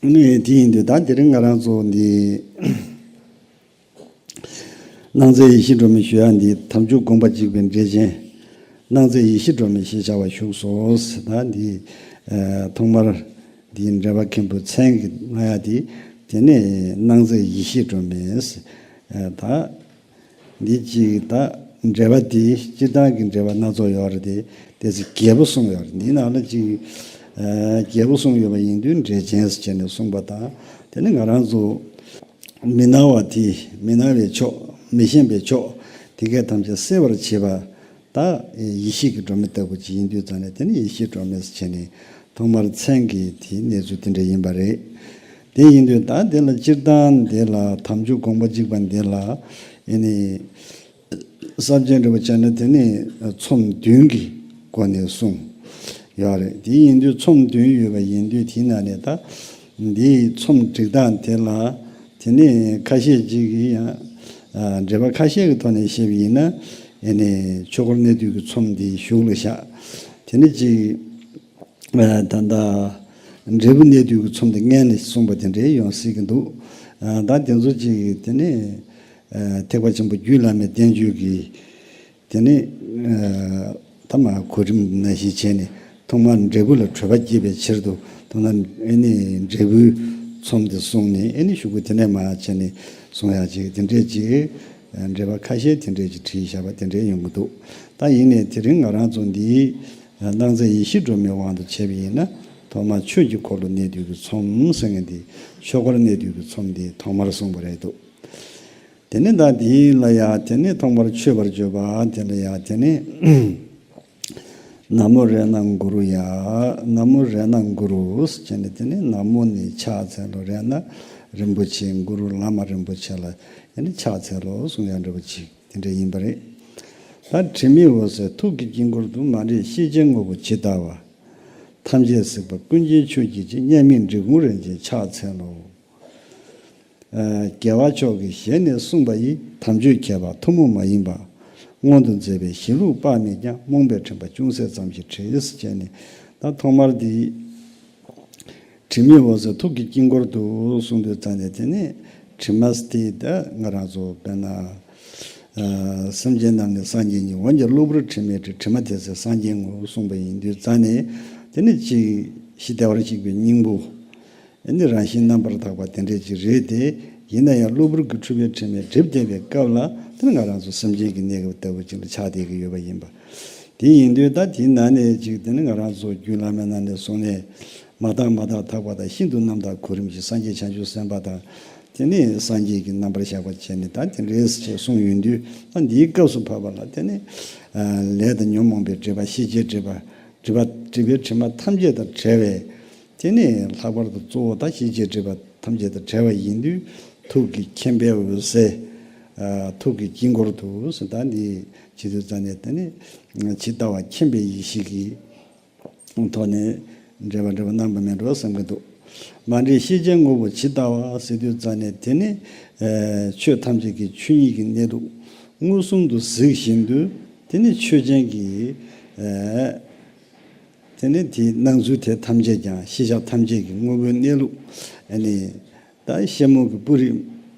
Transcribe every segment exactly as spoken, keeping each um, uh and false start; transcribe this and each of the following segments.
ནི་དེ་ཡིན་དུས་ད་དེ་རིང་ང་རང་ཚོ་འདི་སྣང་མཛད་ཡེ་ཤེས་སྒྲོན་མེ་ཞུ་ཡ་འདི་དམ་ཆོས་དགོངས་པ་གཅིག་པའི་འགྲེལ་ཆེན། སྣང་མཛད་ཡེ་ཤེས་སྒྲོན་མེ་ཞེས་བྱ་བ་བཞུགས་སོ། ད་འདི་ཐོག་མར་འདི་འགྲེལ་པ་མཁན་པོ་མཚན་གྱི་གནང་ཡ་འདི་དེ་ནས་སྣང་མཛད་ཡེ་ཤེས་སྒྲོན་མེ། ད། འདི་གཅིག་ད་འགྲེལ་པ་དེ་སྤྱིར་བཏང་གི་འགྲེལ་པ་སྣ་ཚོགས་ཡོད་རེད་དེ། དེ་ཚོ་རྒྱས་པོ་གསུངས་ཡོད་རེད། འདི་ནང་ལ་གཅིག་རྒྱས་པོ་གསུངས་ཡོད་པ་ཡིན་དུས་འགྲེལ་ཆེན་ཟེར་བྱས་ནས་གསུངས་པ་དང་། དེ་ནི་ང་རང་ཚོ་མི་སྣང་བ་དེ་མི་སྣང་བའི་ཕྱོགས་མི་ཤེས་པའི་ཕྱོགས་དེ་གས་ཐམས་ཅད་སེལ་བར་བྱེད་པ་ད་ཡེ་ཤེས་ཀྱི་སྒྲོན་མེ་ལྟ་བུ་ཅིག་ཡིན་དུས་ཙང་ནས་དེ་ནི་ཡེ་ཤེས་སྒྲོན་མེ་ཟེར་བྱས་ནས་ཐོག་མར་མཚན་གྱི་དེའི་གནས་ཚུལ་དེ་འདྲ་ཡིན་པ་རེད། དེ་ཡིན་དུས་ད་འདི་ལ་སྤྱིར་བཏང་འདི་ལ་དམ་ཆོས་དགོངས་པ་གཅིག་པ་འདི་ལ་ཨེ་ནི་ས་བཅད་འགྲེལ་པ་བྱས་ན་དེ་ནི་ཚོམས་བདུན་གྱི་སྒོ་ནས་གསུངས་ཡོད་རེད། དེ་ཡིན་དུས་ཚོམས་བདུན་ཡོད་པ་ཡིན་དུས་དེའི་ནང་ནས་ད་འདིའི་ཚོམས་སྒྲིག་སྟངས་དེ་ལ་དེ་ནི་ཁ་ཤས་ཅིག་གིས་ཡང་འགྲེལ་པ་ཁ་ཤས་ཀྱི་ཐོག་ནས་བཤད་པ་ཡིན་ན་ཨེ་ནི་ཆོས་འཁོར་གནས་དུས་ཀྱི་ཚོམས་འདི་གཞུག་ལ་བཞག་དེ་ནི་ཅིག་ད་ལྟ་འབྲས་བུ་གནས་དུས་ཀྱི་ཚོམས་དེ་སྔོན་ནས་གསུངས་པ་དེ་འདྲའི་ཡོང་སྲིད་ཀྱི་འདུག་ད་དེ་ཚོ་ཅིག་དེ་ནས་ཐེག་པ་ཆེན་པོ་རྒྱུད་བླ་མའི་བསྟན་བཅོས་ཀྱི་དེ་ནས་ཐ་མ་གོ་རིམ་ནང་བཞིན་བྱས་ནས་ཐོག་མར་འབྲས་བུ་ལ་གྲོད་པ་བསྐྱེད་པའི་ཕྱིར་དུ་ཐོག་མར་ཨེ་ནི་འབྲས་བུའི་ཚོམས་དེ་གསུངས་ནས་ཨེ་ནི་གཞུག་གུ་དེ་ནས་མར་བྱས་ནས་གསུང་ཡག་ཅིག་དེ་འདྲས་ཅིག་འགྲེལ་པ་ཁ་ཤས་དེ་འདྲས་ཅིག་བྲིས་བཞག་པ་དེ་འདྲས་ཡོང་གི་འདུག་ད་ཡིན་ནའི་དེ་རིང་ང་རང་ཚོ་འདིའི་སྣང་མཛད་ཡེ་ཤེས་སྒྲོན་མེའི་དབང་དུ་བྱས་པ་ཡིན་ན་ཐོག་མར་ཆོས་ཀྱི་འཁོར་ལོ་གནས་དུས་ཀྱི་ཚོམས་ཟེར་མཁན་འདི་ཆོས་འཁོར་གནས་དུས་ཀྱི་ཚོམས་འདི་ཐོག་མར་གསུངས་པ་རེད་འདུག་དེ་ནས་ད་འདི་ལ་ཡ་དེ་ནས་ཐོག་མར་མཆོད་པར་བརྗོད་པ་དེ་ལ་ཡ་དེ་ནས་ན་མོ་རཏྣ་གུ་རུ་ཡ། ན་མོ་རཏྣ་གུ་རུ་ཟེར་ནས་དེ་ནས་ན་མོ་ནི་ཕྱག་འཚལ་ལོ། རཏྣ་རིན་པོ་ཆེ། གུ་རུ་བླ་མ་རིན་པོ་ཆེ་ལ་ཡ་ནི་ཕྱག་འཚལ་ལོ་གསུང་ཡ་འདྲ་པོ་ཅིག་དེ་འདྲ་ཡིན་པ་རེད། ད་དྲི་མེད་འོད་ཟེར་ཐུགས་ཀྱི་དཀྱིལ་འཁོར་དུ། མ་འདྲེས་ཤེས་བྱའི་དངོས་པོ་ཇི་ལྟ་བ། ཐམས་ཅད་གཟིགས་པ་ཀུན་མཁྱེན་ཆོས་ཀྱི་རྗེ། མཉམ་མེད་འབྲི་གུང་རིན་ཆེན་ཕྱག་འཚལ་ལོ། རྒྱལ་བ་མཆོག་གི་ཞལ་ནས་གསུངས་པ་ཡི། དམ་ཆོས་ཁྱད་པར་ཐུན་མོང་མ་ཡིན་པ། མངོན་དུ་མཛད་པའི་གཞི་ལུགས་དཔག་མེད་ཀྱང་། རྨོངས་པའི་དྲན་པ་ཅུང་ཟད་ཙམ་ཞིག་བྲིས། ཟེར་བྱས་ནས་ད་ཐོག་མར་འདི་དྲི་མེད་འོད་ཟེར་ཐུགས་ཀྱི་དཀྱིལ་འཁོར་དུ་གསུངས་དུས་ཙང་ནས་དེ་ནས་དྲི་མ་སྟེ་ད་ང་རང་ཚོ་དཔེར་ན་སེམས་ཅན་རྣམས་ནི་སངས་རྒྱས་ཉིད། འོན་ཀྱང་གློ་བུར་དྲི་མས་སྒྲིབ། དྲི་མ་དེ་ཚེ་སངས་རྒྱས་ངོ་། གསུངས་པ་ཡིན་དུས་ཙང་ནས་དེ་ནས་ཅིག་ཞི་བདེ་བར་གཤེགས་པའི་སྙིང་པོ། ཨ་ནི་རང་བཞིན་རྣམ་པར་དག་པ་དེ་འདྲས་ཅིག་རེད་དེ། ཡིན་ན་ཡང་གློ་བུར་གྱི་འཁྲུལ་པའི་དྲི་མས་སྒྲིབ་བསྡད་པའི་སྐབས་ལ་དེ་ནི་ང་རང་ཚོ་སེམས་ཅན་གྱི་གནས་སྐབས་ལྟ་བུ་ཅིག་ལ་ཆགས་བསྡད་ཀྱི་ཡོད་པ་ཡིན་པ། དེ་ཡིན་དུས་ད་དེའི་ནང་ནས་ཅིག་དེ་ནི་ང་རང་ཚོ་རྒྱུད་བླ་མའི་ནང་ནས་གསུངས་ནས་མ་དག་མ་དག་དག་པ་དང་ཤིན་ཏུ་རྣམ་དག་གོ་རིམ་བཞིན་སངས་རྒྱས་བྱང་ཆུབ་སེམས་དཔའ་དང་དེ་ནི་སངས་རྒྱས་ཀྱི་རྣམ་པར་གཞག་པ་བྱས་ནས་ད་དེ་འདྲས་ཅེས་གསུངས་ཡོང་དུས་ད་འདིའི་སྐབས་སུ་བབ་པ་ལ་དེ་ནི་ལས་དང་ཉོན་མོངས་པའི་སྒྲིབ་པ་ཤེས་བྱའི་སྒྲིབ་པ་སྒྲིབ་པ་སྒྲིབ་པའི་དྲི་མ་ཐམས་ཅད་དང་བྲལ་བའི། དེ་ནས་ལྷག་པར་དུ་གཙོ་བོ་ད་ཤེས་བྱའི་སྒྲིབ་པ་ཐམས་ཅད་དང་བྲལ་བ་ཡིན་དུས་ཐུགས་ཀྱི་མཁྱེན་པའི་འོད་ཟེར། ཨ་ཐུགས་ཀྱི་དཀྱིལ་འཁོར་དུ་ཟེར་ད་འདི་བྱེད་དུས་ཙང་ནས་དེ་ནས་ཇི་ལྟ་བ་མཁྱེན་པའི་ཡེ་ཤེས་ཀྱི་ཐོག་ནས་འགྲེལ་པ་འགྲེལ་པ་གནང་པ་མེད་འགྲོ་བསམ་གྱི་འདུག་མ་འདྲེས་ཤེས་བྱའི་དངོས་པོ་ཇི་ལྟ་བ་ཟེར་དུས་ཙང་ནས་དེ་ནས་ཨ་ཆོས་ཐམས་ཅད་ཀྱི་ཆོས་ཉིད་ཀྱི་གནས་ལུགས་མངོན་སུམ་དུ་གཟིགས་བཞིན་དུ་དེ་ནས་ཆོས་ཅན་གྱི་ཨ། དེ་ནས་དེའི་སྣང་ཚུལ་དེ་ཐམས་ཅད་ཀྱང་ཤེས་བྱ་ཐམས་ཅད་ཀྱི་དངོས་པོའི་གནས་ལུགས་ཨ་ནི་ད་ཤེལ་མོ་གི་སྤུ་རིས་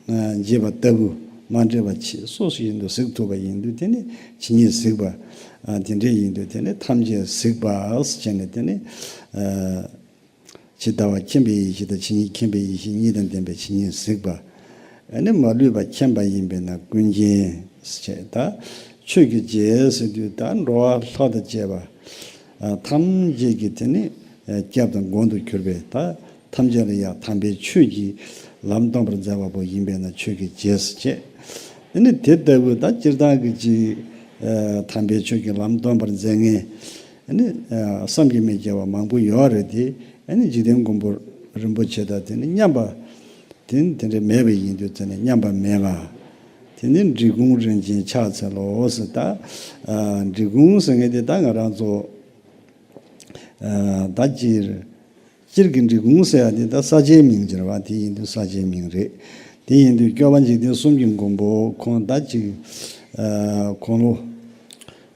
འབྱེད་པ་ལྟ་བུ་མ་འདྲེས་པ་ཆེས་སོ་སོ་བཞིན་དུ་གཟིགས་ཐུབ་པ་ཡིན་དུས་དེ་ནི་ཇི་སྙེད་གཟིགས་པ། ཨ་དེ་འདྲས་ཡིན་དུས་དེ་ནི་ཐམས་ཅད་གཟིགས་པ་ཟེར་ནས་དེ་ནི་ཨ་ཇི་ལྟ་བ་མཁྱེན་པའི་ཡེ་ཤེས་དང་ཇི་སྙེད་མཁྱེན་པའི་ཡེ་ཤེས་གཉིས་དང་ལྡན་པའི་ཇི་སྙེད་གཟིགས་པ། ཨ་ནི་མ་ལུས་པ་མཁྱེན་པ་ཡིན་པས་ན་ཀུན་མཁྱེན་ཟེར་བྱས། ད་ཆོས་ཀྱི་རྗེ་ཟེར་དུས་ད་འགྲོ་བ་ལྷ་དང་བཅས་པ་ཐམས་ཅད་ཀྱི་དེ་ནི་སྐྱབས་དང་མགོན་དུ་གྱུར་པའི་ད་ཐམས་ཅད་ལ་ཡང་དམ་པའི་ཆོས་ཀྱི་ལམ་སྟོན་པར་མཛད་པ་པོ་ཡིན་པས་ན་ཆོས་ཀྱི་རྗེ་ཟེར་བྱས། དེ་ནི་དེ་ལྟ་བུ་ད་སྤྱིར་བཏང་གི་ཅིག་དམ་པའི་ཆོས་ཀྱི་ལམ་སྟོན་པར་མཛད་མཁན་ཨ་ནི་བསམ་གྱིས་མི་ཁྱབ་པ་མང་པོ་ཡོད་རེད་དེ། ཨ་ནི་འཇིག་རྟེན་མགོན་པོ་རིན་པོ་ཆེ་དང་དེ་ནི་མཉམ་པ། དེ་ནི་དེ་འདྲ་མེད་པ་ཡིན་དུས་ཙམ་ནས་མཉམ་པ་མེད་པ། དེ་ནི་འབྲི་གུང་རིན་ཆེན་ཕྱག་འཚལ་ལོ་ཟེར་ད། ཨ་འབྲི་གུང་ཟེར་མཁན་དེ་ད་ང་རང་ཚོ་ཨ་ད་སྤྱིར་སྤྱིར་གྱི་འབྲི་གུང་ཟེར་ཡ་དེ་ད་ས་ཆའི་མིང་ཅིག་རེད་བ། དེ་ཡིན་དུས་ས་ཆའི་མིང་རེད། དེ་ཡིན་དུས་སྐྱོབ་པ་འཇིག་རྟེན་གསུམ་གྱི་མགོན་པོ་ཁོང་ད་ཅིག་ཨ་དགུང་ལོ་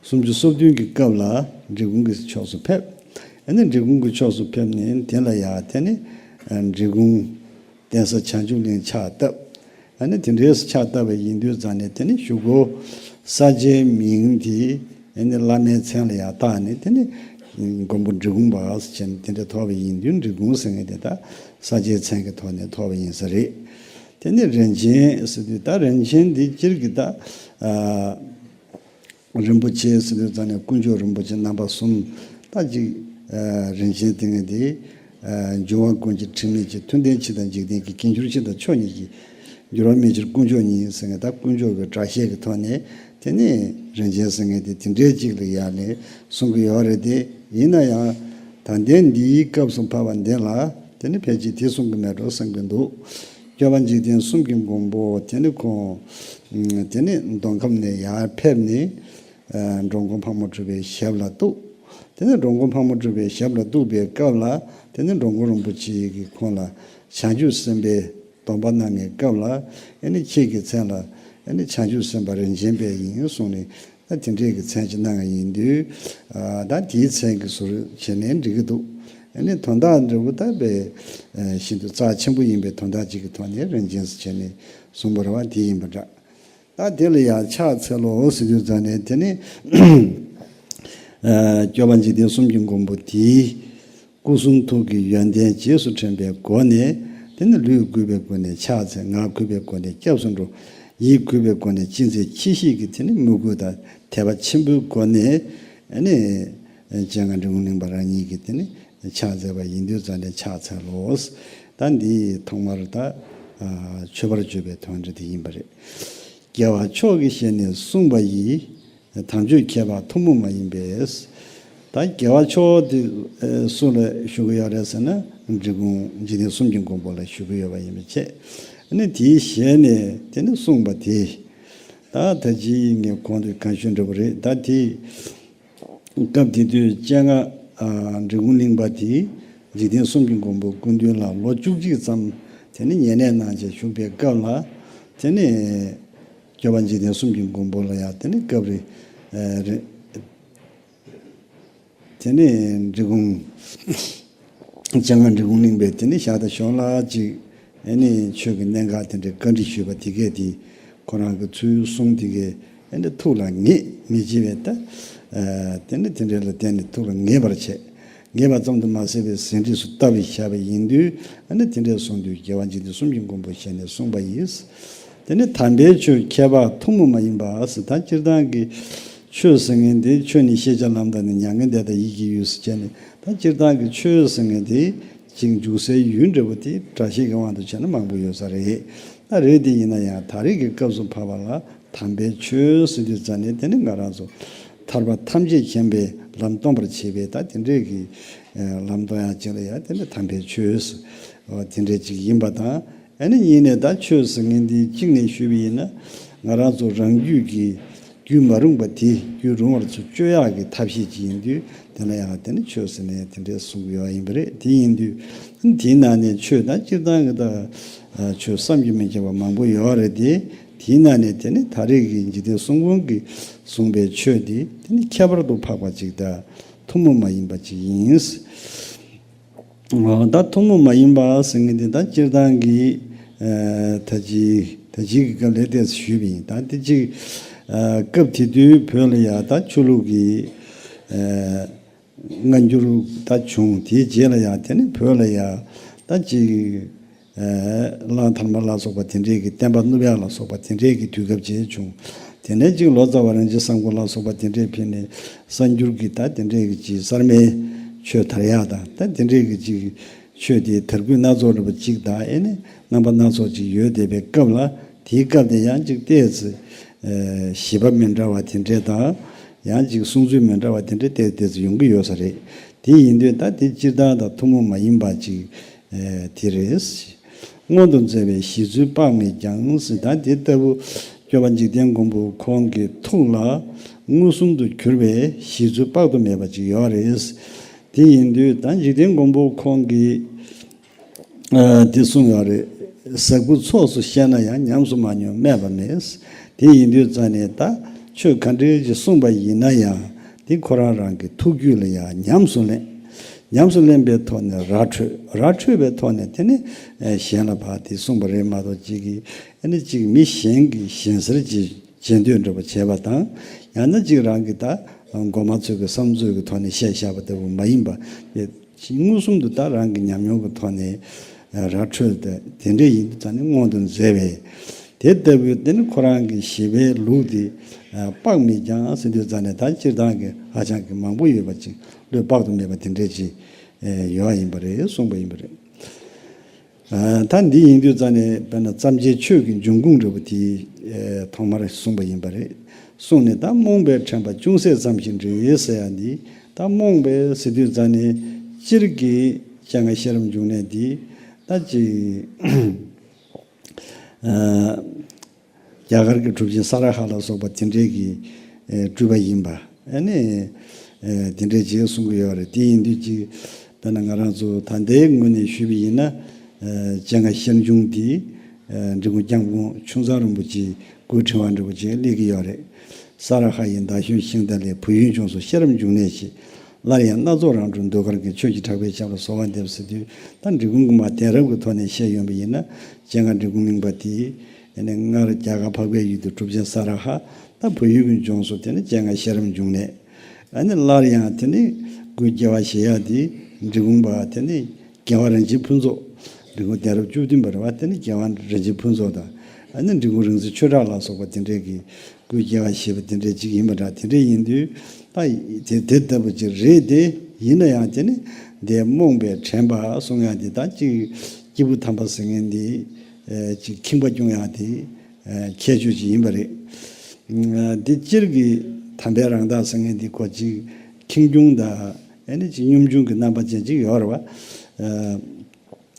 སུམ་ཅུ་སོ་བདུན་གྱི་སྐབས་ལ་འབྲི་གུང་གི་ཕྱོགས་སུ་ཕེབས། ཨ་ནི་འབྲི་གུང་གི་ཕྱོགས་སུ་ཕེབས་ནས་དེ་ལ་ཡ་དེ་ནི་ འབྲི་གུང་གདན་ས་བྱང་ཆུབ་གླིང་ཕྱག་བཏབ། ཨ་ནི་དེ་འདྲའི་ཕྱག་བཏབ་པ་ཡིན་དུས་ཙང་ནས་དེ་ནི་གཞུག་གུ་ས་ཆའི་མིང་དེ་ཨ་ནི་བླ་མའི་མཚན་ལ་ཡང་བཏགས་ནས་དེ་ནི་མགོན་པོ་འབྲི་གུང་པ་ཟེར་བྱས་ནས་དེ་འདྲ་ཐོགས་པ་ཡིན་དུས་འབྲི་གུང་ཟེར་མཁན་དེ་ད་ས་ཆའི་མཚན་གྱི་ཐོག་ནས་ཐོགས་པ་ཡིན་ས་རེད། དེ་ནི་རིན་ཆེན་ཟེར་དུས་ད་རིན་ཆེན་འདི་སྤྱིར་གྱི་ད་ཨ། རིན་པོ་ཆེ་ཟེར་དུས་ཙང་ནས་དཀོན་མཆོག་རིན་པོ་ཆེ་རྣམ་པ་གསུམ། ད་ཅིག་ཨ་རིན་ཆེན་ཏིང་ངེ་འདི་ཨ་འབྱུང་བ་ཀུན་གྱི་དྲི་མེད་ཅིང་། མཐུན་ལྡན་འཆི་དང་འཇིག་རྟེན་གྱི། སྐྱེ་འགྱུར་འཆི་དང་ཆོས་ཉིད་ཀྱི། འགྱུར་བ་མེད་ཕྱིར་དཀོན་མཆོག་ཉིད་ཟེར་མཁན་ད་དཀོན་མཆོག་གི་སྒྲ་བཤད་ཀྱི་ཐོག་ནས་དེ་ནས་རིན་ཆེན་ཟེར་མཁན་དེ་དེ་འདྲའི་ཅིག་ལ་ཡར་ནས་གསུང་གི་ཡོད་རེད་དེ། ཡིན་ན་ཡང་ད་ལྟའི་འདིའི་སྐབས་སུ་བབ་པ་འདི་ལ་དེ་ནི་ཕལ་ཆེར་དེ་གསུང་གི་མེད་འགྲོ་བསམ་གྱི་འདུག། སྐྱོབ་པ་འཇིག་རྟེན་གསུམ་གྱི་མགོན་པོ་དེ་ནི་ཁོང་དེ་ནི་མདོ་ཁམས་ནས་ཡར་ཕེབས་ནས་འགྲོ་མགོན་ཕག་མོ་གྲུ་པའི་ཞབས་ལ་གཏུགས། དེ་ནི་འགྲོ་མགོན་ཕག་མོ་གྲུ་པའི་ཞབས་ལ་གཏུགས་པའི་སྐབས་ལ་དེ་ནི་འགྲོ་མགོན་རིན་པོ་ཆེ་གིས་ཁོང་ལ་བྱང་ཆུབ་སེམས་དཔའི་སྡོམ་པ་གནང་བའི་སྐབས་ལ་ཨ་ནི་ཁྱེད་ཀྱི་མཚན་ལ་ཨ་ནི་བྱང་ཆུབ་སེམས་དཔའ་རིན་ཆེན་དཔལ་ཡིན་གསུངས་ནས། ད་དེ་འདྲའི་གི་མཚན་ཅིག་གནང་བ་ཡིན་དུས། ཨ་ད་དེའི་མཚན་གྱི་ཟུར་བྱས་ནས་འགྲིག་གི་འདུག། ཨ་ནི་དོན་དག་འདྲ་བོ་ད་དཔེ་ཨ་ཤིན་ཏུ་རྩ་ཆེན་པོ་ཡིན་པའི་དོན་དག་ཅིག་གི་ཐོག་ནས་རིན་ཆེན་ཟེར་བྱས་ནས་གསུངས་པ་རེད་བ། དེ་ཡིན་པ་འདྲ། ད་དེ་ལ་ཡང་ཕྱག་འཚལ་ལོ་ཟེར་དུས་ཙང་ནས་དེ་ནི་ཨ་སྐྱོབ་པ་འཇིག་རྟེན་གསུམ་གྱི་མགོན་པོ་དེའི་སྐུ་གསུང་ཐུགས་ཀྱི་ཡོན་ཏན་རྗེས་སུ་དྲན་པའི་སྒོ་ནས། དེ་ནི་ལུས་གུས་པའི་སྒོ་ནས་ཕྱག་འཚལ། ངག་གུས་པའི་སྒོ་ནས་སྐྱབས་སུ་འགྲོ། ཡིད་གུས་པའི་སྒོ་ནས་ཅི་མཛད་ཅི་ཤེས་ཀྱི་དེ་ནི་མོས་གུས་དང་དད་པ་ཆེན་པོའི་སྒོ་ནས་ཨ་ནི་སྤྱན་སྔ་འབྲི་གུང་གླིང་པ་རང་ཉིད་ཀྱིས་དེ་ནི་ཕྱག་འཚལ་བ་ཡིན་དུས་ཙང་ནས་ཕྱག་འཚལ་ལོ། ད་འདི་ཐོག་མར་ད་མཆོད་པར་བརྗོད་པའི་དོན་འདི་དེ་ཡིན་པ་རེད། རྒྱལ་བ་མཆོག་གི་ཞལ་ནས་གསུངས་པ་ཡི། དམ་ཆོས་ཁྱད་འཕགས་ཐུན་མོང་མ་ཡིན་པས། ད་རྒྱལ་བ་མཆོག་དེ་སུ་ལ་ཞུ་གི་ཡོད་རེད་ཟེར་ན། འབྲི་གུང་འཇིག་རྟེན་གསུམ་གྱི་མགོན་པོ་ལ་ཞུ་གི་ཡོད་པ་ཡིན་པ་བྱས། ཨ་ནི་དེའི་ཞལ་ནས་དེ་ནི་གསུངས་པ་དེ། ད་ད་ཅི་ངས་གོང་དུ་གང་ཞུས་འདྲ་པོ་རེད། ད་དེ་སྐབས་དེ་དུས་སྤྱན་སྔ་འབྲི་གུང་གླིང་པ་དེ་འཇིག་རྟེན་གསུམ་གྱི་མགོན་པོ་སྐུ་མདུན་ལ་ལོ་བཅུ་གཅིག་ཙམ་དེ་ནི་ཉེ་གནས་གནང་བྱས་བཞུགས་པའི་སྐབས་ལ། དེ་ནི། སྐྱོབ་པ་འཇིག་རྟེན་གསུམ་གྱི་མགོན་པོ་ལ་ཡང་དེ་ནི་སྐབས་རེ་ཨ་རེ། དེ་ནི་འབྲི་གུང་སྤྱན་སྔ་འབྲི་གུང་གླིང་པས་དེ་ནི་ཞག་དང་ཞོགས་ལ་ཅིག་ཨ་ནི་ཆོས་ཀྱི་གནད་འགག་དེ་འདྲའི་བཀའ་འདྲི་ཞུས་པ་དེ་གས་དེ་ཁོ་རང་གི་ཚུལ་གསུང་དེ་གས་ཨ་ནི་ཐུགས་ལ་ངེས་ངེས་བྱས་པས། ད་ཨ་དེ་ནི་དེ་འདྲ་ལ་བརྟེན་ནས་ཐུགས་ལ་ངེས་པར་བྱས། ངེས་པ་ཙམ་དུ་མ་ཟད་པའི་ཟིན་བྲིས་སུ་བཏབ་པའི་བཞག་པ་ཡིན་དུས། ཨ་ནི་དེ་འདྲའི་གསུང་དུས་རྒྱལ་བ་འཇིག་རྟེན་གསུམ་གྱི་མགོན་པོ་ཞལ་ནས་གསུངས་པ་ཡིས། དེ་ནི་དམ་པའི་ཆོས་ཁྱད་འཕགས་ཐུན་མོང་མ་ཡིན་པ་ཟེར། ད་སྤྱིར་བཏང་གི་ཆོས་ཟེར་མཁན་དེ། ཆོས་ནི་ཤེས་བྱ་ལམ་དང་ནི། མྱ་ངན་འདས་དང་ཡིད་ཀྱི་ཡུལ་ཟེར་བྱས་ནས། ད་སྤྱིར་བཏང་གི་ཆོས་ཟེར་མཁན་དེ་ཅིག་འཇུག་སའི་ཡུལ་འདྲ་བོ་དེ་སྒྲ་བཤད་ཀྱི་དབང་དུ་བྱས་ན་མང་པོ་ཡོད་ས་རེད། ད་རེད་དེ་ཡིན་ན་ཡང་ད་རེས་ཀྱི་སྐབས་སུ་བབ་པ་ལ། དམ་པའི་ཆོས་ཟེར་དུས་ཙ་ནས་དེ་ནི་ང་རང་ཚོ་ཐར་པ་ཐམས་ཅད་མཁྱེན་པའི་ལམ་སྟོན་པར་བྱེད་པའི་ད་དེ་འདྲའི་གི་ལམ་སྟོན་ཡང་ཅིག་ལ་ཡང་དེ་ནི་དམ་པའི་ཆོས་དེ་འདྲའི་ཅིག་ཡིན་པ་དང་། ཨ་ནི་གཉིས་ནས་ད་ཆོས་ཟེར་མཁན་འདི་གཅིག་ནས་ཞུས་པ་ཡིན་ན། ང་རང་ཚོ་རང་རྒྱུད་ཀྱི་རྒྱུད་མ་རུངས་པ་དེ་རྒྱུད་རུང་བར་ཚུར་གཅོད་ཡག་གི་ཐབས་ཤེས་ཅིག་ཡིན་དུས། དེ་ལ་ཡང་དེ་ནི་ཆོས་ཟེར་ནས་དེ་འདྲའི་གསུང་གི་ཡོད་ཡིན་པ་རེད། དེ་ཡིན་དུས་དེའི་ནང་ནས་ཆོས་ད་སྤྱིར་བཏང་གི་ད་ཆོས་བསམ་གྱིས་མི་ཁྱབ་པ་མང་པོ་ཡོད་རེད་དེ། དེའི་ནང་ནས་དེ་ནི་ད་རེས་ཀྱི་འཇིག་རྟེན་གསུམ་མགོན་གྱིས་གསུངས་པའི་ཆོས་འདི་དེ་ནི་ཁྱད་པར་དུ་འཕགས་པ་ཅིག་དང་ཐུན་མོང་མ་ཡིན་པ་ཅིག་ཡིན། ད་ཐུན་མོང་མ་ཡིན་པ་ཟེར་མཁན་དེ་ད་སྤྱིར་བཏང་གི་ད་ཅི་ད་ཅིའི་གི་སྐབས་ལ་ཏོག་ཙམ་ཞུས་པ་ཡིན། ད་དེ་ཅིག་སྐབས་དེ་དུས་བོད་ལ་ཡང་ད་ཆོས་ལུགས་ཀྱི་སྔ་འགྱུར་ད་བྱུང་། དེའི་རྗེས་ལ་ཡང་དེ་ནི་བོད་ལ་ཡང་ད་ཅིག་གླང་དར་མ་ལ་སོགས་པ་དེ་འདྲས་ཀྱི། སྟོན་པ་གནུབས་ཡག་ལ་སོགས་པ་དེ་འདྲས་ཀྱི་དུས་སྐབས་ཅིག་བྱུང་། དེ་ནས་ཅིག་ལོ་ཙཱ་བ་རིན་ཆེན་བཟང་པོ་ལ་སོགས་པ་དེ་འདྲས་ཕེབས་ནས་གསར་འགྱུར་གྱི་ད་དེ་འདྲས་ཀྱི་ཅིག་གསར་མའི་ཆོས་དར་ཡག་དང་། ད་དེ་འདྲས་ཀྱི་ཅིག་ཆོས་དེའི་དར་རྒུད་སྣ་ཚོགས་འདྲ་པོ་ཅིག་དང་། ཨེ་ནི་རྣམ་པ་སྣ་ཚོགས་ཅིག་ཡོད་བསྡད་པའི་སྐབས་ལ། དེའི་སྐབས་དེ་ཡང་ཅིག་ཏོག་ཙམ་བཞེད་པ་མི་འདྲ་བ་དེ་འདྲས་དང་། ཡང་ཅིག་གསུང་ཚུལ་མི་འདྲ་བ་དེ་འདྲས་ཏོག་ཙམ་ཡོང་གི་ཡོད་ས་རེད། དེ་ཡིན་དུས་ད་དེ་སྤྱིར་བཏང་དང་ཐུན་མོང་མ་ཡིན་པ་ཅིག་དེ་རེད། སྔོན་དུ་མཛད་པའི་གཞི་རྩོལ་དཔག་མེད་ཀྱང་ཟེར། ད་དེ་ལྟ་བུ་སྐྱོབ་པ་འཇིག་རྟེན་མགོན་པོ་ཁོང་གི་ཐུགས་ལ་མངོན་སུམ་དུ་གྱུར་པའི་གཞི་རྩོལ་དཔག་ཏུ་མེད་པ་ཅིག་ཡོད་རེད། དེ་ཡིན་དུས་ད་འཇིག་རྟེན་མགོན་པོ་ཁོང་གིས་ཨ་དེ་གསུངས་ཡོད་རེད། ཟབ་དགུ་ཚོགས་སུ་བཤད་ན་ཡང་། ཉམས་སུ་མ་མྱོང་སྨྲས་པ་མེད། དེ་ཡིན་དུས་ཙ་ནས་ད་ཆོས་ག་འདྲ་ཞིག་གསུངས་པ་ཡིན་ན་ཡང་། དེ་ཁོ་རང་རང་གི་ཐུགས་རྒྱུད་ལ་ཡང་ཉམས་སུ་ལེན། ཉམས་སུ་ལེན་པའི་ཐོག་ནས་ར་འཕྲོད། ར་འཕྲོད་པའི་ཐོག་ནས་དེ་ནི་གཞན་ལ་ཕར་དེ་གསུངས་པ་རེད་མ་གཏོགས། གཅིག་གིས་ཨ་ནི་གཅིག་མི་གཞན་གྱི་ཞེན་སེལ་གྱི་བྱེད་འདོད་འདྲ་པོ་བྱས་པ་དང་། ཡང་ན་གཅིག་རང་གི་ད་མགོ་མ་ཚོས་ཀྱི་བསམ་ཚོད་ཀྱི་ཐོག་ནས་བཤད་བཞག་པ་ལྟ་བུ་མ་ཡིན་པ། མངོན་སུམ་དུ་ད་རང་གི་ཉམས་མྱོང་གི་ཐོག་ནས་ར་འཕྲོད་དེ་དེ་འདྲས་ཡིན་དུས་ཙང་ནས་མངོན་དུ་མཛད་པས། དེ་ལྟ་བུའི་དེ་ནི་ཁོ་རང་གི་བཞེད་པའི་ལུགས་དེ་དཔག་མེད་ཀྱང་ཟེར་དུས་ཙང་ནས་ད་སྤྱིར་བཏང་གི་ཧ་ཅང་གི་མང་པོ་ཡོད་པ་ཅིག་བློས་དཔག་ཏུ་མེད་པ་དེ་འདྲས་ཅིག་ཡོད་ཡིན་པ་རེད། གསུངས་པ་ཡིན་པ་རེད། ད་འདི་ཡིན་དུས་ཙང་ནས་དཔེར་ན་བརྩམ་བྱའི་ཆོས་ཀྱི་འབྱུང་ཁུངས་འདྲ་པོ་དེ་ཐོག་མར་གསུངས་པ་ཡིན་པ་རེད། གསུངས་ནས་ད་རྨོངས་པའི་དྲན་པ་ཅུང་ཟད་ཙམ་ཞིག་འདྲེས་ཟེར་ཡ་འདི། ད་རྨོངས་པའི་ཟེར་དུས་ཙང་ནས་སྤྱིར་གྱི་སྤྱན་སྔ་ཤེས་རབ་འབྱུང་གནས་འདི་ད་ཅིག་རྒྱ་གར་གྱི་གྲུབ་ཆེན་ས་ར་ཧ་ལ་སོགས་པ་དེ་འདྲས་ཀྱི་སྤྲུལ་པ་ཡིན་པ། ཨ་ནི་དེ་འདྲས་ཅིག་གསུང་གི་ཡོད་རེད། དེ་ཡིན་དུས་ཅིག་དཔེར་ན་ང་རང་ཚོ་ད་ལྟའི་ངོས་ནས་ཞུས་པ་ཡིན་ན། སྤྱན་སྔ་ཤེར་འབྱུང་འདི་འབྲི་གུང་སྐྱབས་མགོན་ཆུང་ཚང་རིན་པོ་ཆེའི་སྐུའི་ཕྲེང་བ་འདྲ་པོ་ཅིག་སླེབས་ཀྱི་ཡོད་རེད། ས་ར་ཧ་ཡི་ཟླ་གཞོན་ཤིང་རྟ་ལས། བོད་ཡུལ་ལྗོངས་སུ་ཤེས་རབ་འབྱུང་གནས་ཤིག་སླར་ཡང་སྣ་ཚོགས་རང་གྲོལ་ཟློས་གར་གྱི། ཆོས་ཀྱི་གྲགས་པས་ཁྱབ་ལ་གསོལ་བ་འདེབས་ཟེར་དུས། ད་འབྲི་གུང་གི་མ་གདན་རབས་ཀྱི་ཐོག་ནས་བཤད་ཡོང་པ་ཡིན་ན། སྤྱན་སྔ་འབྲི་གུང་གླིང་པ་དེ་ཨ་ནི་སྔར་རྒྱ་གར་འཕགས་པའི་ཡུལ་དུ་གྲུབ་ཆེན་ས་ར་ཧ། ད་བོད་ཡུལ་གྱི་ལྗོངས་སུ་དེ་ནི་སྤྱན་སྔ་ཤེས་རབ་འབྱུང་གནས། ཨ་ནི་སླར་ཡང་དེ་ནི་སྐུའི་སྐྱེ་བ་བཞེས་ཡ་དེ་འབྲི་གུང་པ་དེ་ནི་རྒྱལ་བ་རིན་ཆེན་ཕུན་ཚོགས། འབྲི་གུང་གདན་རབས་བཅུ་བདུན་པ་རེད་བ། དེ་ནི་རྒྱལ་བ་རིན་ཆེན་ཕུན་ཚོགས་དང་། ཨ་ནི་འབྲི་གུང་རིག་འཛིན་ཆོས་གྲགས་ལ་སོགས་པ་དེ་འདྲས་ཀྱི་སྐུའི་སྐྱེ་བ་བཞེས་པ་དེ་འདྲས་ཅིག་ཡིན་པ་འདྲ། དེ་འདྲས་ཡིན་དུས་ད་དེ་དེ་ལྟ་བུ་ཅིག་རེད་དེ། ཡིན་ན་ཡང་དེ་ནི་འདས་རྨོངས་པའི་དྲན་པ་གསུང་ཡ་དེ་ད་ཅིག་སྐྱེས་བུ་དམ་པ་ཟེར་མཁན་འདི་ཅིག་ཁེངས་པ་སྐྱུང་ཡ་དེ་ཁྱད་ཆོས་ཅིག་ཡིན་པ་རེད། འདི་སྤྱིར་གྱི་དམ་པའི་རང་རྟགས་ཟེར་མཁན་འདི་ཁོ་ཅིག་ཁེངས་སྐྱུང་དང་ཨ་ནི་ཅིག་གཉོམ་ཆུང་གི་རྣམ་པ་ཅན་ཅིག་ཡོད་རེད་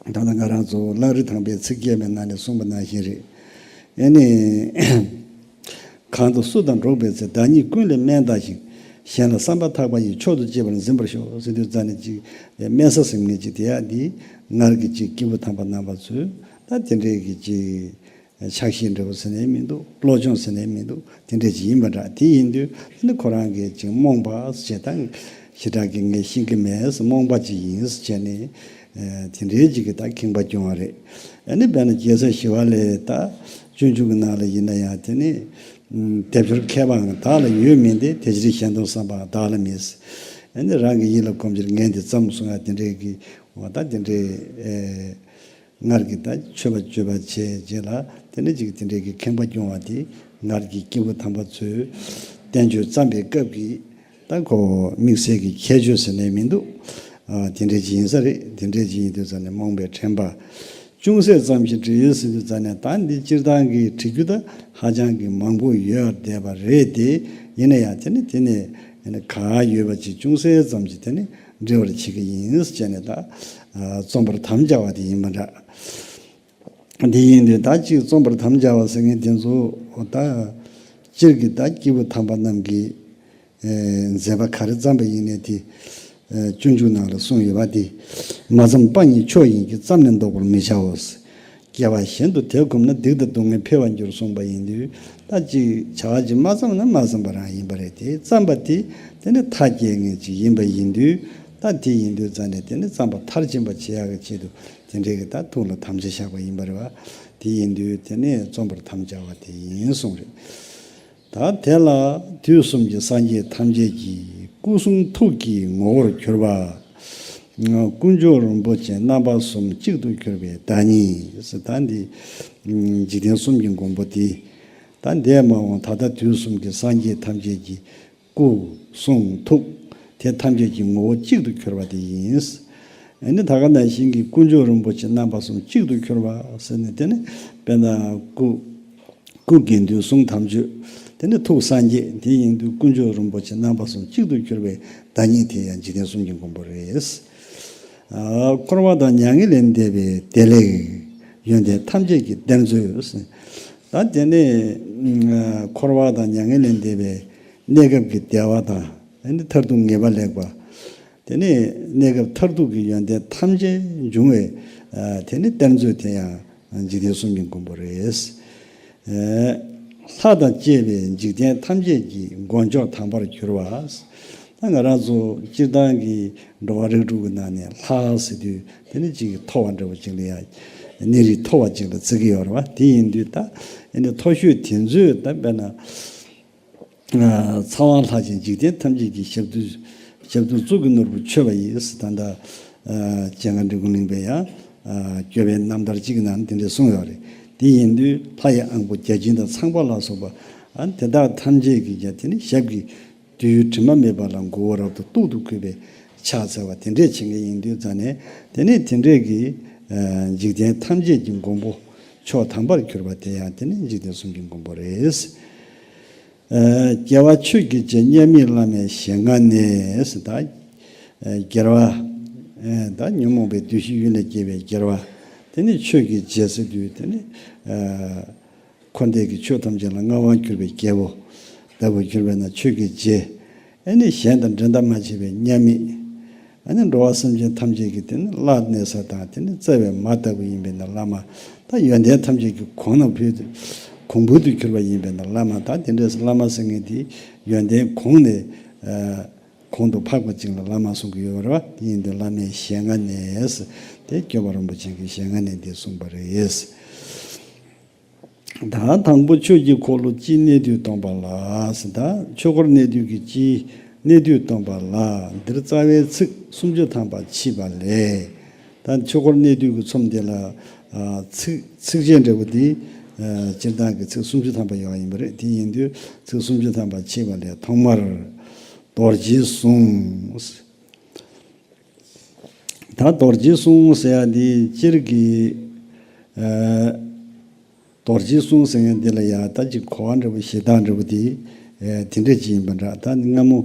བ། ད་ལྟ་ང་རང་ཚོ་གླང་རི་ཐང་པའི་ཚིག་བརྒྱད་པའི་ནང་ནས་གསུངས་པ་ནང་བཞིན་རེད། ཨེ་ནི། གང་དུ་སུ་དང་འགྲོགས་པའི་ཚེ། བདག་ཉིད་ཀུན་ལས་དམན་བལྟ་ཞིང་། གཞན་ལ་བསམ་པ་ཐག་པ་ཡིས། མཆོག་ཏུ་གཅེས་པར་འཛིན་པར་ཤོག་ཟེར་དུས་ཙ་ནས་ཅིག་དམན་ས་ཟེར་མཁན་ཅིག་དེ་ཡ་འདི་སྔར་གྱི་ཅིག་སྐྱེས་བུ་དམ་པ་རྣམ་པ་ཚོས་ད་དེ་འདྲའི་གི་ཅིག་ཆགས་ཞེན་འདྲ་པོ་ཟེར་ནས་མི་འདུག་བློ་སྦྱོང་ཟེར་ནས་མི་འདུག་དེ་འདྲ་ཅིག་ཡིན་པ་འདྲ། དེ་ཡིན་དུས་དེ་ནི་ཁོ་རང་གིས་ཅིག་རྨོངས་པ་ཞེ་དྲག་ཞེ་དྲག་གི་ངས་ཤེས་ཀྱི་མེད་ཟེར། རྨོངས་པ་ཅིག་ཡིན་ཟེར་བྱས་ནས་དེ་འདྲའི་ཅིག་གི་ད་ཁེངས་པ་སྐྱུང་བ་རེད། ཨ་ནི་དཔེར་ན་རྒྱལ་སྲས་ཞི་བ་ལྷའི་ད་སྤྱོད་འཇུག་གི་ནང་ལ་ཡིན་ན་ཡང་དེ་ནི་སྡེབ་སྦྱོར་མཁས་པའང་བདག་ལ་ཡོད་མིན་ཏེ། དེ་ཕྱིར་གཞན་སྟོང་བསམ་པའང་བདག་ལ་མེད་ཟེར། ཨ་ནི་རང་གི་ཡིད་ལ་གོམས་ཕྱིར་ངས་འདི་བརྩམས་གསུང་ཡ་དེ་འདྲའི་གི་འོ་ད་དེ་འདྲའི། སྔར་གྱི་ད་མཆོད་པ་བརྗོད་པ་བྱས་རྗེས་ལ་དེ་ནས་ཅིག་དེ་འདྲའི་གི་ཁེངས་པ་སྐྱུང་བ་དེ་སྔར་གྱི་སྐྱེས་བུ་དམ་པ་ཚོས་བསྟན་བཅོས་བརྩམས་པའི་སྐབས་ཀྱི་ད་ཁོ་དམིགས་བསལ་གྱི་ཁྱད་ཆོས་ཟེར་ནས་མི་འདུག་ཨ་དེ་འདྲའི་ཅིག་ཡིན་ས་རེད། དེ་འདྲའི་ཅིག་ཡིན་དུས་ཙ་ནས་རྨོངས་པའི་དྲན་པ་ཅུང་ཟད་ཙམ་ཞིག་འདྲེས་ཟེར་དུས་ཙ་ནས་ད་འདི་སྤྱིར་བཏང་གི་བྲིས་རྒྱུ་ད་ཧ་ཅང་གི་མང་པོ་ཡོད་བསྡད་པ་རེད་དེ། ཡིན་ན་ཡང་དེ་ནི་དེ་ནས་ག་ཡོད་པ་ཅིག་ཅུང་ཟད་ཙམ་ཞིག་དེ་ནི་འབྲི་བར་བྱེད་ཀྱི་ཡིན་ཟེར་བྱས་ནས་ད་རྩོམ་པར་དམ་བཅའ་བ་དེ་ཡིན་པ་འདྲ། འདི་ཡིན་དུས་ད་ཅིག་རྩོམ་པར་དམ་བཅའ་བ་ཟེར་མཁན་དེ་ཚོ་ད་སྤྱིར་གྱི་ད་སྐྱེས་བུ་དམ་པ་རྣམས་ཀྱིས་མཛད་པ་ག་རེ་བརྩམས་པ་ཡིན་ནའི་དེ་སྤྱོད་འཇུག་ནང་ལ་གསུངས་ཡོད་པ་དེ། མ་བརྩམས་པ་ཉིད་མཆོག་ཡིན་གྱི། བརྩམས་ནས་འདོགས་པར་མི་བྱའོ། སྐྱེ་བ་གཞན་དུ་དེ་གོམས་ན། སྡིག་དང་སྡུག་བསྔལ་འཕེལ་བར་འགྱུར་གསུངས་པ་ཡིན་དུས། ད་ཅིག་བྱ་བ་ཅིག་མ་བརྩམས་ན་མ་བརྩམས་པ་རང་ཡིན་པ་རེད་དེ། བརྩམས་པ་དེ་དེ་ནི་མཐའ་སྐྱེལ་མཁན་ཅིག་ཡིན་པ་ཡིན་དུས། ད་དེ་ཡིན་དུས་ཙ་ནས་དེ་ནི་བརྩམས་པ་མཐར་ཕྱིན་པ་བྱེད་ཡག་གི་ཆེད་དུ་དེ་འདྲའི་གི་ད་ཐུགས་ལ་དམ་བཅའ་བཞག་པ་ཡིན་པ་རེད་བ། དེ་ཡིན་དུས་དེ་ནི་རྩོམ་པར་དམ་བཅའ་བ་དེ་ཡིན་གསུངས་རེད། ད་དེ་ལ་དུས་གསུམ་གྱི་སངས་རྒྱས་ཐམས་ཅད་ཀྱི། སྐུ་གསུང་ཐུགས་ཀྱི་ངོ་བོར་གྱུར་པ། དཀོན་མཆོག་རིན་པོ་ཆེ་རྣམ་པ་གསུམ་གཅིག་ཏུ་གྱུར་པའི་བདག་ཉིད་ཟེར། ད་འདི་འཇིག་རྟེན་གསུམ་གྱི་མགོན་པོ་དེ། ད་འདས་མ་འོངས་ད་ལྟ་དུས་གསུམ་གྱི་སངས་རྒྱས་ཐམས་ཅད་ཀྱི་སྐུ་གསུང་ཐུགས་དེ་ཐམས་ཅད་ཀྱི་ངོ་བོ་གཅིག་ཏུ་གྱུར་པ་དེ་ཡིན། ཨ་ནི་ད་ག་ནང་བཞིན་གྱི་དཀོན་མཆོག་རིན་པོ་ཆེ་རྣམ་པ་གསུམ་གཅིག་ཏུ་གྱུར་པ་ཟེར་ནས་དེ་ནི་དཔེར་ན་སྐུ། སྐུ་དགེ་འདུན་གསུང་དམ་ཆོས། དེ་ནི་ཐུགས་སངས་རྒྱས། དེ་ཡིན་དུས་དཀོན་མཆོག་རིན་པོ་ཆེ་རྣམ་པ་གསུམ་གཅིག་ཏུ་གྱུར་པའི་བདག་ཉིད་དེ་ཡང་འཇིག་རྟེན་གསུམ་གྱི་མགོན་པོ་རེད། ཨ་འཁོར་བ་དང་མྱ་ངན་ལས་འདས་པའི་བདེ་ལེགས། ཡོན་ཏན་ཐམས་ཅད་ཀྱི་གཏེར་མཛོད། ད་དེ་ནི་ཨ་འཁོར་བ་དང་མྱ་ངན་ལས་འདས་པའི་གནས་སྐབས་ཀྱི་བདེ་བ་དང་། དེ་ནི་མཐར་ཐུག་ངེས་པ་ལེགས་པ། དེ་ནི་གནས་སྐབས་མཐར་ཐུག་གི་ཡོན་ཏན་ཐམས་ཅད་འབྱུང་བའི་ཨ་དེ་ནི་གཏེར་མཛོད་དེ་ཡང་འཇིག་རྟེན་གསུམ་གྱི་མགོན་པོ་རེད། ལྷ་དང་བཅས་པའི་འཇིག་རྟེན་ཐམས་ཅད་ཀྱི་མགོན་མཆོག་དམ་པར་གྱུར་པ། ད་ང་རང་ཚོ་སྤྱིར་བཏང་གི་འགྲོ་བ་རིགས་དྲུག་གི་ནང་ནས་ལྷ་ཟེར་དུས་དེ་ནི་གཅིག་གི་མཐོ་བ་འདྲ་བོ་ཅིག་ལ་ཡ་གནས་རིགས་མཐོ་བ་ཅིག་ལ་བརྩི་གི་ཡོད་རེད་བ། དེ་ཡིན་དུས་ད་ཨེ་ནི་མཐོ་ཤོས་དེ་ཚོས་ད་དཔེར་ན། ཚངས་དབང་ལྷ་ཆེན་འཇིག་རྟེན་ཐམས་ཅད་ཀྱི་ཞབས་རྡུལ་ཞབས་རྡུལ་གཙུག་གི་ནོར་བུ་མཆོད་པ་ཡིས། ད་ལྟ་སྤྱན་སྔ་འབྲི་གུང་གླིང་པས་ཡང་བསྐྱོད་པའི་རྣམ་ཐར་གཅིག་གི་ནང་དེ་འདྲ་གསུངས་ཡོད་རེད། དེ་ཡིན་དུས་ལྷ་ཡི་དབང་པོ་བརྒྱ་བྱིན་དང་ཚངས་པ་ལ་སོགས་པ་དེ་དག་ཐམས་ཅད་ཀྱིས་ཀྱང་དེ་ནི་ཞབས་ཀྱི་རྡུལ་དྲི་མ་མེད་པ་ལ་མགོ་བོ་རབ་ཏུ་གཏུག་ཏུ་གུས་པས་ཕྱག་འཚལ་བ་དེ་འདྲས་བྱེད་མཁན་ཡིན་དུས་ཙང་ནས་དེ་ནི་དེ་འདྲས་ཀྱི་འཇིག་རྟེན་ཐམས་ཅད་ཀྱི་མགོན་པོ་མཆོག་དམ་པར་གྱུར་པ་དེ་ཡང་དེ་ནི་འཇིག་རྟེན་གསུམ་གྱི་མགོན་པོ་རེད། རྒྱལ་བ་ཆོས་ཀྱི་རྗེ་མཉམ་མེད་བླ་མའི་ཞལ་སྔ་ནས་ཟེར། ད་རྒྱལ་བ་ད་ཉོན་མོངས་པའི་བདུད་བཞི་ཡུལ་ལས་སྐྱེས་པའི་རྒྱལ་བ་དེ་ནི་ཆོས་ཀྱི་རྗེ་ཟེར་དུས་དེ་ནི་འཁོར་འདས་ཀྱི་ཆོས་ཐམས་ཅད་ལ་མངའ་དབང་གྱུར་པའི་རྒྱལ་པོ་ལྟ་བུ་གྱུར་པས་ན་ཆོས་ཀྱི་རྗེ། ཨེ་ནི་གཞན་དང་འགྲན་ཟླ་མ་བྱས་པའི་མཉམ་མེད། ཨ་ནི་འགྲོ་བ་སེམས་ཅན་ཐམས་ཅད་ཀྱི་དེ་ནི་བླ་གནས་ས་དང་དེ་ནི་བརྩེ་བའི་མ་ལྟ་བུ་ཡིན་པས་ན་བླ་མ། ད་ཡོན་ཏན་ཐམས་ཅད་ཀྱི་གོང་ན་བུད་གོང་བུ་དུ་གྱུར་པ་ཡིན་པས་ན་བླ་མ། ད་དེ་འདྲས་སུ་བླ་མ་ཟེར་མཁན་དེ་ཡོན་ཏན་གོང་ནས་གོང་དུ་འཕགས་པ་ཅིག་ལ་བླ་མ་གསུང་གི་ཡོད་རེད་བ། དེ་ཡིན་དུས་བླ་མའི་ཞལ་སྔ་ནས་དེ་སྐྱོབ་པ་རིན་པོ་ཆེ་གི་ཞལ་སྔ་ནས་འདི་གསུངས་པ་རེད། ད་དང་པོ་ཆོས་ཀྱི་འཁོར་ལོ་སྤྱིའི་གནས་དུས་སྟོན་པ་ལ། ད་ཆོས་འཁོར་གནས་དུས་ཀྱི་སྤྱིའི་གནས་དུས་སྟོན་པ་ལ། འདིར་རྩ་བའི་ཚིག་སུམ་ཅུ་ཐམ་པ་མཆིས་པ་ལས། ད་ཆོས་འཁོར་གནས་དུས་ཀྱི་ཚོམས་འདི་ལ་ཚིག་ཚིགས་བཅད་འདྲ་བོ་འདི་སྤྱིར་བཏང་གི་ཚིག་སུམ་ཅུ་ཐམ་པ་ཡོད་པ་ཡིན་པ་རེད། དེ་ཡིན་དུས་ཚིག་སུམ་ཅུ་ཐམ་པ་མཆིས་པ་ལས་ཐོག་མར་རྡོ་རྗེའི་གཟུངས། ད་རྡོ་རྗེའི་གཟུངས་ཟེར་ཡ་འདི་སྤྱིར་གྱི་རྡོ་རྗེའི་གཟུངས་ཟེར་མཁན་འདི་ལ་ཡང་ད་ཅིག་གོ་བ་འདྲ་བོ་ཞེ་དྲག་འདྲ་བོ་དེ་ཨེ་དེ་འདྲ་ཅིག་ཡིན་པ་འདྲ། ད་སྔ་མོ་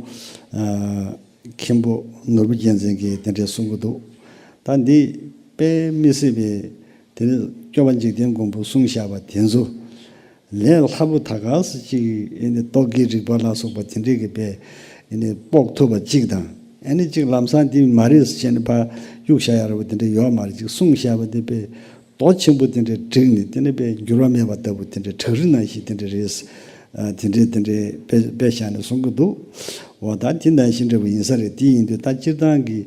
ཨ་མཁན་པོ་ནོར་བུ་རྒྱལ་མཚན་གྱིས་དེ་འདྲ་གསུང་གི་འདུག། ད་འདི་དཔེ་མི་སྲིད་པའི་དེ་ནི་སྐྱོབ་པ་འཇིག་རྟེན་མགོན་པོ་གསུངས་བཞག་པ་དེ་ཚོ་ལས་སླ་པོ་ད་ག་སེ་ཅིག་ཨེ་ནི་རྟོག་གེའི་རིག་པ་ལ་སོགས་པ་དེ་འདྲས་ཀྱི་དཔེ་ཨེ་ནི་དཔོག་ཐུབ་པ་ཅིག་དང་། ཨེ་ནི་ཅིག་ལམ་སང་འདི་མ་རེད་ཟེར་བྱས་ནས་ཕར་གཡུག་བཞག་ཡ་ར་བ་དེ་འདྲ་ཡོད་མ་རེད། ཅིག་གསུངས་བཞག་པ་དེ་དཔེ་རྡོ་ཆེན་པོ་དེ་འདྲའི་བསྒྲིགས་ནས་དེ་ནི་དཔེ་འགྱུར་བ་མེད་པ་ལྟ་བུ་དེ་འདྲའི་བྲག་རི་ནང་བཞིན་དེ་འདྲ་རེད། ཨ་དེ་འདྲའི་དེ་འདྲའི་དཔེ་དཔེ་བཞག་ནས་གསུང་གི་འདུག། འོ་ད་དེ་ནང་བཞིན་འདྲ་བོ་ཡིན་ས་རེད། དེ་ཡིན་དུས་ད་སྤྱིར་བཏང་གི་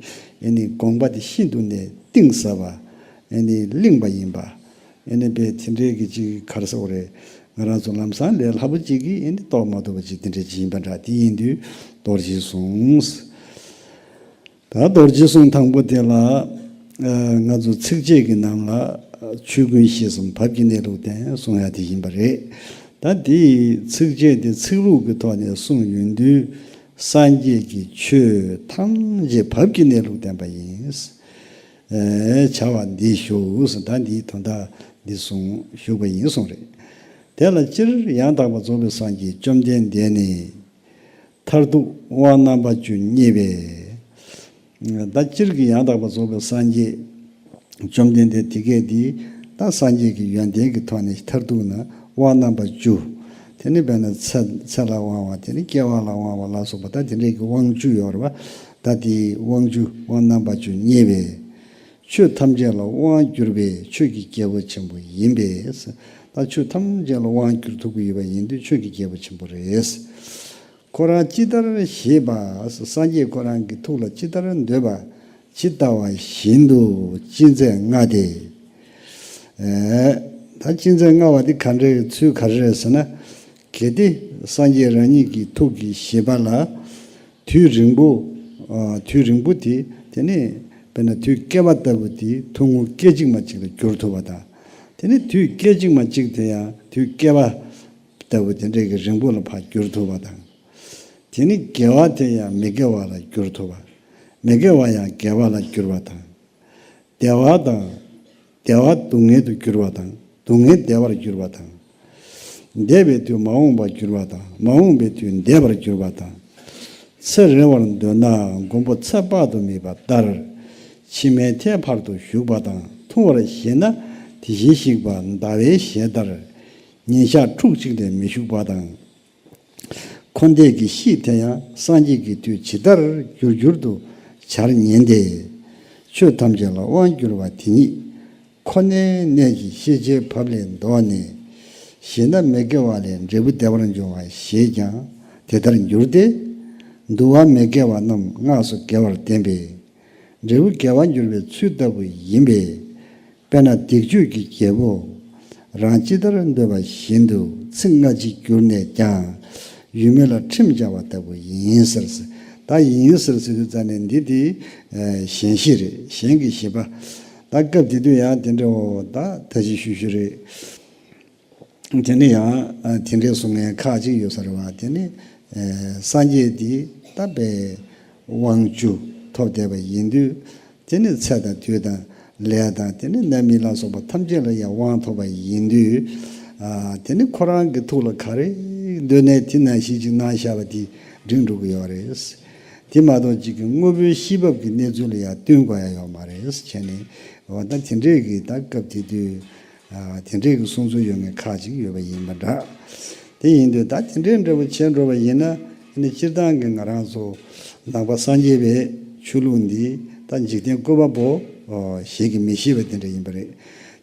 ཨེ་ནི་དགོངས་པ་དེ་ཤིན་ཏུ་ནས་གཏིང་ཟབ་པ། ཨེ་ནི་བརླིང་བ་ཡིན་པ། ཨེ་ནི་དཔེ་དེ་འདྲའི་གི་ཅིག་ག་རེ་ཟེར་དགོས་རེད། ང་རང་ཚོ་ལམ་སང་ལས་སླ་པོ་ཅིག་གིས་ཨེ་ནི་རྟོགས་མ་ཐུབ་པ་ཅིག་དེ་འདྲ་ཅིག་ཡིན་པ་འདྲ། དེ་ཡིན་དུས་རྡོ་རྗེའི་གཟུངས། ད་རྡོ་རྗེའི་གཟུངས་དང་པོ་དེ་ལ་ཨ་ང་ཚོ་ཚིགས་བཅད་ཀྱི་ནང་ལ་ཆོས་ཀུན་ཤེས་གསུམ་བབ་ཀྱི་གནས་ལུགས་བསྟན་གསུང་ཡ་དེ་ཡིན་པ་རེད། ད་དེའི་ཚིགས་བཅད་དེ་ཚིག་ལྷུག་གི་ཐོག་ནས་གསུངས་ཡོང་དུས་སངས་རྒྱས་ཀྱི་ཆོས་ཐམས་ཅད་བབ་ཀྱི་གནས་ལུགས་བསྟན་པ་ཡིན། ཨེ་བྱ་བ་འདི་ཞུ་ཟེར། ད་འདིའི་དོན་དག་འདི་གསུངས་ཞུས་པ་ཡིན་གསུངས་རེད། དེ་ལ་སྤྱིར་ཡང་དག་པར་རྫོགས་པའི་སངས་རྒྱས་བཅོམ་ལྡན་འདས་ནི་མཐར་ཐུག་དབང་རྣམ་པ་བཅུ་བརྙེས་པས། ད་སྤྱིར་གྱི་ཡང་དག་པར་རྫོགས་པའི་སངས་རྒྱས་བཅོམ་ལྡན་འདས་དེ་སྐད་འདི་ད་སངས་རྒྱས་ཀྱི་ཡོན་ཏན་གྱི་ཐོག་ནས་མཐར་ཐུག་ན་དབང་རྣམ་པ་བཅུ། དེ་ནི་དཔེར་ན་ཚེ་ཚེ་ལ་དབང་བ། དེ་ནི་སྐྱེ་བ་ལ་དབང་བ་ལ་སོགས་པ་ད་དེ་འདྲའི་གི་དབང་བཅུ་ཡོད་རེད་བ། ད་དེའི་དབང་བཅུ་དབང་རྣམ་པ་བཅུ་བརྙེས་པས། ཆོས་ཐམས་ཅད་ལ་དབང་བསྒྱུར་བའི་ཆོས་ཀྱི་རྒྱལ་པོ་ཆེན་པོ་ཡིན་པས། ད་ཆོས་ཐམས་ཅད་ལ་དབང་བསྒྱུར་ཐུབ་ཀྱི་ཡོད་པ་ཡིན་དུས་ཆོས་ཀྱི་རྒྱལ་པོ་ཆེན་པོ་རེད། ཁོ་རང་ཅི་ལྟར་ཞེས་པ། སངས་རྒྱས་ཁོ་རང་གི་ཐུགས་ལ་ཅི་ལྟར་འདོད་པ་ཇི་ལྟ་བ་བཞིན་དུ་ཅི་མཛད་མངའ་སྟེ། ཨེ་ད་ཅི་མཛད་མངའ་བ་འདི་ག་འདྲའི་ཚུལ་ག་རེ་རེད་ཟེར་ན། གལ་ཏེ་སངས་རྒྱས་རང་ཉིད་ཀྱི་ཐུགས་ཀྱི་བཞེད་པ་ལ་དུས་རིང་པོ། ཨ་དུས་རིང་པོ་དེ་དེ་ནི་དཔེར་ན་དུས་བསྐལ་པ་ལྟ་བུ་དེ་ཐུང་ངུ་སྐད་ཅིག་མ་གཅིག་ལ་འགྱུར་ཐུབ་པ་དང་། དེ་ནི་དུས་སྐད་ཅིག་མ་གཅིག་དེ་ཡང་དུས་བསྐལ་པ་ལྟ་བུ་དེ་འདྲའི་གི་རིང་པོ་ལ་ཕར་འགྱུར་ཐུབ་པ་དང་། དེ་ནི་དགེ་བ་དེ་ཡང་མི་དགེ་བ་ལ་འགྱུར་ཐུབ་པ། མི་དགེ་བ་ཡང་དགེ་བ་ལ་འགྱུར་བ་དང་། བདེ་བ་དང་། བདེ་བ་སྡུག་བསྔལ་དུ་འགྱུར་བ་དང་། སྡུག་བསྔལ་བདེ་བར་འགྱུར་བ་དང་། འདས་པའི་དུས་མ་འོངས་པར་འགྱུར་བ་དང་། མ་འོངས་པའི་དུས་འདས་པར་འགྱུར་བ་དང་། ཚེ་རིང་བར་འདོད་ན་མགོན་པོ་ཚེ་དཔག་ཏུ་མེད་པ་ལྟར། ཕྱི་མའི་མཐའི་བར་དུ་བཞུགས་པ་དང་། ཐུང་བར་ཞེན་ན་དེ་བཞིན་གཤེགས་པ་ཟླ་བའི་ཞལ་ལྟར། ཉིན་ཞག་ཕྲུགས་གཅིག་ལས་མི་བཞུགས་པ་དང་། འཁོར་འདས་ཀྱི་གཤིས་དེ་ཡང་སངས་རྒྱས་ཀྱི་དུས་ཇི་ལྟར་འགྱུར་འགྱུར་དུ་འཆར་ཉན་ཏེ། ཆོས་ཐམས་ཅད་ལ་དབང་བསྒྱུར་བ་དེ་ཉིད་ཁོ་ནའི་གནས་ཀྱི་ཤེས་བྱའི་བབ་ལས་ལྡོག་ནས། ཞེ་ན་མི་དགེ་བ་ལས་འབྲས་བུ་བདེ་བར་འབྱུང་བ་ཞེས་ཀྱང་དེ་ལྟར་འགྱུར་ཏེ། འདུལ་བ་མི་དགེ་བ་རྣམས་སྔགས་སུ་དགེ་བར་བསྟན་པས། འབྲས་བུ་དགེ་བར་འགྱུར་བའི་ཚུལ་ལྟ་བུ་ཡིན་པས། དཔེར་ན་སྡིག་སྤྱོད་ཀྱི་རྒྱལ་པོ་རང་ཅི་ལྟར་འདོད་པ་བཞིན་དུ་ཚིག་སྔ་ཕྱི་བསྒྱུར་ནས་ཀྱང་ཡུལ་མེད་ལ་ཁྲིམས་བཅའ་བ་ལྟ་བུ་ཡིན་ཟེར། ད་ཡིན་ཟེར་ཟེར་དུས་ཙ་ནས་འདི་དེ་གཞན་བཞི་རེད། གཞན་གྱི་བཞི་པ། ད་སྐབས་དེ་དུས་ཡང་དེ་འདྲའོ། ད་ད་ཅི་ཞུ་ཞུ་རེད། དེ་ནི་ཡང་དེ་འདྲའི་གསུང་མཁན་ཁག་ཅིག་ཡོད་ས་རེད་བ། དེ་ནི་སངས་རྒྱས་འདི་ད་པའི་དབང་བཅུ་ཐོབ་བསྡད་པ་ཡིན་དུས། དེ་ནི་ཚེ་དང་དུས་དང་ལས་དང་དེ་ནི་རྣམ་སྨིན་ལ་སོགས་པ་ཐམས་ཅད་ལ་ཡང་དབང་ཐོབ་པ་ཡིན་དུས། དེ་ནི་ཁོ་རང་གི་ཐུགས་ལ་ག་རེ་འདོད་ནས་དེ་ནང་བཞིན་ཅིག་གནང་བཞག་པ་དེ་འགྲིག་འགྲོ་གི་ཡོད་རེད། དེ་མ་གཏོགས་ཅིག་གི་དངོས་པོའི་ཤེས་བབ་ཀྱི་གནས་ཚུལ་ལ་ཡང་བསྟུན་དགོས་ཡ་ཡོད་མ་རེད་བྱས་ནས། འོ་ད་དེ་འདྲས་ཀྱི་ད་སྐབས་དེ་དུས། དེ་འདྲས་ཀྱི་གསུང་ཚུལ་ཡོད་མཁན་ཁག་ཅིག་ཡོད་པ་ཡིན་པ་འདྲ། དེ་ཡིན་དུས་ད་དེ་འདྲས་འདྲ་བོ་བྱས་འགྲོ་བ་ཡིན་ན། ཨ་ནི་སྤྱིར་བཏང་གི་ང་རང་ཚོ་ནང་པ་སངས་རྒྱས་པའི་ཆོས་ལུགས་འདི་ད་འཇིག་རྟེན་བཀོད་པ་པོ་ཞེས་ཀྱི་མི་ཤེས་པ་དེ་འདྲ་ཡིན་པ་རེད།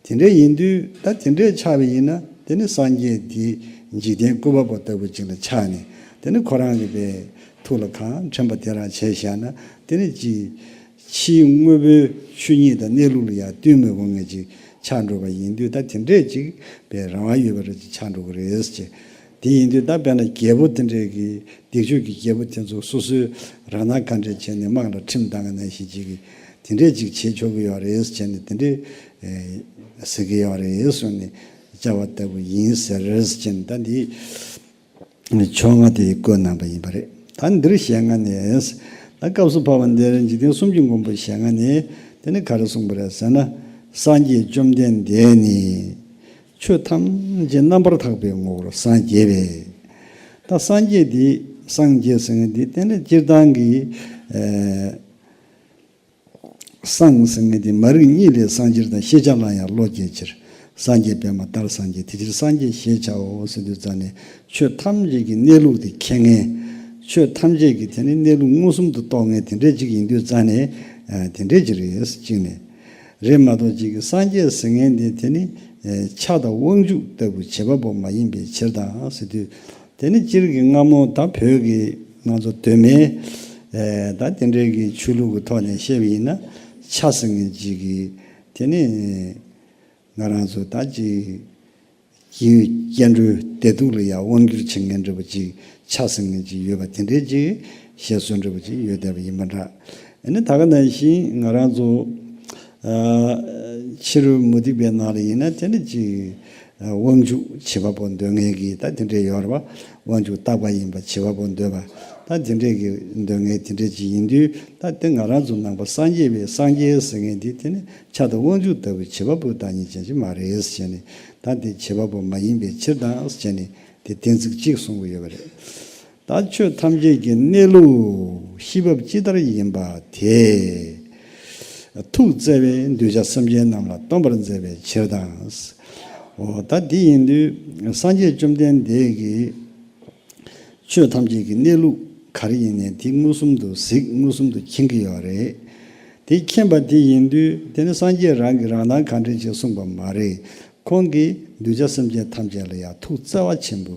དེ་འདྲས་ཡིན་དུས་ད་དེ་འདྲས་ཆགས་པ་ཡིན་ན། དེ་ནི་སངས་རྒྱས་འདི་འཇིག་རྟེན་བཀོད་པ་པོ་ལྟ་བུ་ཅིག་ལ་ཆགས་ནས། དེ་ནི་ཁོ་རང་གི་པའི་ཐུགས་ལ་གང་དྲན་པ་དེ་རང་བྱས་བཞག་ན། དེ་ནི་ཅི། ཕྱིའི་དངོས་པོའི་ཆོས་ཉིད་དང་གནས་ལུགས་ལ་ཡང་བསྟུན་མི་དགོས་མཁན་ཅིག་ཆགས་འགྲོ་བ་ཡིན་དུས། ད་དེ་འདྲས་ཅིག་པའི་རང་དབང་ཡོད་པ་རེད་ཅིག་ཆགས་འགྲོ་གི་རེད་ཅེས། དེ་ཡིན་དུས་ད་དཔེར་ན་རྒྱལ་པོ་དེ་འདྲས་ཀྱི་སྡིག་སྤྱོད་ཀྱི་རྒྱལ་པོ་དེ་ཚོ་སོ་སོའི་རང་སྣང་ག་འདྲས་བྱས་ནས་དམག་ལ་ཁྲིམས་བཏང་གི་ནང་བཞིན་ཅིག་གི་དེ་འདྲས་ཅིག་བྱེད་ཆོག་གི་ཡོད་རེད་བྱས་ནས། དེ་འདྲས་ཟེར་གི་ཡོད་རེད་གསུངས་ནས་བཅའ་བ་ལྟ་བུ་ཡིན་ཟེར་བྱས་ནས། ད་འདི། ཕྱོགས་སྔ་དེ་བཀོད་གནང་པ་ཡིན་པ་རེད། ད་འདིར་ཞལ་སྔ་ནས། ད་སྐབས་སུ་བབ་པ་འདིར་འཇིག་རྟེན་གསུམ་གྱི་མགོན་པོ་ཞལ་སྔ་ནས། དེ་ནི་ག་རེ་གསུངས་པ་རེད་ཟེར་ན། སངས་རྒྱས་བཅོམ་ལྡན་འདས་ནི་ཆོས་ཐམས་ཅད་རྣམ་པར་དག་པའི་ངོ་བོར་སངས་རྒྱས་པས། ད་སངས་རྒྱས་འདི། སངས་རྒྱས་ཟེར་མཁན་འདི་དེ་ནི་སྤྱིར་བཏང་གི། ཨ། སངས་ཟེར་མཁན་དེ་མ་རིག་གཉིད་ལས་སངས་ཕྱིར་དང་། ཤེས་བྱ་ལ་ཡང་བློ་སྐྱེད་ཕྱིར། སངས་རྒྱས་པདྨ་ལྟར་སངས་རྒྱས། དེ་ཕྱིར་སངས་རྒྱས་ཞེས་བྱའོ་ཟེར་དུས་ཙ་ནས། ཆོས་ཐམས་ཅད་ཀྱི་གནས་ལུགས་དེ་མཁྱེན་མཁན། ཆོས་ཐམས་ཅད་ཀྱི་དེ་ནི་གནས་ལུགས་མངོན་སུམ་དུ་རྟོགས་མཁན་དེ་འདྲས་ཅིག་ཡིན་དུས་ཙ་ནས། ཨ། དེ་འདྲས་ཅིག་རེད། གཅིག་ནས། རེད་མ་གཏོགས་ཅིག་གི་སངས་རྒྱས་ཟེར་མཁན་དེ་དེ་ནི་ཆགས་དང་དབང་ཕྱུག་ལྟ་བུ་བྱེད་པ་པོ་མ་ཡིན་པའི་ཕྱིར་དང་ཟེར་དུས། དེ་ནི་སྤྱིར་གྱི་སྔ་མོ་ད་བོད་ཀྱི་ང་ཚོ་གདོད་མའི། ཨེ། ད་དེ་འདྲའི་གི་ཆོས་ལུགས་ཀྱི་ཐོག་ནས་བཤད་པ་ཡིན་ན། ཆགས་ཟེར་མཁན་ཅིག་གི་དེ་ནི་ང་རང་ཚོ་ད་ཅིག་སྐྱེ་སྐྱེ་འགྲོའི་བདེ་སྡུག་ལ་ཡང་དབང་བསྒྱུར་བྱེད་མཁན་འདྲ་པོ་ཅིག་ཆགས་ཟེར་མཁན་ཅིག་ཡོད་པ་དེ་འདྲའི་ཅིག་བཤད་སྲོལ་འདྲ་པོ་ཅིག་ཡོད་བསྡད་པ་ཡིན་པ་འདྲ། ཨ་ནི་ད་ག་ནང་བཞིན་ང་རང་ཚོ། ཨ། ཕྱི་རོལ་མུ་སྟེགས་པའི་ནང་ལ་ཡིན་ན་དེ་ནི་ཅིག་ཨ། དབང་ཕྱུག་བྱེད་པ་པོ་འདོད་མཁན་གྱི་ད་དེ་འདྲས་ཡོད་རེད་བ། དབང་ཕྱུག་རྟག་པ་ཡིན་པ་བྱེད་པ་པོ་འདོད་པ། ད་དེ་འདྲས་ཀྱི་འདོད་མཁན་དེ་འདྲས་ཅིག་ཡིན་དུས། ད་དེ་ང་རང་ཚོ་ནང་པ་སངས་རྒྱས་པའི་སངས་རྒྱས་ཟེར་མཁན་དེ་དེ་ནི་ཆགས་དང་དབང་ཕྱུག་ལྟ་བུའི་བྱེད་པ་པོའི་བདག་ཉིད་ཅན་ཅིག་མ་རེད་ཟེར་ནས། ད་དེ་བྱེད་པ་པོ་མ་ཡིན་པའི་ཕྱིར་དང་ཟེར་ནས་དེ་གཏན་ཚིགས་གཅིག་གསུང་གི་ཡོད་པ་རེད། ད་ཆོས་ཐམས་ཅད་ཀྱི་གནས་ལུགས་ཤེས་པ་ཇི་ལྟར་ཡིན་པ་དེ། ཐུགས་བརྩེ་བས་གདུལ་བྱ་སེམས་ཅན་རྣམས་ལ་སྟོན་པར་མཛད་པའི་ཕྱིར་དང་། འོ་ད་འདི་ཡིན་དུས་སངས་རྒྱས་བཅོམ་ལྡན་འདས་ཀྱིས་ཆོས་ཐམས་ཅད་ཀྱི་གནས་ལུགས་ག་རེ་ཡིན་ནའི་དེ་མངོན་སུམ་དུ་གཟིགས། མངོན་སུམ་དུ་མཁྱེན་གྱི་ཡོད་རེད། དེ་མཁྱེན་པ་དེ་ཡིན་དུས་དེ་ནི་སངས་རྒྱས་རང་གིས་རང་སྣང་གང་དྲན་ཅིག་གསུངས་པ་མ་རེད། ཁོང་གིས་གདུལ་བྱ་སེམས་ཅན་ཐམས་ཅད་ལ་ཡང་ཐུགས་བརྩེ་བ་ཆེན་པོ།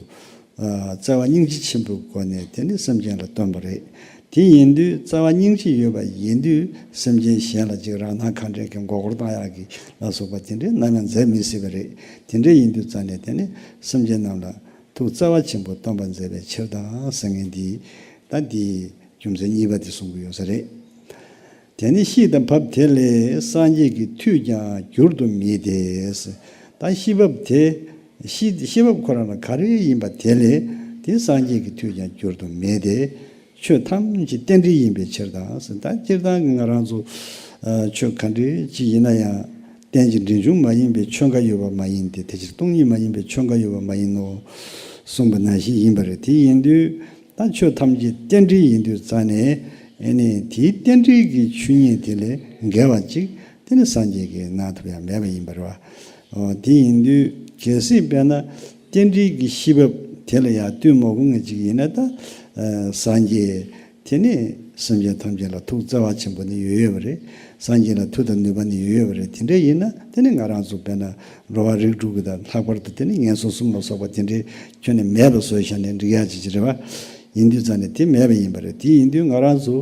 ཨ། བརྩེ་བ་སྙིང་རྗེ་ཆེན་པོའི་སྒོ་ནས་དེ་ནི་སེམས་ཅན་ལ་སྟོན་པ་རེད། དེ་ཡིན་དུས་བརྩེ་བ་སྙིང་རྗེ་ཡོད་པ་ཡིན་དུས་སེམས་ཅན་གཞན་ལ་ཅིག་རང་སྣང་གང་དྲན་གྱི་མགོ་སྐོར་བཏང་ཡག་གི་ལ་སོགས་པ་དེ་འདྲའི་རྣམ་གཡེང་མཛད་མི་སྲིད་པ་རེད། དེ་འདྲ་ཡིན་དུས་ཙ་ནས་དེ་ནི་སེམས་ཅན་རྣམས་ལ་ཐུགས་བརྩེ་བ་ཆེན་པོ་སྟོན་པར་མཛད་པའི་ཕྱིར་དང་ཟེར་མཁན་འདི། ད་འདི་རྒྱུ་མཚན་གཉིས་པ་དེ་གསུང་གི་ཡོད་ས་རེད། དེ་ནི་ཤེས་དང་བབ་དེ་ལས་སངས་རྒྱས་ཀྱི་མཐུས་ཀྱང་འགྱུར་དུ་མེད་དེ། ད་ཤེས་བབ་དེ། ཤེས་ཤེས་བབ་ཁོ་རང་ལ་ག་རེ་ཡིན་པ་དེ་ལས་དེ་སངས་རྒྱས་ཀྱི་མཐུས་ཀྱང་འགྱུར་དུ་མེད་དེ། ཆོས་ཐམས་ཅད་རྟེན་འབྲེལ་ཡིན་པའི་ཕྱིར་དང་ཟེར། ད་སྤྱིར་བཏང་གི་ང་རང་ཚོ། ཨ། ཆོས་ག་འདྲ་ཅིག་ཡིན་ན་ཡང་རྟེན་ཅིང་འབྲེལ་འབྱུང་མ་ཡིན་པའི་ཆོས་འགའ་ཡོད་པ་མ་ཡིན་ཏེ། དེ་ཕྱིར་སྟོང་ཉིད་མ་ཡིན་པའི་ཆོས་འགའ་ཡོད་པ་མ་ཡིན་ནོ། གསུངས་པ་ནང་བཞིན་ཡིན་པ་རེད། དེ་ཡིན་དུས། ད་ཆོས་ཐམས་ཅད་རྟེན་འབྲེལ་ཡིན་དུས་ཙ་ནས། ཨེ་ནི་དེའི་རྟེན་འབྲེལ་གྱི་ཆོས་ཉིད་དེ་ལས་འགལ་བ་ཅིག་དེ་ནི་སངས་རྒྱས་ཀྱིས་གནང་ཐུབ་ཡ་མེད་པ་ཡིན་པ་རེད་བ། འོ་དེ་ཡིན་དུས་གལ་སྲིད་དཔེར་ན་རྟེན་འབྲེལ་གྱི་ཤེས་བབ་དེ་ལ་ཡང་ལྟོས་མ་དགོས་མཁན་ཅིག་ཡིན་ན། ད་ཨ་སངས་རྒྱས་དེ་ནི་སེམས་ཅན་ཐམས་ཅད་ལ་ཐུགས་བརྩེ་བ་ཆེན་པོ་ནི་ཡོད་ཡོད་པ་རེད། སངས་རྒྱས་ལ་མཐུ་དང་ནུས་པ་ནི་ཡོད་ཡོད་པ་རེད། དེ་འདྲ་ཡིན་ན་དེ་ནི་ང་རང་ཚོ་དཔེར་ན་འགྲོ་བ་རིགས་དྲུག་གི་དང་། ལྷག་པར་དུ་དེ་ནི་ངན་སོང་གསུམ་ལ་སོགས་པ་དེ་འདྲའི་ཁྱོན་ནས་མེད་པ་བཟོས་བཞག་ནས་འགྲིག་ཡག་ཅིག་ཅིག་རེད་བ། ཡིན་དུས་ཙང་ནས་དེ་མེད་པ་ཡིན་པ་རེད། དེ་ཡིན་དུས་ང་རང་ཚོ་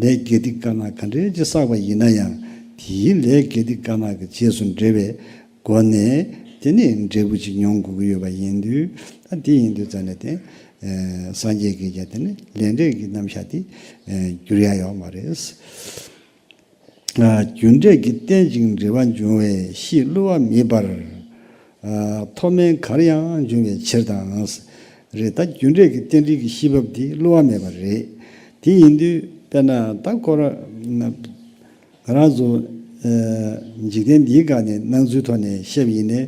ལས་དགེ་སྡིག་དཀར་ནག་ག་འདྲའི་ཅིག་བསགས་པ་ཡིན་ན་ཡང་དེའི་ལས་དགེ་སྡིག་དཀར་ནག་གི་རྗེས་སུ་འབྲེལ་བའི་སྒོ་ནས་དེ་ནི་འབྲས་བུ་ཅིག་མྱོང་དགོས་ཀྱི་ཡོད་པ་ཡིན་དུས། ད་དེ་ཡིན་དུས་ཙང་ནས་དེ་སངས་རྒྱས་ཀྱིས་ཀྱང་དེ་ནི་ལས་འབྲས་ཀྱི་རྣམ་གཞག་དེ་འགྱུར་ཡ་ཡོད་མ་རེད། རྒྱུ་འབྲས་ཀྱི་རྟེན་ཅིང་འབྲེལ་བར་འབྱུང་བའི་གཤིས་བསླུ་བ་མེད་པར། མཐོ་དམན་གར་ཡང་འབྱུང་བའི་ཕྱིར་དང་། རེད། ད་རྒྱུ་འབྲས་ཀྱི་རྟེན་འབྲེལ་གྱི་གཤིས་བབ་འདི་བསླུ་བ་མེད་པ་རེད། དེ་ཡིན་དུས་དཔེར་ན་ད་ཁོ་ར་ང་རང་ཚོ་འཇིག་རྟེན་འདིའི་སྒང་ནས་སྣང་ཚུལ་ཐོག་ནས་བཤད་པ་ཡིན་ནའི་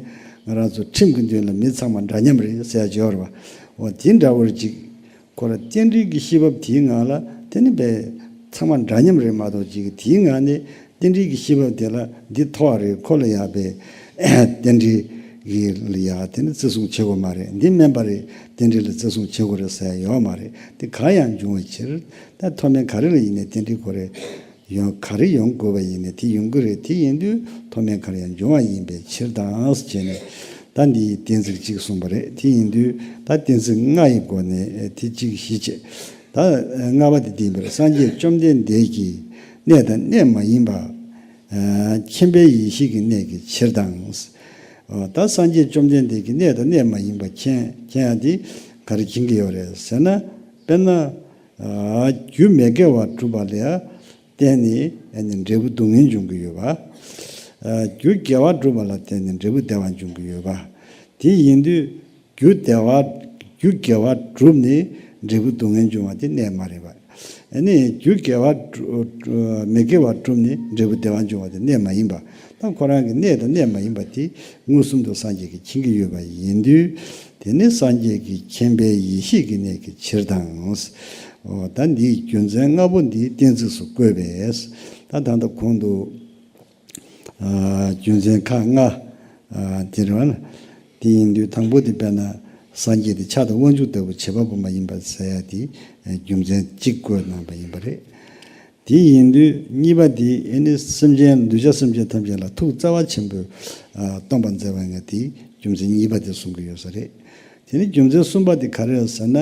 ང་རང་ཚོ་ཁྲིམས་ཀྱི་མདུན་ལ་མི་ཚང་མ་འདྲ་མཉམ་རེད་ཟེར་ཡ་ཅིག་ཡོད་རེད་པ། འོ་དེ་འདྲ་བོར་ཅིག་ཁོ་ར་རྟེན་འབྲེལ་གྱི་གཤིས་བབ་དེའི་ངང་ལ་དེ་ནི་བས་ཚང་མ་འདྲ་མཉམ་རེད་མ་གཏོགས་ཅིག་དེའི་ངང་ནས་རྟེན་འབྲེལ་གྱི་གཤིས་བབ་དེ་ལ་འདི་མཐོ་བ་རེད། ཁོ་ལ་ཡག་པས་རྟེན་འབྲེལ་གྱི་ལ་ཡག་དེ་ནི་བརྩི་སྲུང་བྱེད་དགོས་མ་རེད། འདི་དམན་པ་རེད། རྟེན་འབྲེལ་ལ་བརྩི་སྲུང་བྱེད་དགོས་རེད་ཟེར་ཡ་ཡོད་མ་རེད། དེ་གར་ཡང་འབྱུང་བའི་ཕྱིར། ད་མཐོ་དམན་ག་རེ་ལ་ཡིན་ནའི་རྟེན་འབྲེལ་ཁོ་རེ་ཡོང་ག་རེ་ཡོང་དགོས་པ་ཡིན་ནའི་དེ་ཡོང་གི་རེད། དེ་ཡིན་དུས་མཐོ་དམན་གར་ཡང་འབྱུང་བ་ཡིན་པའི་ཕྱིར་དང་ཟེར་བྱས་ནས་ད་འདིའི་གཏན་ཚིགས་གཅིག་གསུངས་པ་རེད། དེ་ཡིན་དུས་ད་གཏན་ཚིགས་ལྔ་ཡི་སྒོ་ནས་དེ་གཅིག་བཞི་བྱས། ད་ལྔ་པ་དེ་འདི་ཡིན་པར། སངས་རྒྱས་བཅོམ་ལྡན་འདས་ཀྱི་གནས་དང་གནས་མ་ཡིན་པ། མཁྱེན་པའི་ཡེ་ཤེས་ཀྱི་གནས་ཀྱི་ཕྱིར་དང་། ད་སངས་རྒྱས་བཅོམ་ལྡན་འདས་ཀྱི་གནས་དང་གནས་མ་ཡིན་པ་མཁྱེན་མཁྱེན་ཡ་དེ་ག་རེ་མཁྱེན་གྱི་ཡོད་རེད་ཟེར་ན། དཔེར་ན། རྒྱུ་མི་དགེ་བ་སྒྲུབ་པ་ལ་བརྟེན་ནས་འབྲས་བུ་སྡུག་བསྔལ་འབྱུང་གི་ཡོད་པ། རྒྱུ་དགེ་བ་སྒྲུབ་པ་ལ་བརྟེན་ནས་འབྲས་བུ་བདེ་བ་འབྱུང་གི་ཡོད་པ། དེ་ཡིན་དུས་རྒྱུ་བདེ་བ་རྒྱུ་དགེ་བ་བསྒྲུབས་ནས་འབྲས་བུ་སྡུག་བསྔལ་འབྱུང་བ་དེ་གནས་མ་རེད་པ། ཨ་ནི་རྒྱུ་དགེ་བ་སྒྲུབ་མི་དགེ་བ་བསྒྲུབས་ནས་འབྲས་བུ་བདེ་བ་འབྱུང་བ་དེ་གནས་མ་ཡིན་པ། ད་ཁོ་རང་གི་གནས་དང་གནས་མ་ཡིན་པ་དེ་མངོན་སུམ་དུ་སངས་རྒྱས་ཀྱིས་མཁྱེན་གྱི་ཡོད་པ་ཡིན་དུས། དེ་ནི་སངས་རྒྱས་ཀྱི་མཁྱེན་པའི་ཡེ་ཤེས་ཀྱི་གནས་ཀྱི་ཕྱིར་དང་། འོ་ད་འདིའི་རྒྱུ་མཚན་ལྔ་པོ་འདི་གཏན་ཚིགས་སུ་བཀོད་པས། ད་ད་ལྟ་གོང་དུ་རྒྱུ་མཚན་ཁག་ལྔ་དེ་རེད་བ་ན། དེ་ཡིན་དུས་དང་པོ་དེ་དཔེར་ན་སངས་རྒྱས་དེ་ཆར་དང་དབང་ཕྱུག་ལྟ་བུ་བྱེད་པ་པོ་མ་ཡིན་པ་ཟེར་ཡ་དེ་རྒྱུ་མཚན་གཅིག་བཀོད་གནང་བ་ཡིན་པ་རེད། དེ་ཡིན་དུས་གཉིས་པ་དེ་ཨེ་ནི་སེམས་ཅན་གདུལ་བྱ་སེམས་ཅན་ཐམས་ཅད་ལ་ཐུགས་བརྩེ་བ་ཆེན་པོས་སྟོན་པར་མཛད་པ་ཡིན་ན་དེ་རྒྱུ་མཚན་གཉིས་པ་དེ་གསུང་གི་ཡོད་ས་རེད། དེ་ནི་རྒྱུ་མཚན་གསུམ་པ་དེ་ག་རེ་རེད་ཟེར་ན།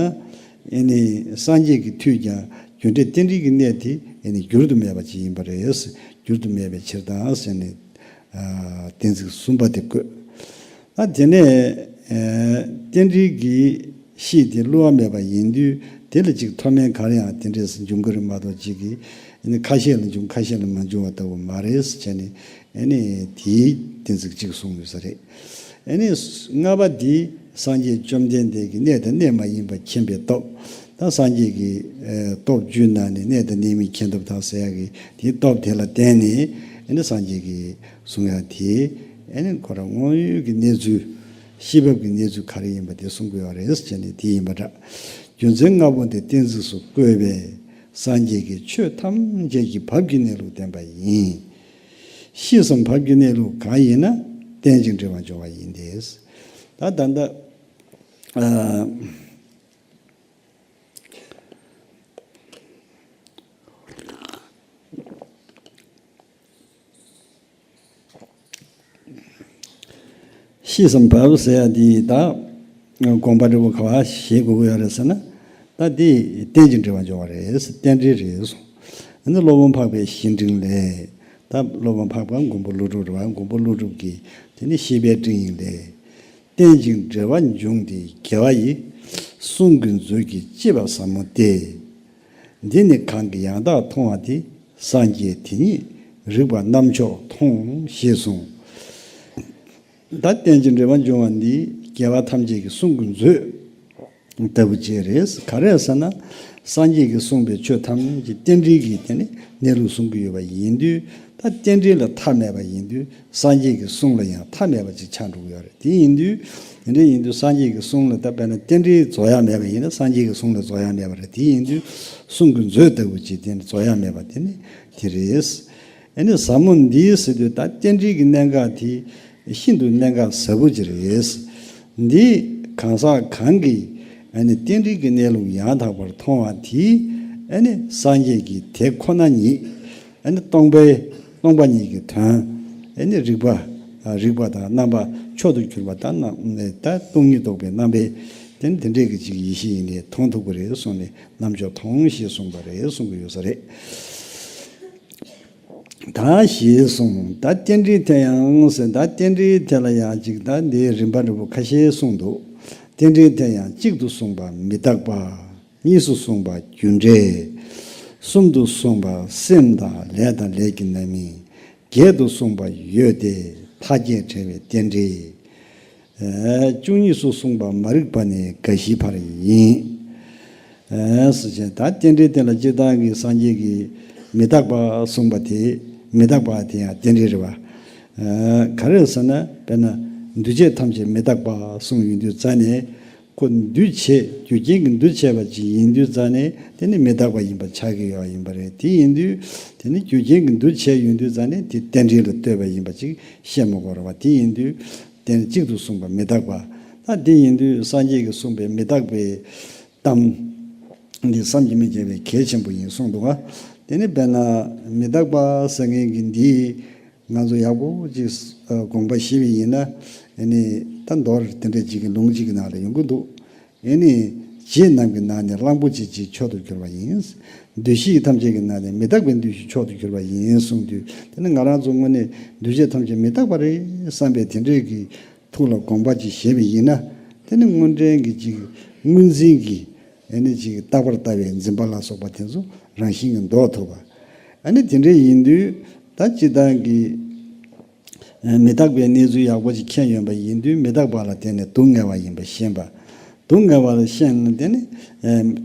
ཨེ་ནི་སངས་རྒྱས་ཀྱི་མཐུས་ཀྱང་རྒྱུ་འབྲས་རྟེན་འབྲེལ་གྱི་གནས་དེ་ཨེ་ནི་འགྱུར་དུ་མེད་པ་ཅིག་ཡིན་པ་རེད། འགྱུར་དུ་མེད་པའི་ཕྱིར་དང་ཟེར་ནས་གཏན་ཚིགས་གསུམ་པ་དེ་བཀོད། ད་དེ་ནས་རྟེན་འབྲེལ་གྱི་གཤིས་དེ་བསླུ་བ་མེད་པ་ཡིན་དུས་དེ་ལ་ཅིག་མཐོ་དམན་གར་ཡང་དེ་འདྲས་སུ་འབྱུང་གི་རེད་མ་གཏོགས་ཅིག་གིས་ཨེ་ནི་ཁ་ཤས་ལ་འབྱུང་ཁ་ཤས་ལ་མ་འབྱུང་བ་ལྟ་བུ་མ་རེད་ཟེར་བྱས་ནས་ཨེ་ནི་དེའི་གཏན་ཚིགས་གཅིག་གསུངས་ཡོད་ས་རེད། ཨེ་ནི་ལྔ་པ་འདི་སངས་རྒྱས་བཅོམ་ལྡན་འདས་ཀྱི་གནས་དང་གནས་མ་ཡིན་པ་མཁྱེན་པའི་སྟོབས། ད་སངས་རྒྱས་ཀྱི་སྟོབས་བཅུའི་ནང་ནས་གནས་དང་གནས་མིན་མཁྱེན་ཐབས་དང་ཟེར་ཡག་གི་དེའི་སྟོབས་དེ་ལ་བརྟེན་ནས་ཨེ་ནི་སངས་རྒྱས་ཀྱིས་གསུང་ཡག་དེ་ཨེ་ནི་ཁོ་རང་དངོས་ཡོད་ཀྱི་གནས་ཚུལ་གཤིས་བབ་ཀྱི་གནས་ཚུལ་ག་རེ་ཡིན་པ་དེ་གསུང་དགོས་པ་རེད་ཟེར་བྱས་ནས་དེ་ཡིན་པ་འདྲ། རྒྱུ་མཚན་ལྔ་པོ་དེ་གཏན་ཚིགས་སུ་བཀོད་པས་སངས་རྒྱས་ཀྱིས་ཆོས་ཐམས་ཅད་ཀྱི་བབ་ཀྱི་གནས་ལུགས་བསྟན་པ་ཡིན། ཤེས་སམ་བབ་ཀྱི་གནས་ལུགས་གང་ཡིན་ན་རྟེན་ཅིང་འབྲེལ་བར་འབྱུང་བ་ཡིན་ཏེ། ད་ད་ལྟ་ཨ། ཤེས་སམ་བབ་ཟེར་ཡ་འདི་ད་དགོངས་པ་འདྲ་བོ་ག་བ་བཞེས་དགོས་ཀྱི་ཡོད་རེད་ཟེར་ན། ད་འདི་རྟེན་ཅིང་འབྲེལ་བར་འབྱུང་བ་རེད། རྟེན་འབྲེལ་རེད་གསུངས། ཨ་ནི་སློབ་དཔོན་འཕགས་པའི་བཤེས་སྤྲིང་ལས། ད་སློབ་དཔོན་འཕགས་པ་མགོན་པོ་ཀླུ་སྒྲུབ་རེད་བ། མགོན་པོ་ཀླུ་སྒྲུབ་ཀྱི་དེ་ནི་བཤེས་པའི་སྤྲིང་ཡིག་ལས། རྟེན་ཅིང་འབྲེལ་བར་འབྱུང་སྟེ་དགེ་བ་ཡི། གསུང་གི་མཛོད་ཀྱི་གཅེས་པ་ཟབ་མོ་སྟེ། འདི་ནི་གང་གིས་ཡང་དག་མཐོང་བ་དེ། སངས་རྒྱས་དེ་ཉིད་རིག་པ་རྣམ་མཆོག་མཐོང་ཞེས་གསུངས། ད་རྟེན་ཅིང་འབྲེལ་བར་འབྱུང་བ་འདི་དགེ་བ་ཐམས་ཅད་ཀྱི་གསུང་གི་མཛོད་ལྟ་བུ་ཅིག་རེད། ག་རེ་ཟེར་ན། སངས་རྒྱས་ཀྱིས་གསུངས་པའི་ཆོས་ཐམས་ཅད་རྟེན་འབྲེལ་གྱི་དེ་ནི་གནས་ལུགས་གསུང་གི་ཡོད་པ་ཡིན་དུས། ད་རྟེན་འབྲེལ་ལ་མཐའ་མེད་པ་ཡིན་དུས་སངས་རྒྱས་ཀྱི་གསུང་ལ་ཡང་མཐའ་མེད་པ་ཅིག་ཆགས་འགྲོ་གི་ཡོད་རེད། དེ་ཡིན་དུས་དེ་འདྲ་ཡིན་དུས་སངས་རྒྱས་ཀྱི་གསུང་ལ་ད་དཔེར་ན་རྟེན་འབྲེལ་རྫོགས་ཡ་མེད་པ་ཡིན་ན་སངས་རྒྱས་ཀྱི་གསུང་ལ་རྫོགས་ཡ་མེད་པ་རེད། དེ་ཡིན་དུས་གསུང་གི་མཛོད་ལྟ་བུ་ཅིག་དེ་ནི་རྫོགས་ཡ་མེད་པ་དེ་ནི་དེ་རེད། ཨ་ནི་ཟབ་མོ་འདི་ཟེར་དུས་ད་རྟེན་འབྲེལ་གྱི་གནད་འགག་དེ་ཤིན་ཏུ་གནད་འགག་ཟབ་པོ་ཅིག་རེད། འདི་གང་ཟག་གང་གིས་ཨ་ནི་རྟེན་འབྲེལ་གྱི་གནས་ལུགས་ཡང་དག་པར་མཐོང་བ་དེ་ཨ་ནི་སངས་རྒྱས་ཀྱི་དེ་ཁོ་ན་ཉིད་ཨ་ནི་སྟོང་པའི་སྟོང་པ་ཉིད་ཀྱི་དོན་ཨ་ནི་རིག་པ་རིག་པ་དང་རྣམ་པ་མཆོག་ཏུ་གྱུར་པ་དང་རྣམ་ད་སྟོང་ཉིད་རྟོགས་པའི་རྣམ་པའི་ དེ་ནི་དེ་འདྲས་ཀྱི་ཅིག་ཡེ་ཤེས་ཡིན་ནས་མཐོང་ཐུབ་ཀྱི་རེད་གསུངས་ནས་རྣམ་འཇོག་མཐོང་ཞེས་གསུངས་པ་རེད་གསུང་གི་ཡོད་ས་རེད། ད་ཞེས་གསུངས། ད་རྟེན་འབྲེལ་དེ་ཡང་ཟེར། ད་རྟེན་འབྲེལ་དེ་ལ་ཡང་ཅིག་ད་འདིའི་རིམ་པ་འདྲ་པོ་ཁ་ཤས་གསུངས་འདུག་རྟེན་འབྲེལ་དེ་ཡང་གཅིག་ཏུ་གསུངས་པ་མི་རྟག་པ། གཉིས་སུ་གསུངས་པ་རྒྱུ་འབྲས། གསུམ་དུ་གསུངས་པ་སེམས་དང་ལས་དང་ལས་ཀྱི་རྣམ་སྨིན། བརྒྱད་དུ་གསུངས་པ་ཡོད་དེ་མཐའ་བརྒྱད་བྲལ་བའི་རྟེན་འབྲེལ། ཨ། བཅུ་གཉིས་སུ་གསུངས་པ་མ་རིག་པ་ནས་རྒ་ཤིའི་བར་ཡིན། ཨ། ཟེར་བྱས་ད་རྟེན་འབྲེལ་དེ་ལ་སྤྱིར་བཏང་གི་སངས་རྒྱས་ཀྱིས་མི་རྟག་པ་གསུངས་པ་དེ། མི་རྟག་པ་དེ་ཡང་རྟེན་འབྲེལ་རེད་པ། ཨ། ག་རེ་ཟེར་ན། དཔེར་ན་འདུས་བྱས་ཐམས་ཅད་མི་རྟག་པ་གསུངས་ཡོང་དུས་ཙ་ནས། ཁོ་འདུས་བྱས་རྒྱུ་རྐྱེན་གྱིས་འདུས་བྱས་པ་ཅིག་ཡིན་དུས་ཙ་ནས་དེ་ནི་མི་རྟག་པ་ཡིན་པ་ཆགས་ཀྱི་ཡོད་ཡིན་པ་རེད། དེ་ཡིན་དུས་དེ་ནི་རྒྱུ་རྐྱེན་གྱིས་འདུས་བྱས་ཡོང་དུས་ཙ་ནས་དེ་རྟེན་འབྲེལ་ལ་ལྟོས་པ་ཡིན་པ་ཅིག་བཤད་མི་དགོས་རེད་པ། དེ་ཡིན་དུས་རྟེན་གཅིག་ཏུ་གསུངས་པ་མི་རྟག་པ། ད་དེ་ཡིན་དུས་སངས་རྒྱས་ཀྱིས་གསུངས་པའི་མི་རྟག་པའི་གཏམ་འདི་བསམ་གྱིས་མི་ཁྱབ་པའི་གལ་ཆེན་པོ་ཡིན་གསུངས་འདུག་ག་དེ་ནི་དཔེར་ན་མི་རྟག་པ་ཟེར་མཁན་གྱི་འདི། ང་ཚོ་ཡག་པོ་ཅིག་ཨ། དགོངས་པ་བཞེས་པ་ཡིན་ན། ཨ་ནི་ད་མདོར་དེ་འདྲ་ཅིག་གི་ལུང་གཅིག་གི་ནང་ལ་ཡོང་གི་འདུག་ཨ་ནི་བྱེད་རྣམས་ཀྱི་ནང་ནས་གླང་པོ་ཆེ་གཅིག་མཆོག་ཏུ་གྱུར་པ་ཡིན། འདུས་བྱས་ཐམས་ཅད་ཀྱི་ནང་ནས་མི་རྟག་པའི་འདུས་བྱས་མཆོག་ཏུ་གྱུར་པ་ཡིན་གསུངས་དུས། དེ་ནི་ང་རང་ཚོ་དངོས་གནས་འདུས་བྱས་ཐམས་ཅད་མི་རྟག་པ་རེད་བསམ་པའི་དེ་འདྲའི་གི་ཐུགས་ལ་དགོངས་པ་ཅིག་བཞེས་པ་ཡིན་ན། དེ་ནི་དངོས་བྲལ་གྱི་ཅིག་དངོས་འཛིན་གྱི། ཨ་ནི་ཅིག་རྟག་པར་ལྟ་བའི་འཛིན་པ་ལ་སོགས་པ་དེ་ཚོ་རང་བཞིན་གྱིས་ལྡོག་ཐུབ་པ། ཨ་ནི་དེ་འདྲ་ཡིན་དུས་ད་སྤྱིར་བཏང་གི་མི་རྟག་པའི་གནས་ཚུལ་ཡག་པོ་ཅིག་མཁྱེན་ཡོད་པ་ཡིན་དུས། མི་རྟག་པ་ལ་བརྟེན་ནས་སྡུག་བསྔལ་བ་ཡིན་པ་ཤེས་པ། སྡུག་བསྔལ་བ་ལ་ཤེས་ན་དེ་ནི་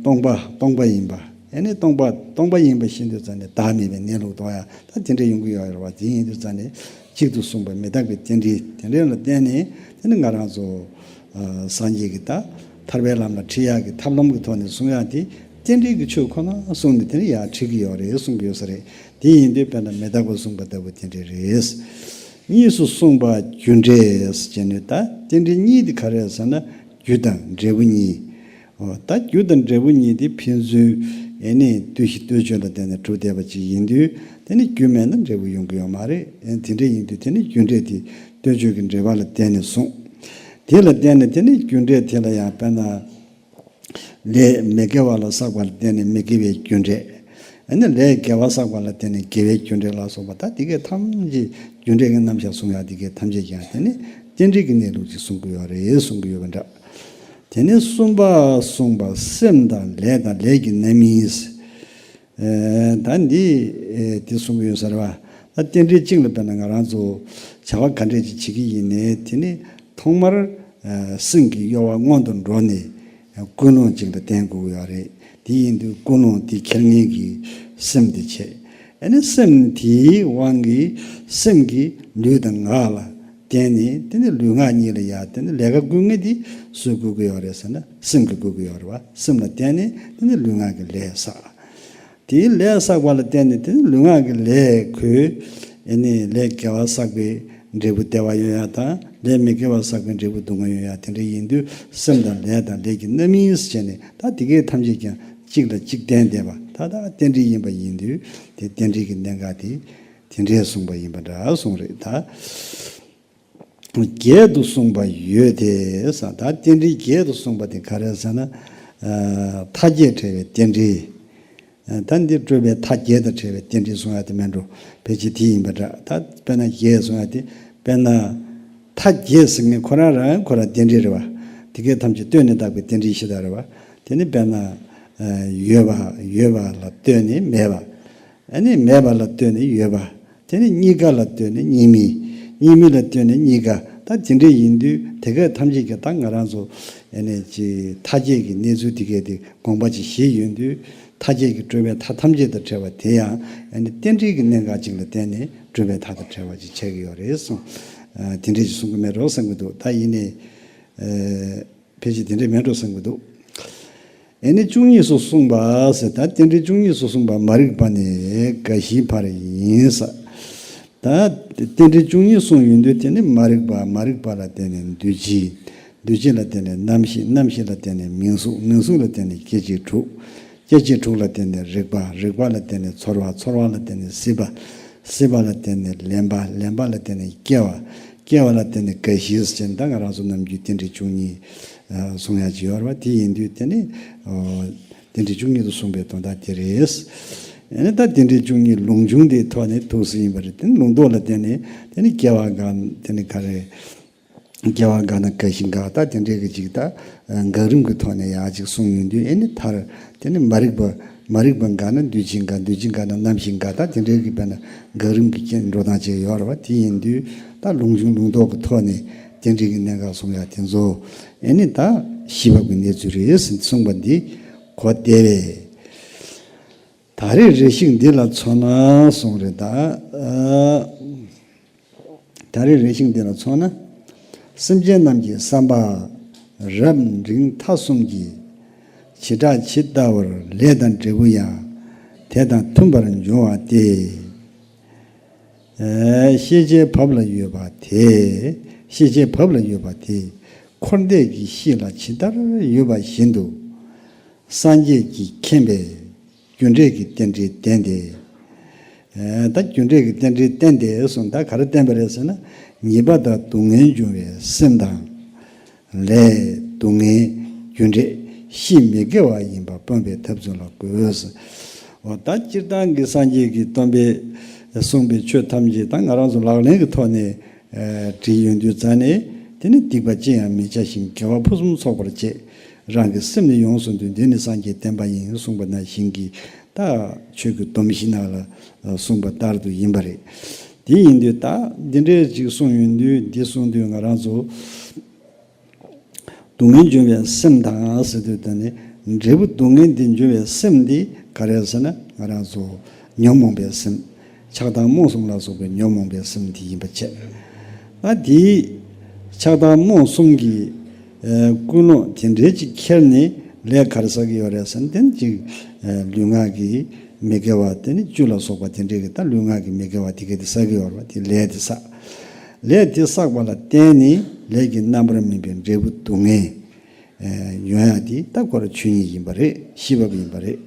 སྟོང་པ་སྟོང་པ་ཡིན་པ། ཨ་ནི་སྟོང་པ་སྟོང་པ་ཡིན་པ་ཤེས་དུས་ཙ་ནས་བདག་མེད་པའི་གནས་ལུགས་རྟོགས་ཡ་ད་དེ་འདྲ་ཡོང་གི་ཡོད་རེད་པ། དེ་ཡིན་དུས་ཙ་ནས་གཅིག་ཏུ་གསུངས་པ་མི་རྟག་པའི་རྟེན་འབྲེལ་དེ་འདྲ་ལ་བརྟེན་ནས་དེ་ནི་ང་རང་ཚོ་ཨ། སངས་རྒྱས་ཀྱིས་ད་ཐར་པའི་ལམ་ལ་ཁྲིད་ཡག་གི་ཐབས་ལམ་གྱི་ཐོག་ནས་གསུང་ཡག་དེ་རྟེན་འབྲེལ་གྱི་ཆོས་ཁོ་ན་གསུངས་ནས་དེ་ནི་ཡར་ཁྲིད་ཀྱི་ཡོད་རེད་གསུང་གི་ཡོད་ས་རེད། དེ་ཡིན་དུས་དཔེར་ན་མི་རྟག་པ་གསུངས་པ་ལྟ་བུ་དེ་འདྲ་རེད། གཉིས་སུ་གསུངས་པ་རྒྱུ་འབྲས་ཟེར་ནས། ད་རྟེན་འབྲེལ་གཉིས་དེ་ག་རེ་ཟེར་ན་རྒྱུ་དང་འབྲས་བུ་གཉིས། འོ། ད་རྒྱུ་དང་འབྲས་བུ་གཉིས་དེ་ཕན་ཚུན་ཨ་ནི་ལྟོས་གཞི་ལྟོས་བཅོས་ལ་བརྟེན་ནས་གྲུབ་བསྡད་པ་ཅིག་ཡིན་དུས། དེ་ནི་རྒྱུ་མེད་ན་འབྲས་བུ་ཡོང་གི་ཡོད་མ་རེད། ཨ། དེ་འདྲ་ཡིན་དུས་དེ་ནི་རྒྱུ་འབྲས་དེ་ལྟོས་གཞི་གི་འབྲེལ་བ་ལ་བརྟེན་ནས་གསུངས། དེ་ལ་བརྟེན་ནས་དེ་ནི་རྒྱུ་འབྲས་དེ་ལ་ཡང་དཔེར་ན་ལས་མི་དགེ་བ་ལ་བསགས་པ་ལ་བརྟེན་ནས་མི་དགེ་བའི་རྒྱུ་འབྲས། ཨ་ནི་ལས་དགེ་བ་བསགས་པ་ལ་བརྟེན་ནས་དགེ་བའི་རྒྱུ་འབྲས་ལ་སོགས་པ། ད་དེ་གའི་ཐམས་ཅད་རྒྱུ་འབྲས་ཀྱི་རྣམ་གཞག་གསུང་ཡག་དེ་གའི་ཐམས་ཅད་ཀྱང་དེ་ནི་རྟེན་འབྲེལ་གྱི་གནས་ལུགས་ཅིག་གསུང་གི་ཡོད་རེད་གསུང་གི་ཡོད་པ་འདྲ། དེ་ནས་གསུམ་པ་གསུངས་པ་སེམས་དང་ལས་དང་ལས་ཀྱི་རྣམ་སྨིན། ཨེ། ད་འདི་ཨེ་དེ་གསུང་གི་ཡོད་ས་རེད་པ། ད་རྟེན་འབྲེལ་གཅིག་ལ་དཔེར་ན་ང་རང་ཚོ་བྱ་བ་ག་འདྲས་ཅིག་བྱེད་ཀྱི་ཡིན་ནའི། དེ་ནི་ཐོག་མར་ཨེ་སེམས་ཀྱི་གཡོ་བ་སྔོན་དུ་འགྲོ་ནས་ཨེ་ཀུན་སློང་གཅིག་ལ་བརྟེན་དགོས་ཀྱི་ཡོད་རེད། དེ་ཡིན་དུས་ཀུན་སློང་དེ་འཁྱེར་མཁན་གྱི་སེམས་དེ་བྱས། ཨ་ནི་སེམས་དེའི་དབང་གིས་སེམས་ཀྱི་ལུས་དང་ངག་ལ་བརྟེན་ནས། དེ་ནི་ལུས་ངག་གཉིས་ལ་ཡང་དེ་ནི་ལས་ཀ་བསྐུལ་མཁན་དེ་སུས་བསྐུལ་གྱི་ཡོད་རེད་ཟེར་ན་སེམས་ཀྱིས་བསྐུལ་གྱི་ཡོད་རེད་པ། སེམས་ལ་བརྟེན་ནས་དེ་ནི་ལུས་ངག་གི་ལས་བསགས། དེའི་ལས་བསགས་པ་ལ་བརྟེན་ནས་དེ་ནི་ལུས་ངག་གི་ལས་ཁོས་ཨ་ནི་ལས་དགེ་བ་བསགས་པའི་འབྲས་བུ་བདེ་བ་ཡོང་ཡག་དང་། ལས་མི་དགེ་བ་བསགས་པའི་འབྲས་བུ་སྡུག་བསྔལ་ཡོང་ཡག་དེ་འདྲ་ཡིན་དུས། སེམས་དང་ལས་དང་ལས་ཀྱི་རྣམ་སྨིན་ཟེར་ནས། ད་དེ་གའི་ཐམས་ཅད་ཀྱང་གཅིག་ལ་གཅིག་བརྟེན་བསྡད་པ། ད་ད་རྟེན་འབྲེལ་ཡིན་པ་ཡིན་དུས་དེ་རྟེན་འབྲེལ་གྱི་གནད་འགག་དེ་དེ་འདྲས་གསུངས་པ་ཡིན་པ་འདྲ་གསུངས་རེད། ད་བརྒྱད་དུ་གསུངས་པ་ཡོད་དེ་ཟེར། ད་རྟེན་འབྲེལ་བརྒྱད་དུ་གསུངས་པ་དེ་ག་རེ་ཟེར་ན། ཨ། མཐའ་བརྒྱད་བྲལ་བའི་རྟེན་འབྲེལ། ཨ། ད་འདི་སྤྲོས་པའི་མཐའ་བརྒྱད་དང་བྲལ་བའི་རྟེན་འབྲེལ་གསུང་ཡག་དེ་མིན་འགྲོ། ཕལ་ཆེར་དེ་ཡིན་པ་འདྲ། ད་དཔེར་ན་བརྒྱད་གསུང་ཡག་དེ། དཔེར་ན་མཐའ་བརྒྱད་ཟེར་མཁན་ཁོ་རང་རང་ཁོ་རང་རྟེན་འབྲེལ་རེད་པ། དེ་གའི་ཐམས་ཅད་ལྟོས་ནས་བཏགས་པའི་རྟེན་འབྲེལ་ཞེ་དྲག་རེད་པ། དེ་ནི་དཔེར་ན་ཨ་ཡོད་པ། ཡོད་པ་ལ་ལྟོས་ནས་མེད་པ། ཨ་ནི་མེད་པ་ལ་ལྟོས་ནས་ཡོད་པ། དེ་ནི་གཉིས་ཀ་ལ་ལྟོས་ནས་གཉིས་མེད། གཉིས་མེད་ལ་ལྟོས་ནས་གཉིས་ཀ། ད་དེ་འདྲ་ཡིན་དུས་དེ་ག་ཐམས་ཅད་ཀྱི། ད་ང་རང་ཚོ་ཨ་ནི་ཅིག་མཐའ་བརྒྱད་ཀྱི་གནས་ཚུལ་དེ་ག་དེ་དགོངས་པ་ཅིག་བཞེས་ཡོང་དུས། མཐའ་བརྒྱད་ཀྱི་སྤྲོས་པའི་མཐའ་ཐམས་ཅད་དང་བྲལ་བ་དེ་ཡང་ཨ་ནི་རྟེན་འབྲེལ་གྱི་གནད་འགག་ཅིག་ལ་བརྟེན་ནས་སྤྲོས་པའི་མཐའ་དང་བྲལ་བ་ཅིག་ཆགས་ཀྱི་ཡོད་རེད་གསུངས། ཨ། དེ་འདྲ་ཅིག་གསུང་གི་མེད་འགྲོ་བསམ་གྱི་འདུག་ད་ཡིན་ནའི་ཨ། ཕལ་ཆེར་དེ་འདྲས་མེད་འགྲོ་བསམ་གྱི་འདུག་ཨ་ནི་བཅུ་གཉིས་སུ་གསུངས་པ་ཟེར། ད་རྟེན་འབྲེལ་བཅུ་གཉིས་སུ་གསུངས་པ་མ་རིག་པ་ནས་རྒ་ཤིའི་བར་ཡིན་ཟེར། ད་རྟེན་འབྲེལ་བཅུ་གཉིས་གསུངས་ཡོང་དུས། དེ་ནི་མ་རིག་པ། མ་རིག་པ་ལ་བརྟེན་ནས་འདུ་བྱེད། འདུ་བྱེད་ལ་བརྟེན་ནས་རྣམ་ཤེས། རྣམ་ཤེས་ལ་བརྟེན་ནས་མིང་གཟུགས། མིང་གཟུགས་ལ་བརྟེན་ནས་སྐྱེ་མཆེད་དྲུག་སྐྱེ་མཆེད་དྲུག་ལ་བརྟེན་ནས་རེག་པ། རེག་པ་ལ་བརྟེན་ནས་ཚོར་བ། ཚོར་བ་ལ་བརྟེན་ནས་སྲིད་པ། སྲིད་པ་ལ་བརྟེན་ནས་ལེན་པ། ལེན་པ་ལ་བརྟེན་ནས་སྐྱེ་བ། སྐྱེ་བ་ལ་བརྟེན་ནས་རྒ་ཤི་ཟེར་ནས། ད་ང་རང་ཚོ་ནམ་རྒྱུན་རྟེན་འབྲེལ་བཅུ་གཉིས་ གསུང་ཡ་ཅིག་ཡོད་རེད་བ། དེ་ཡིན་དུས་དེ་ནི་རྟེན་འབྲེལ་བཅུ་གཉིས་དུ་གསུངས་པའི་དོན་དག་དེ་རེད། ཨ་ནི་ད་རྟེན་འབྲེལ་བཅུ་གཉིས་ལུང་འབྱུང་དེའི་ཐོག་ནས་ཐུགས་སུ་ཡིན་པ་རེད། དེ་ནི་ལུང་རྟོགས་ལ་བརྟེན་ནས་དེ་ནི་སྐྱེ་བ་འགག་དེ་ནི་ག་རེ། སྐྱེ་བ་འགག་ན་རྒ་ཤི་འགག་ད་དེ་འདྲའི་གི་ཅིག་ད་འགག་རིམ་གྱི་ཐོག་ནས་ཡག་ཅིག་གསུངས་ཡོང་དུས་ཨེ་ནི་མཐར་དེ་ནི་མ་རིག་པ་མ་རིག་པ་འགག་ན་འདུས་བྱས་འགག་འདུས་བྱས་འགག་ན་རྣམ་ཤེས་འགག་ད་དེ་འདྲའི་གི་དཔེར་ན་འགག་རིམ་གྱི་རྐྱེན་འགྲོ་སྟངས་ཅིག་ཡོད་རེད་བ། དེ་ཡིན་དུས་ད་ལུང་འབྱུང་ལུང་རྟོགས་ཀྱི་ཐོག་ནས་དེ་འདྲའི་གི་གནད་འགག་གསུང་ཡ་དེ་ཚོ་ཨེ་ནི་ད་ཤེས་བབ་ཀྱི་གནས་ཚུལ་རེད་ཟེར་གསུངས་པ་འདི་གོ་བདེ་བས། ད་རེས་རེ་ཞིག་འདི་ལ་མཚོན་ན་གསུངས་རེད་ད། ད་རེས་རེ་ཞིག་འདི་ལ་མཚོན་ན། སེམས་ཅན་རྣམས་ཀྱི་བསམ་པ་རབ་འབྲིང་ཐ་གསུམ་གྱི་བྱེ་བྲག་ཇི་ལྟ་བར་ལས་དང་འབྲས་བུ་ཡང་དེ་དང་མཐུན་པར་འབྱུང་བ་སྟེ། ཤེས་བྱའི་བབ་ལ་ཡོད་པ་དེ། ཤེས་བྱའི་བབ་ལ་ཡོད་པ་དེ་འཁོར་འདས་ཀྱི་གཤིས་ལ་ཇི་ལྟར་ཡོད་པ་བཞིན་དུ་སངས་རྒྱས་ཀྱིས་མཁྱེན་པས། རྒྱུ་འབྲས་ཀྱི་རྟེན་འབྲེལ་བསྟན་ཏེ། ཨེ། ད་རྒྱུ་འབྲས་ཀྱི་རྟེན་འབྲེལ་བསྟན་ཏེ་གསུངས། ད་ག་རེ་བསྟན་པ་རེད་ཟེར་ན། ཉེས་པ་དང་སྡུག་བསྔལ་འབྱུང་བའི་སེམས་དང་། ལས་སྡུག་བསྔལ་རྒྱུ་འབྲས་གཤིས་མི་དགེ་བ་ཡིན་པ་སྤོང་བའི་ཐབས་ཚུལ་ལ་གོ་ཟེར། འོ་ད་སྤྱིར་བཏང་གི་སངས་རྒྱས་ཀྱི་སྟོན་པས་གསུངས་པའི་ཆོས་ཐམས་ཅད་ད་ང་རང་ཚོ་ལག་ལེན་གྱི་ཐོག་ནས། ཨ། བྲིས་ཡོང་དུས་ཙ་ནས་དེ་ནི་སྡིག་པ་ཅི་ཡང་མི་བྱ་ཞིང་། དགེ་བ་ཕུན་སུམ་ཚོགས་པར་སྤྱད། རང་གི་སེམས་ནི་ཡོངས་སུ་འདུལ། འདི་ནི་སངས་རྒྱས་བསྟན་པ་ཡིན། གསུངས་པ་ནང་བཞིན་གྱི་ད་ཆོས་ཀྱི་སྡོམ་བཞི་ནང་ལ་གསུངས་པ་ལྟར་དུ་ཡིན་པ་རེད། དེ་ཡིན་དུས་ད་འདི་འདྲའི་ཅིག་གསུངས་ཡོང་དུས། འདི་གསུངས་དུས་ང་རང་ཚོ་སྡུག་བསྔལ་འབྱུང་བའི་སེམས་དང་ཟེར་དུས། ད་ནི་འབྲས་བུ་སྡུག་བསྔལ་འདི་འབྱུང་བའི་སེམས་འདི་ག་རེ་ཟེར་ན། ང་རང་ཚོ་ཉོན་མོངས་པའི་སེམས། ཆགས་སྡང་རྨོངས་གསུམ་ལ་སོགས་པའི་ཉོན་མོངས་པའི་སེམས་འདི་ཡིན་པ་བྱས། ད་དེའི་ཆགས་སྡང་རྨོངས་གསུམ་གྱི་ཨ་ཀུན་སློང་དེ་འདྲའི་ཅིག་ཁྱེར་ནས་ལས་ག་རེ་བསགས་ཀྱི་ཡོད་རེད་ཟེར་ན། དེ་ནི་ཅིག་ཨ་ལུས་ངག་གི་མི་དགེ་བ་དེ་ནི་བཅུ་ལ་སོགས་པ་དེ་འདྲའི་གི་ད་ལུས་ངག་གི་མི་དགེ་བ་དེ་ག་དེ་བསགས་ཀྱི་ཡོད་རེད་བ། དེ་ལས་དེ་བསགས། ལས་དེ་བསགས་པ་ལ་བརྟེན་ནས་ལས་ཀྱི་རྣམ་པར་སྨིན་པའི་འབྲས་བུ་སྡུག་བསྔལ་ཨ་ཡོང་ཡ་དེ་ད་ཁོ་རང་ཆོས་ཉིད་ཡིན་པ་རེད། ཤེས་བབ་ཡིན་པ་རེད།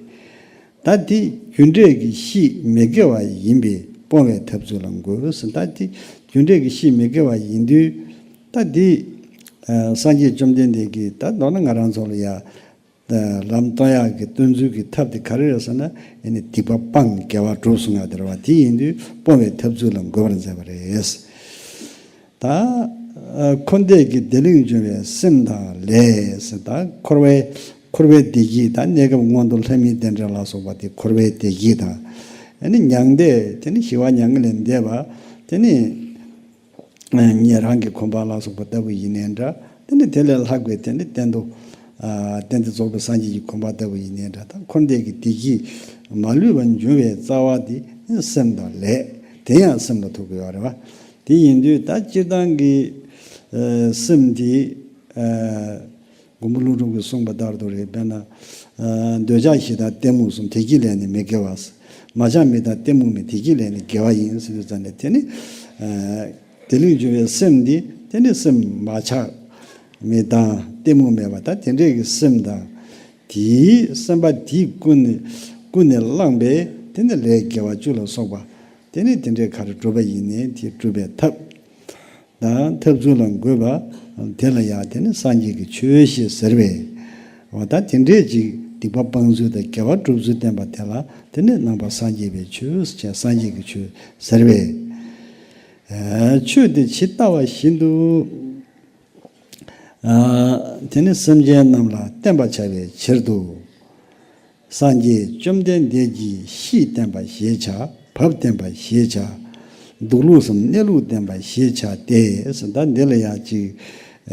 ད་དེ་རྒྱུ་འབྲས་ཀྱི་གཤིས་མི་དགེ་བ་ཡིན་པས་སྤོང་བའི་ཐབས་ཚུལ་ལ་འགོད་ཟེར། ད་དེ་རྒྱུ་འབྲས་ཀྱི་གཤིས་མི་དགེ་བ་ཡིན་དུས། ད་དེ་ཨ་སངས་རྒྱས་བཅོམ་ལྡན་འདས་ཀྱིས་ད་མདོར་ན་ང་རང་ཚོ་ལ་ཡ་ལམ་སྟོན་ཡག་གི་སྟོན་ཚུལ་གྱི་ཐབས་དེ་ག་རེ་རེད་ཟེར་ན། ཨེ་ནི་སྡིག་པ་སྤང་དགེ་བ་སྒྲུབ་གསུང་ཡག་དེ་རེད་བ། དེ་ཡིན་དུས་སྤོང་བའི་ཐབས་ཚུལ་ལ་འགོད་པར་མཛད་པ་རེད། ད་ཨ་འཁོར་འདས་ཀྱི་བདེ་ལེགས་འབྱུང་བའི་སེམས་དང་ལས་ཟེར། ད་འཁོར་བའི་འཁོར་བའི་བདེ་སྐྱིད། ད་གནས་སྐབས་མངོན་མཐོ་ལྷ་མིའི་རྟེན་འབྲེལ་ལ་སོགས་པ་དེ་འཁོར་བའི་བདེ་སྐྱིད་དང་། ཨ་ནི་མྱང་འདས་དེ་ནི་ཞི་བ་མྱ་ངན་ལས་འདས་པ་དེ་ནི་ཨ་ཉན་རང་གི་གོ་འཕང་ལ་སོགས་པ་ལྟ་བུ་ཡིན་ནའི་འདྲ། དེ་ནི་དེ་ལས་ལྷག་པའི་དེ་ནི་གཏན་དུ་ཨ་གཏན་དུ་རྫོགས་པའི་སངས་རྒྱས་ཀྱི་གོ་འཕང་ལྟ་བུ་ཡིན་ནའི་འདྲ། ད་འཁོར་འདས་ཀྱི་བདེ་སྐྱིད་མ་ལུས་པ་འབྱུང་བའི་རྩ་བ་དེ་ནི་སེམས་དང་ལས། དེ་ཡང་སེམས་ལ་ཐུག་གི་ཡོད་རེད་བ། དེ་ཡིན་དུས་ད་སྤྱིར་བཏང་གི་ཨ་སེམས་འདི་ཨ་མགོན་པོ་ཀླུ་སྒྲུབ་ཀྱིས་གསུངས་པ་ལྟར་དུ་རེད། དཔེར་ན་ཨ་འདོད་ཆགས་ཞེ་སྡང་གཏི་མུག་གསུམ། དེ་གཉིས་ལས་ནི་མི་དགེ་བ། མ་ཆགས་མི་སྡང་གཏི་མུག་མེད། དེ་གཉིས་ལས་ནི་དགེ་བ་ཡིན་ཟེར་དུས་ཙམ་ནས་དེ་ནི་ཨ་བདེ་ལེགས་འབྱུང་བའི་སེམས་འདི་དེ་ནི་སེམས་མ་ཆགས་མི་སྡང་གཏི་མུག་མེད་པ། ད་དེ་འདྲའི་གི་སེམས་དང་། དེའི་སེམས་པ་དེས་ཀུན་ནས་ཀུན་ནས་བསླངས་པའི་དེ་ནི་ལས་དགེ་བ་བཅུ་ལ་སོགས་པ་དེ་ནི་དེ་འདྲའི་ག་རེ་སྒྲུབ་པ་ཡིན་ནའི་དེ་སྒྲུབ་པའི་ཐབས་དང་ཐབས་ཚུལ་ལ་འགོད་པ་དེ་ལ་ཡང་དེ་ནི་སངས་རྒྱས་ཀྱི་ཆོས་ཞེས་ཟེར་བས། འོ་ད་དེ་འདྲའི་ཅིག་སྡིག་པ་སྤང་ཚུལ་དང་དགེ་བ་སྒྲུབ་ཚུལ་བསྟན་པ་དེ་ལ་དེ་ནི་ནང་པ་སངས་རྒྱས་པའི་ཆོས་ཅེས་སངས་རྒྱས་ཀྱི་ཆོས་ཟེར་བས། ཨ་ཆོས་དེ་ཇི་ལྟ་བ་བཞིན་དུ། ཨ་དེ་ནི་སེམས་ཅན་རྣམས་ལ་བསྟན་པར་བྱ་བའི་ཕྱིར་དུ། སངས་རྒྱས་བཅོམ་ལྡན་འདས་ཀྱིས་གཤིས་བསྟན་པ་ཞེས་བྱ། བབ་བསྟན་པ་ཞེས་བྱ། འདུག་ལུགས་སམ་གནས་ལུགས་བསྟན་པ་ཞེས་བྱ་སྟེ། ད་འདི་ལ་ཡང་ཅིག་ཨ་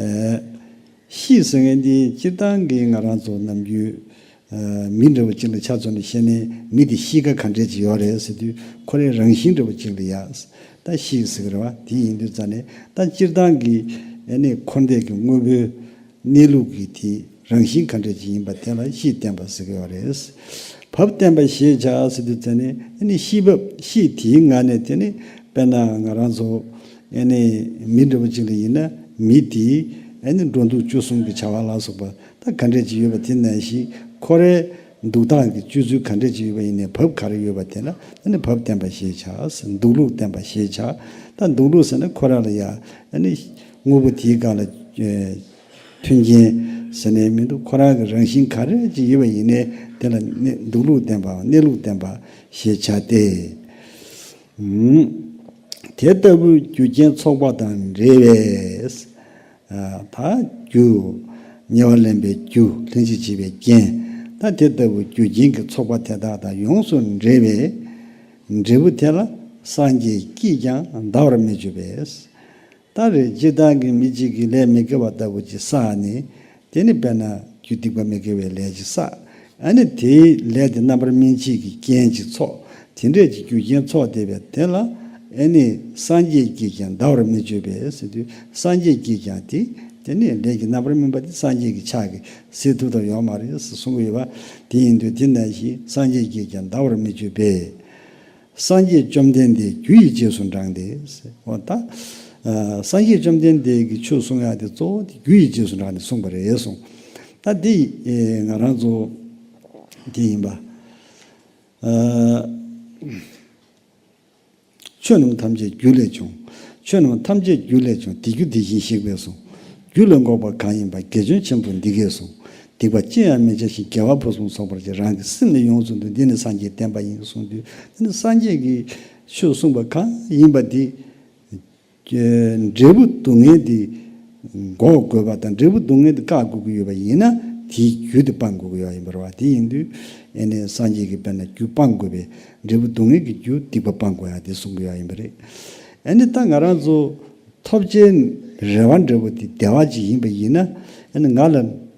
གཤིས་ཟེར་མཁན་འདི་སྤྱིར་བཏང་གི་ང་རང་ཚོ་ནམ་རྒྱུན་ཨ་མི་འདྲ་བ་ཅིག་ལ་ཆ་མཚོན་ནས་བཤད་ན། མི་དེ་གཤིས་ཀ་ག་འདྲས་ཅིག་ཡོད་རེད་ཟེར་དུས། ཁོ་རའི་རང་བཞིན་འདྲ་བ་ཅིག་ལ་ཡ་ད་གཤིས་ཟེར་གི་རེད་བ། དེ་ཡིན་དུས་ཙ་ནས་ད་སྤྱིར་བཏང་གི་ཨ་ནི་འཁོར་འདས་ཀྱི་དངོས་པོའི་གནས་ལུགས་ཀྱི་དེ་རང་བཞིན་ག་འདྲས་ཅིག་ཡིན་པ་དེ་ལ་གཤིས་བསྟན་པ་ཟེར་གི་ཡོད་རེད། བབ་བསྟན་པ་ཞེས་བྱ་ཟེར་དུས་ཙ་ནས་ཨ་ནི་གཤིས་བབ། གཤིས་དེའི་ངང་ནས་དེ་ནི་དཔེར་ན་ང་རང་ཚོ་ཨ་ནི་མི་འདྲ་བ་ཅིག་ལ་ཡིན་ན། མི་དེའི་ཨ་ནི་འགྲོ་འདུག་སྤྱོད་གསུམ་གྱི་བྱ་བ་ལ་སོགས་པ་ད་ག་འདྲས་ཅིག་ཡོད་པ་དེ་ནང་བཞིན། ཁོ་རའི་འདུག་སྟངས་ཀྱི་སྤྱོད་ཚུལ་ག་འདྲས་ཅིག་ཡོད་པ་ཡིན་ནའི། བབ་ག་རེ་ཡོད་པ་དེ་ལ་ཨ་ནི་བབ་བསྟན་པ་ཞེས་བྱ། འདུག་ལུགས་བསྟན་པ་ཞེས་བྱ། ད་འདུག་ལུགས་ཟེར་ན་ཁོ་རང་ལ་ཡ་ཨ་ནི་དངོས་པོ་དེའི་སྒང་ལ་ཨ་མཐུན་རྐྱེན་ ཟེར་ནས་མི་འདུག་ཁོ་རང་གི་རང་བཞིན་ག་རེ་ཅིག་ཡོད་པ་ཡིན་ནའི་དེ་ལ་གནས་འདུག་ལུགས་བསྟན་པའམ་གནས་ལུགས་བསྟན་པ་ཞེས་བྱ་སྟེ། ཨུམ། དེ་ལྟ་བུའི་རྒྱུ་རྐྱེན་ཚོགས་པ་དང་འབྲེལ་བས། ཨ། ད་རྒྱུ། དམྱལ་བ་ལེན་པའི་རྒྱུ། ལྷན་ཅིག་བྱེད་པའི་རྐྱེན། ད་དེ་ལྟ་བུའི་རྒྱུ་རྐྱེན་གྱི་ཚོགས་པ་དེ་དག་དང་ཡོངས་སུ་འབྲེལ་བའི་འབྲས་བུ་དེ་ལ་སངས་རྒྱས་ཀྱིས་ཀྱང་འདའ་བར་མི་འགྱུར་བས། ད་རེས་སྤྱིར་བཏང་གི་མི་གཅིག་གིས་ལས་མི་དགེ་བ་ལྟ་བུ་ཅིག་བསགས་ནས། དེ་ནི་དཔེར་ན་རྒྱུ་སྡིག་པ་མི་དགེ་བའི་ལས་ཅིག་བསགས། ཨ་ནི་དེའི་ལས་དེ་རྣམ་པར་སྨིན་བྱེད་ཀྱི་རྐྱེན་ཅིག་ཚོགས། དེ་འདྲས་ཀྱི་རྒྱུ་རྐྱེན་ཚོགས་བསྡད་པའི་དེ་ལ། ཨ་ནི་སངས་རྒྱས་ཀྱིས་ཀྱང་འདའ་བར་མི་འགྱུར་བས་ཟེར་དུས། སངས་རྒྱས་ཀྱིས་ཀྱང་དེ། དེ་ནི་ལས་ཀྱི་རྣམ་པར་སྨིན་པ་དེ་སངས་རྒྱས་ཀྱི་ཕྱག་གིས་སེལ་ཐུབ་ཐབས་ཡོད་མ་རེད་ཟེར་གསུང་གི་ཡོད་པ། དེ་ཡིན་དུས་དེ་ནང་བཞིན་སངས་རྒྱས་ཀྱིས་ཀྱང་འདའ་བར་མི་འགྱུར་བས། སངས་རྒྱས་བཅོམ་ལྡན་འདས་རྒྱུ་ཡི་རྗེས་སུ་འབྲངས་ཏེ། འོ་ད། ཨ། སངས་རྒྱས་བཅོམ་ལྡན་འདས་ཀྱིས་ཆོས་གསུང་ཡག་དེ་གཙོ་བོ་དེ་རྒྱུ་ཡི་རྗེས་སུ་འབྲངས་ནས་གསུངས་པ་རེད་གསུངས། ད་འདི། ཨེ། ང་རང་ཚོ་དེ་ཡིན་པ། ཨ། ཆོས་རྣམས་ཐམས་ཅད་རྒྱུ་ལས་བྱུང་། ཆོས་རྣམས་ཐམས་ཅད་རྒྱུ་ལས་བྱུང་། དེ་རྒྱུ་དེ་བཞིན་གཤེགས་པས་གསུངས། རྒྱུ་ལས་འགོག་པ་གང་ཡིན་པ། དགེ་སྦྱོང་ཆེན་པོས་འདི་སྐད་གསུངས། སྡིག་པ་ཅི་ཡང་མི་བྱ་ཞིང་། དགེ་བ་ཕུན་སུམ་ཚོགས་པར་བྱ། རང་གི་སེམས་ནི་ཡོངས་སུ་འདུལ། འདི་ནི་སངས་རྒྱས་བསྟན་པ་ཡིན་གསུངས་དུས། དེ་ནི་སངས་རྒྱས་ཀྱིས་ཆོས་གསུངས་པ་གང་ཡིན་པ་དེ། འབྲས་བུ་སྡུག་བསྔལ་དེ་འགོག་དགོས་པ་དང་། འབྲས་བུ་སྡུག་བསྔལ་དེ་བཀག་དགོས་ཀྱི་ཡོད་པ་ཡིན་ན། དེའི་རྒྱུ་དེ་སྤང་དགོས་ཀྱི་ཡོད་ཡིན་པ་རེད་བ། དེ་ཡིན་དུས་ཨ་ནི་སངས་རྒྱས་ཀྱིས་དཔེར་ན་རྒྱུ་སྤང་དགོས་པས། འབྲས་བུ་སྡུག་བསྔལ་གྱི་རྒྱུ་སྡིག་པ་སྤང་དགོས་ཡ་དེ་གསུང་གི་ཡོད་ཡིན་པ་རེད། ཨ་ནི་ད་ང་རང་ཚོ་ཐོབ་བྱའི་རེ་བ་འདྲ་བོ་དེ་བདེ་བ་ཅིག་ཡིན་པ་ཡིན་ན། ཨ་ནི་ང་ལ་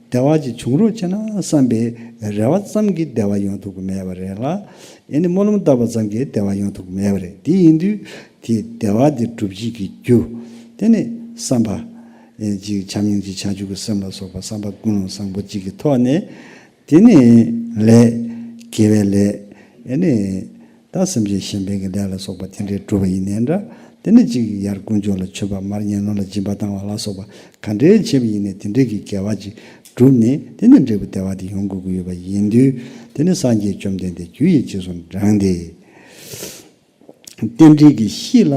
བདེ་བ་ཅིག་བྱུང་རོགས་བྱས་ན་བསམ་པའི་རེ་བ་ཙམ་གྱིས་བདེ་བ་ཡོང་ཐུབ་ཀྱི་མེད་པ་རེད་ལ། ཨ་ནི་སྨོན་ལམ་བཏབ་པ་ཙམ་གྱིས་བདེ་བ་ཡོང་ཐུབ་ཀྱི་མེད་པ་རེད། དེ་ཡིན་དུས་དེ་བདེ་བ་དེ་སྒྲུབ་བྱེད་ཀྱི་རྒྱུ། དེ་ནི་བསམ་པ། ཨེ། ཅིག་བྱམས་སྙིང་རྗེ་བྱང་ཆུབ་ཀྱི་སེམས་ལ་སོགས་པ། བསམ་པ་ཀུན་སློང་བཟང་པོ་གཅིག་གི་ཐོག་ནས། དེ་ནས་ལས། དགེ་བའི་ལས། ཨེ་ནས། ད་སེམས་ཅན་གཞན་ཕན་གྱི་ལས་ལ་སོགས་པ་དེ་འདྲའི་སྒྲུབ་པ་ཡིན་ནའི་འདྲ། དེ་ནས་ཅིག་ཡར་དཀོན་མཆོག་ལ་མཆོད་པ། མར་ངན་སློང་ལ་སྦྱིན་པ་བཏང་བ་ལ་སོགས་པ་ག་འདྲའི་བྱས་པ་ཡིན་ནའི་དེ་འདྲའི་གི་དགེ་བ་ཅིག་བསྒྲུབས་ནས། དེ་ནས་འབྲས་བུ་བདེ་བ་དེ་ཡོང་དགོས་ཀྱི་ཡོད་པ་ཡིན་དུས། དེ་ནས་སངས་རྒྱས་བཅོམ་ལྡན་འདས་རྒྱུ་ཡི་རྗེས་སུ་འབྲངས་ཏེ། རྟེན་འབྲེལ་གྱི་གཤིས་ལ་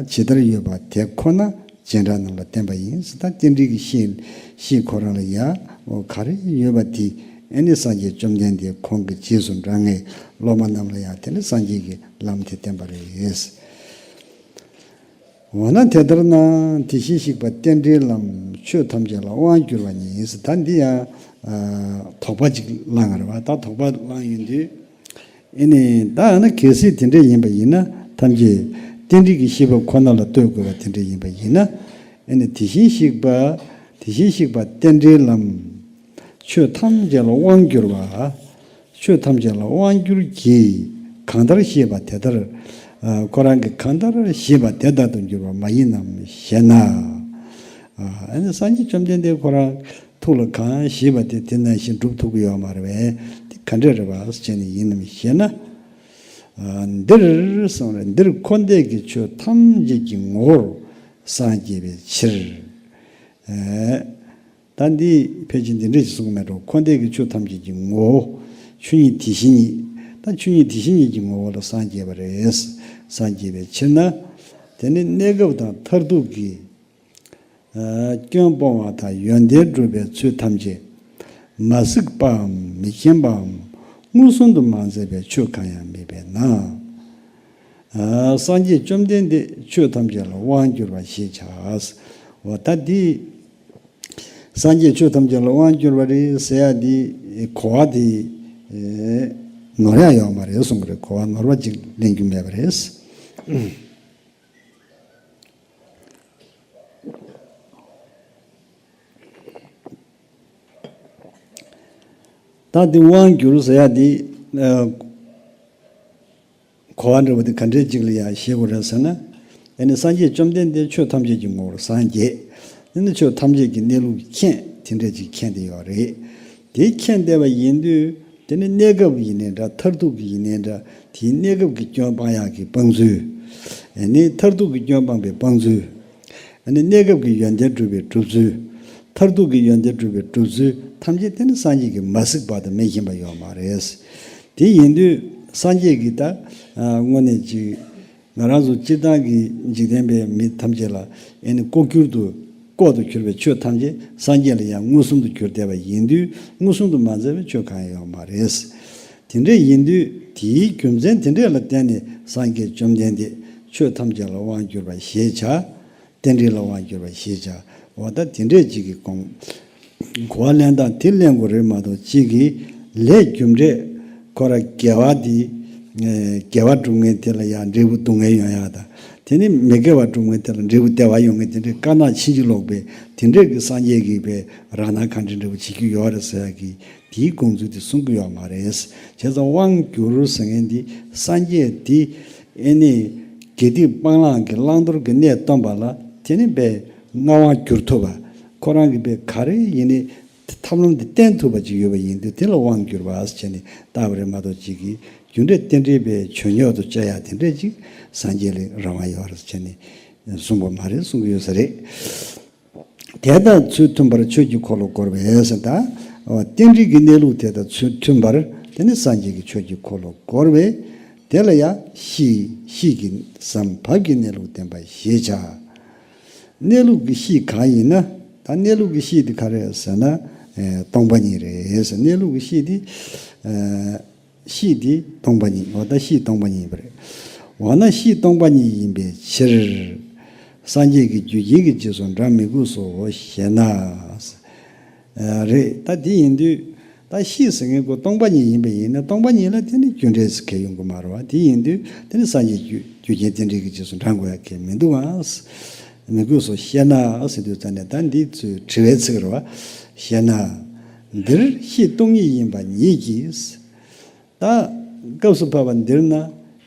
ཇི་ལྟར་ཡོད་པ་དེ་ཁོ་ན་རྗེས་འབྲང་རྣམས་ལ་བསྟན་པ་ཡིན། ད་རྟེན་འབྲེལ་གྱི་གཤིས། གཤིས་ཁོ་རང་ལ་ཡ། འོ་ག་རེ་ཡོད་པ་དེ། ཨེ་ནི་སངས་རྒྱས་བཅོམ་ལྡན་འདས་ཁོང་གི་རྗེས་སུ་འབྲང་མཁན་སློབ་མ་རྣམས་ལ་ཡང་དེ་ནི་སངས་རྒྱས་ཀྱི་ལམ་དེ་བསྟན་པ་རེད། འོ་ན་དེ་ལྟར་ན་དེ་བཞིན་གཤེགས་པ་རྟེན་འབྲེལ་ལམ། ཆོས་ཐམས་ཅད་ལ་དབང་བསྒྱུར་བ་ཉིད། ད་འདི་ཡང་དོགས་པ་ཅིག་བསླངས་པ་རེད་བ། ད་དོགས་པ་བསླངས་ཡོང་དུས། ཨེ་ནི་ད་ཡང་ན་གལ་སྲིད་དེ་འདྲ་ཡིན་པ་ཡིན་ན། ཐམས་ཅད་རྟེན་འབྲེལ་གྱི་གཤིས་པ་ཁོ་ན་ལ་ལྟོས་དགོས་པ་དེ་འདྲ་ཡིན་པ་ཡིན་ན། ཨེ་ནི་དེ་བཞིན་གཤེགས་པ། དེ་བཞིན་གཤེགས་པ་རྟེན་འབྲེལ་ལམ། ཆོས་ཐམས་ཅད་ལ་དབང་བསྒྱུར་བ། ཆོས་ཐམས་ཅད་ལ་དབང་བསྒྱུར་གྱིས། གང་ལྟར་ཤེས་པ་དེ་ལྟར། ཨ། ཁོ་རང་གིས་གང་ལྟར་ཤེས་པ་དེ་ལྟར་དུ་འགྱུར་བ་མ་ཡིན་ནམ་ཞེ་ན། ཨ། ཨ་ནི་སངས་རྒྱས་བཅོམ་ལྡན་འདས་ཁོ་རང་ཐུགས་ལ་གང་ཤེས་པ་དེ་དེ་ནང་བཞིན་སྒྲུབ་ཐུབ་ཀྱི་ཡོད་མ་རེད་པས། དེ་ག་འདྲས་རེད་པ་ཟེར་ནས་ཡིན་ནམ་ཞེ་ན། ཨ། འདིར་གསུངས་རེད། འདིར་འཁོར་འདས་ཀྱི་ཆོས་ཐམས་ཅད་ཀྱི་ངོ་བོར་སངས་རྒྱས་པའི་ཕྱིར། ཨ། ད་འདི་ཕལ་ཆེར་འདི་འདྲ་ཞིག་གསུངས་མེད་འགྲོ། འཁོར་འདས་ཀྱི་ཆོས་ཐམས་ཅད་ཀྱི་ངོ་བོ། ཆོས་ཉིད་དེ་བཞིན་ཉིད། ད་ཆོས་ཉིད་དེ་བཞིན་ཉིད་ཀྱི་ངོ་བོ་ལ་སངས་རྒྱས་པ་རེད། སངས་རྒྱས་པའི་ཕྱིར་ན། དེ་ནི་གནས་སྐབས་དང་མཐར་ཐུག་གི། ཨ། སྐྱོན་སྤོང་བ་དང་ཡོན་ཏན་སྒྲུབ་པའི་ཚུལ་ཐམས་ཅད་མ་གཟིགས་པའམ་མི་མཁྱེན་པའམ་མངོན་སུམ་དུ་མ་མཛད་པའི་ཆོས་གང་ཡང་མེད་པས་ན། ཨ། སངས་རྒྱས་བཅོམ་ལྡན་འདས་ཆོས་ཐམས་ཅད་ལ་དབང་བསྒྱུར་བ་ཞེས་བྱ། འོ་ད་འདི། སངས་རྒྱས་ཆོས་ཐམས་ཅད་ལ་དབང་བསྒྱུར་བ་རེད་ཟེར་ཡ་འདི་གོ་བ་འདི་ནོར་ཡ་ཡོད་མ་རེད་གསུང་གི་རེད། གོ་བ་ནོར་བ་ཅིག་ལེན་རྒྱུ་མེད་པ་རེད། ད་འདི་དབང་བསྒྱུར་ཟེར་ཡ་འདི། ཨ། གོ་བ་འདྲ་བོ་དེ་ག་འདྲས་ཅིག་ལ་ཡང་བཞེད་དགོས་རེད་ཟེར་ན། ཨ་ནི་སངས་རྒྱས་བཅོམ་ལྡན་འདས་ཆོས་ཐམས་ཅད་ཀྱི་ངོ་བོར་སངས་རྒྱས། ཨ་ནི་ཆོས་ཐམས་ཅད་ཀྱི་གནས་ལུགས་མཁྱེན། དེ་འདྲས་ཅིག་མཁྱེན་བསྡད་ཡོད་རེད། དེ་མཁྱེན་བསྡད་པ་ཡིན་དུས། དེ་ནི་གནས་སྐབས་ཡིན་ནའི་འདྲ། མཐར་ཐུག་གི་ཡིན་ནའི་འདྲ། དེའི་གནས་སྐབས་ཀྱི་སྐྱོན་སྤང་ཡག་གི་སྤང་ཚུལ། ཨ་ནི་མཐར་ཐུག་གི་སྐྱོན་སྤང་པའི་སྤང་ཚུལ། ཨ་ནི་གནས་སྐབས་ཀྱི་ཡོན་ཏན་སྒྲུབ་པའི་སྒྲུབ་ཚུལ། མཐར་ཐུག་གི་ཡོན་ཏན་སྒྲུབ་པའི་སྒྲུབ་ཚུལ་ཐམས་ཅད་དེ་ནི་སངས་རྒྱས་ཀྱིས་མ་གཟིགས་པ་དང་མི་མཁྱེན་པ་ཡོད་མ་རེད། དེ་ཡིན་དུས་སངས་རྒྱས་ཀྱིས་ད། ཨ། དངོས་གནས་ཅིག་ང་རང་ཚོ་སྤྱིར་བཏང་གི་འཇིག་རྟེན་པའི་མི་ཐམས་ཅད་ལ་ཨེ་ནི་ལྐོག་གྱུར་དུ་ ལྐོག་ཏུ་གྱུར་པའི་ཆོས་ཐམས་ཅད་སངས་རྒྱས་ལ་ཡང་མངོན་སུམ་དུ་གྱུར་བསྡད་པ་ཡིན་དུས། མངོན་སུམ་དུ་མ་མཛད་པའི་ཆོས་གང་ཡང་ཡོད་མ་རེད། དེ་འདྲ་ཡིན་དུས། དེའི་རྒྱུ་མཚན་དེ་འདྲ་ལ་བརྟེན་ནས་སངས་རྒྱས་བཅོམ་ལྡན་འདས་ཆོས་ཐམས་ཅད་ལ་དབང་བསྒྱུར་བ་ཞེས་བྱ། རྟེན་འབྲེལ་ལ་དབང་བསྒྱུར་བ་ཞེས་བྱ། འོ་ད་དེ་འདྲས་ཅིག་གི་གོང་གོ་བ་ལེན་སྟངས་དེ་ལེན་དགོས་རེད་མ་གཏོགས། གཅིག་གིས་ལས་རྒྱུ་འབྲས་ཁོ་ར་དགེ་བ་འདི། ཨེ། དགེ་བ་སྒྲུབ་མཁན་དེ་ལ་ཡང་འབྲས་བུ་སྡུག་བསྔལ་ཡོང་ཡག་དང་། དེ་ནི་མི་དགེ་བ་སྒྲུབ་མཁན་དེ་ལ་འབྲས་བུ་བདེ་བ་ཡོང་མཁན་དེ་འདྲའི་དཀར་ནག་ཕྱིན་ཅི་ལོག་པའི་དེ་འདྲས་ཀྱི་སངས་རྒྱས་ཀྱིས་པའི་རང་སྣང་གང་དྲན་འདྲ་བོ་བྱེད་རྒྱུ་ཡོད་རེད་ཟེར་ཡག་གི། དེའི་དགོངས་ཚུལ་དེ་གསུང་གི་ཡོད་མ་རེད། བྱས་ཙང་དབང་བསྒྱུར་ཟེར་མཁན་འདི་སངས་རྒྱས་འདི་ཨེ་ནི་དགེ་སྡིག་སྤང་བླང་གི་བླང་དོར་གྱི་གནས་སྟོན་པ་ལ། དེ་ནི་པའི་མངའ་དབང་བསྒྱུར་ཐུབ་པ། ཁོ་རང་གི་པའི་ག་རེ་ཡིན་ནི་ཐབས་ལམ་འདི་བསྟན་ཐུབ་པ་ཅིག་ཡོད་པ་ཡིན་དུས། དེ་ལ་དབང་བསྒྱུར་བ་ཟེར་བྱས་ནས་བཏགས་པ་རེད་མ་གཏོགས། གཅིག་གིས་རྒྱུ་འབྲས་རྟེན་འབྲེལ་པའི་ཆོས་ཉིད་དུ་བྱ་ཡག་དེ་འདྲས་ཅིག་སངས་རྒྱས་ལ་རང་དབང་ཡོད་རེད་ཟེར་བྱས་ནས་གསུངས་པ་མ་རེད། གསུང་གི་ཡོད་ས་རེད། དེ་དང་ཚུལ་མཐུན་པར་ཆོས་ཀྱི་འཁོར་ལོ་བསྐོར་བས་ཟེར། ད་རྟེན་འབྲེལ་གྱི་གནས་ལུགས་དེ་དང་ཚུལ་མཐུན་པར་དེ་ནི་སངས་རྒྱས་ཀྱི་ཆོས་ཀྱི་འཁོར་ལོ་བསྐོར་བས། དེ་ལ་ཡང་གཤིས་གཤིས་ཀྱི་ཟམ་བབ་ཀྱི་གནས་ལུགས་བསྟན་པ་ཞེས་བྱ། གནས་ལུགས་ཀྱི་གཤིས་གང་ཡིན་ན། ད་གནས་ལུགས་ཀྱི་གཤིས་དེ་ག་རེ་ཟེར་ན། ཨེ། སྟོང་པ་ཉིད་རེད་ཟེར། གནས་ལུགས་ཀྱི་གཤིས་དེ། ཨེ། གཤིས་དེ་སྟོང་པ་ཉིད། འོ་ད་གཤིས་སྟོང་པ་ཉིད་ཡིན་པ་རེད། འོ་ན་གཤིས་སྟོང་པ་ཉིད་ཡིན་པའི་ཕྱིར། སངས་རྒྱས་ཀྱི་རྒྱུ་རྐྱེན་གྱི་རྗེས་སུ་འབྲང་མི་དགོས་སོ་ཞེ་ན། རེད། ད་དེ་ཡིན་དུས། ད་གཤིས་ཟེར་མཁན་ཁོ་སྟོང་པ་ཉིད་ཡིན་པ་ཡིན་ན། སྟོང་པ་ཉིད་ལ་དེ་ནི་རྒྱུ་འབྲས་ཟེར་མཁན་ཡོང་གི་མ་རེད་བ། དེ་ཡིན་དུས་དེ་ནི་སངས་རྒྱས་རྒྱུ་རྒྱུ་རྐྱེན་རྟེན་འབྲེལ་གྱི་རྗེས་སུ་འབྲང་དགོས་ཡ་གལ་མི་འདུག་ཨང་། མི་དགོས་སོ་ཞེ་ན་ཟེར་དུས་ཙ་ནས། ད་འདི་ཚོའི་དྲི་བའི་ཚིག་རེད་བ། ཞེ་ན། འདིར་གཤིས་སྟོང་ཉིད་ཡིན་པ་ཉིད་ཀྱིས། ད་སྐབས་སུ་བབ་པ་འདིར་ན་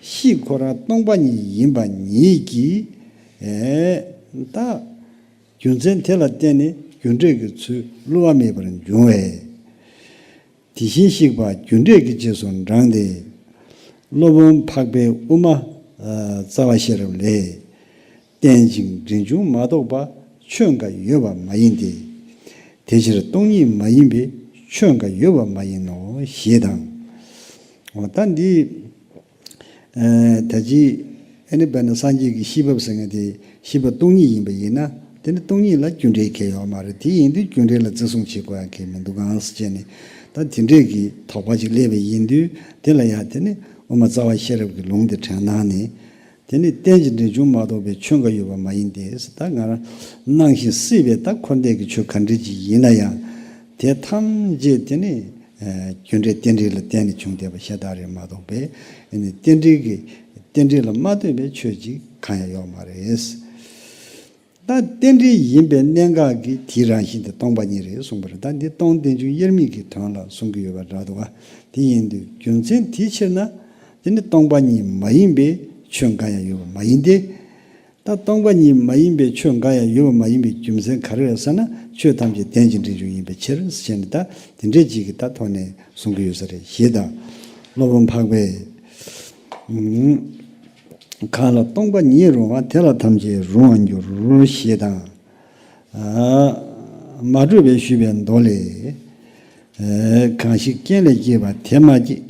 གཤིས་ཁོ་རང་སྟོང་པ་ཉིད་ཡིན་པ་ཉིད་ཀྱིས། ཨེ། ད་རྒྱུ་མཚན་དེ་ལ་བརྟེན་ནས་རྒྱུ་འབྲས་ཀྱི་ཚུལ་བསླུ་བ་མེད་པར་འབྱུང་བས། དེ་བཞིན་གཤེགས་པ་རྒྱུ་འབྲས་ཀྱི་རྗེས་སུ་འབྲངས་ཏེ། སློབ་དཔོན་འཕགས་པའི་དབུ་མ་རྩ་བ་ཤེས་རབ་ལས། རྟེན་ཅིང་འབྲེལ་འབྱུང་མ་གཏོགས་པ་ཆོས་འགའ་ཡོད་པ་མ་ཡིན་ཏེ། དེ་ཕྱིར་སྟོང་ཉིད་མ་ཡིན་པས་ཆོས་འགའ་ཡོད་པ་མ་ཡིན་ནོ་ཞེས་དང་། འོ་ད་འདི། ཨ། ད་ཅི་ཨ་ནི་དཔེར་ན་སངས་རྒྱས་ཀྱི་གཤིས་བབས་ཟེར་མཁན་དེ་གཤིས་པ་སྟོང་ཉིད་ཡིན་པ་ཡིན་ན། དེ་ནི་སྟོང་ཉིད་ལ་རྒྱུ་འབྲས་གལ་ཡོད་མ་རེད། དེ་ཡིན་དུས་རྒྱུ་འབྲས་ལ་བརྩི་སྲུང་བྱེད་དགོས་ཡ་གལ་མི་འདུག་གང་ཟེར་བྱས་ནས། ད་དེ་འདྲས་ཀྱི་དོགས་པ་ཅིག་སླེབས་པ་ཡིན་དུས། དེ་ལ་ཡང་དེ་ནི་དབུ་མ་རྩ་བ་ཤེས་རབ་ཀྱི་ལུང་དེ་དྲངས་གནང་ནས། དེ་ནི་རྟེན་ཅིང་འབྲེལ་འབྱུང་མ་གཏོགས་པའི་ཆོས་འགའ་ཡོད་པ་མ་ཡིན་ཏེ། ད་ང་རང་སྣང་ཞིང་སྲིད་པའི་ད་འཁོར་འདས་ཀྱི་ཆོས་ག་འདྲ་ཅིག་ཡིན་ན་ཡང་། དེ་ཐམས་ཅད་དེ་ནི། ཨ། རྒྱུ་འབྲས་རྟེན་འབྲེལ་ལ་བརྟེན་ནས་བྱུང་བསྡད་པ་ཤ་སྟག་རེད་མ་གཏོགས་པའི། ཨ་ནི་རྟེན་འབྲེལ་གྱི། རྟེན་འབྲེལ་ལ་མ་ལྟོས་པའི་ཆོས་ཅིག་གང་ཡང་ཡོད་མ་རེད། ད་རྟེན་འབྲེལ་ཡིན་པའི་གནད་འགག་གིས་དེའི་རང་བཞིན་དེ་སྟོང་པ་ཉིད་རེད་གསུངས་པ་རེད། ད་འདི་སྟོང་རྟེན་འབྱུང་དབྱེར་མེད་ཀྱི་དོན་ལ་གསུང་གི་ཡོད་པ་འདྲ་འདུག་ག། དེ་ཡིན་དུས་རྒྱུ་མཚན་དེའི་ཕྱིར་ན། དེ་ནི་སྟོང་པ་ཉིད་མ་ཡིན་པས་ཆོས་འགའ་ཡང་ཡོད་པ་མ་ཡིན་ཏེ། ད་སྟོང་པ་ཉིད་མ་ཡིན་པའི་ཆོས་འགའ་ཡང་ཡོད་པ་མ་ཡིན་པའི་རྒྱུ་མཚན་ག་རེ་རེད་ཟེར་ན། ཆོས་ཐམས་ཅད་རྟེན་ཅིང་འབྲེལ་འབྱུང་ཡིན་པའི་ཕྱིར་ཞེས་ནས། ད་དེ་འདྲའི་ཅིག་གི་ད་ཐོག་ནས་གསུང་གི་ཡོད་ས་རེད་ཞེས་དང་། སློབ་དཔོན་འཕགས་པས། ཨུམ། གང་ལ་སྟོང་པ་ཉིད་རུང་བ། དེ་ལ་ཐམས་ཅད་རུང་བར་འགྱུར་ཞེས་དང་། ཨ། མ་དྲོས་པས་ཞུས་པའི་མདོ་ལས། ཨ། གང་ཞིག་རྐྱེན་ལས་སྐྱེས་པ་དེ་མ་སྐྱེས།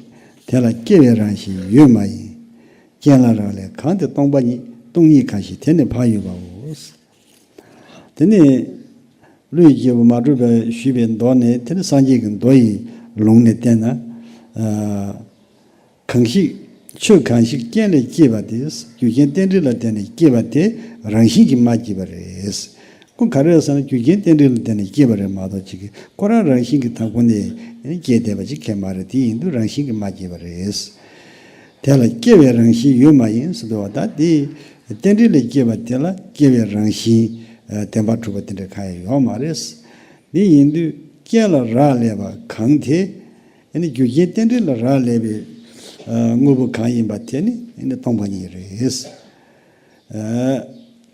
དེ་ལ་སྐྱེ་བའི་རང་བཞིན་ཡོད་མ་ཡིན། རྐྱེན་ལ་རག་ལས་གང་དེ་སྟོང་པ་ཉིད། སྟོང་ཉིད་གང་ཞིག་དེ་ནི་བག་ཡོད་པའོ། དེ་ནི་ཀླུའི་རྒྱལ་པོ་མ་དྲོས་པས་ཞུས་པའི་མདོ་ནས། དེ་ནི་སངས་རྒྱས་ཀྱི་མདོ་ཡི་ལུང་ནས་བསྟན་ན། ཨ། གང་ཞིག་ཆོས་གང་ཞིག་རྐྱེན་ལས་སྐྱེས་པ་དེ། རྒྱུ་རྐྱེན་རྟེན་འབྲེལ་ལ་བརྟེན་ནས་སྐྱེས་པ་དེ་རང་བཞིན་གྱིས་མ་སྐྱེས་པ་རེད། ཁོ་ག་རེ་རེད་ཟེར་ན། རྒྱུ་རྐྱེན་རྟེན་འབྲེལ་ལ་བརྟེན་ནས་སྐྱེས་པ་རེད་མ་གཏོགས། ཅིག་གིས་ཁོ་རང་རང་བཞིན་གྱིས་དང་པོ་ནས་སྐྱེས་བསྡད་པ་ཅིག་གང་ཡང་མ་རེད། དེ་ཡིན་དུས་རང་བཞིན་གྱིས་མ་སྐྱེས་པ་རེད། དེ་ལ་སྐྱེ་བའི་རང་བཞིན་ཡོད་མ་ཡིན་ཟེར་དུས། འོ་ད་དེ་རྟེན་འབྲེལ་ལས་སྐྱེས་པ་དེ་ལ་སྐྱེ་བའི་རང་བཞིན། ཨ། བདེན་པར་གྲུབ་པ་དེ་འདྲ་གང་ཡང་ཡོད་མ་རེད། དེ་ཡིན་དུས་རྐྱེན་ལ་རག་ལས་པ་གང་དེ། ཨ་ནི་རྒྱུ་རྐྱེན་རྟེན་འབྲེལ་ལ་རག་ལས་པའི། ཨ། དངོས་པོ་གང་ཡིན་པ་དེ་ནི་ཨ་ནི་སྟོང་པ་ཉིད་རེད། ཨ།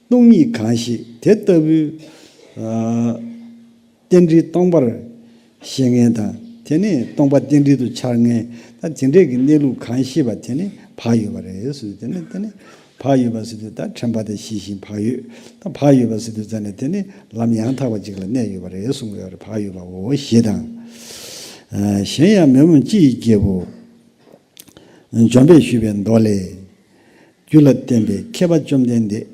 སྟོང་ཉིད་གང་ཞིག་དེ་ལྟ་བུའི། ཨ། རྟེན་འབྲེལ་སྟོང་པར་ཤེས་མཁན་དང་། དེ་ནི་སྟོང་པ་རྟེན་འབྲེལ་དུ་འཆར་མཁན། ད་དེ་འདྲས་ཀྱི་གནས་ལུགས་གང་ཤེས་པ་དེ་ནི་བག་ཡོད་པ་རེད་ཟེར། དེ་ནི་དེ་ནི་བག་ཡོད་པ་ཟེར་དུས་ད་དྲན་པ་དང་ཤེས་བཞིན་བག་ཡོད། ད་བག་ཡོད་པ་ཟེར་དུས་ཙ་ནས་དེ་ནི་ལམ་ཡང་དག་པ་ཅིག་ལ་གནས་ཡོད་པ་རེད་གསུང་གི་ཡོད་རེད། བག་ཡོད་པའོ་ཞེས་དང་། ཨ། གཞན་ཡང་མི་འམ་ཅི་ཡི་རྒྱལ་པོ་འཇོམས་པས་ཞུས་པའི་མདོ་ལས། རྒྱུ་ལ་བརྟེན་པའི་མཁས་པ་བཅོམ་ལྡན་འདས།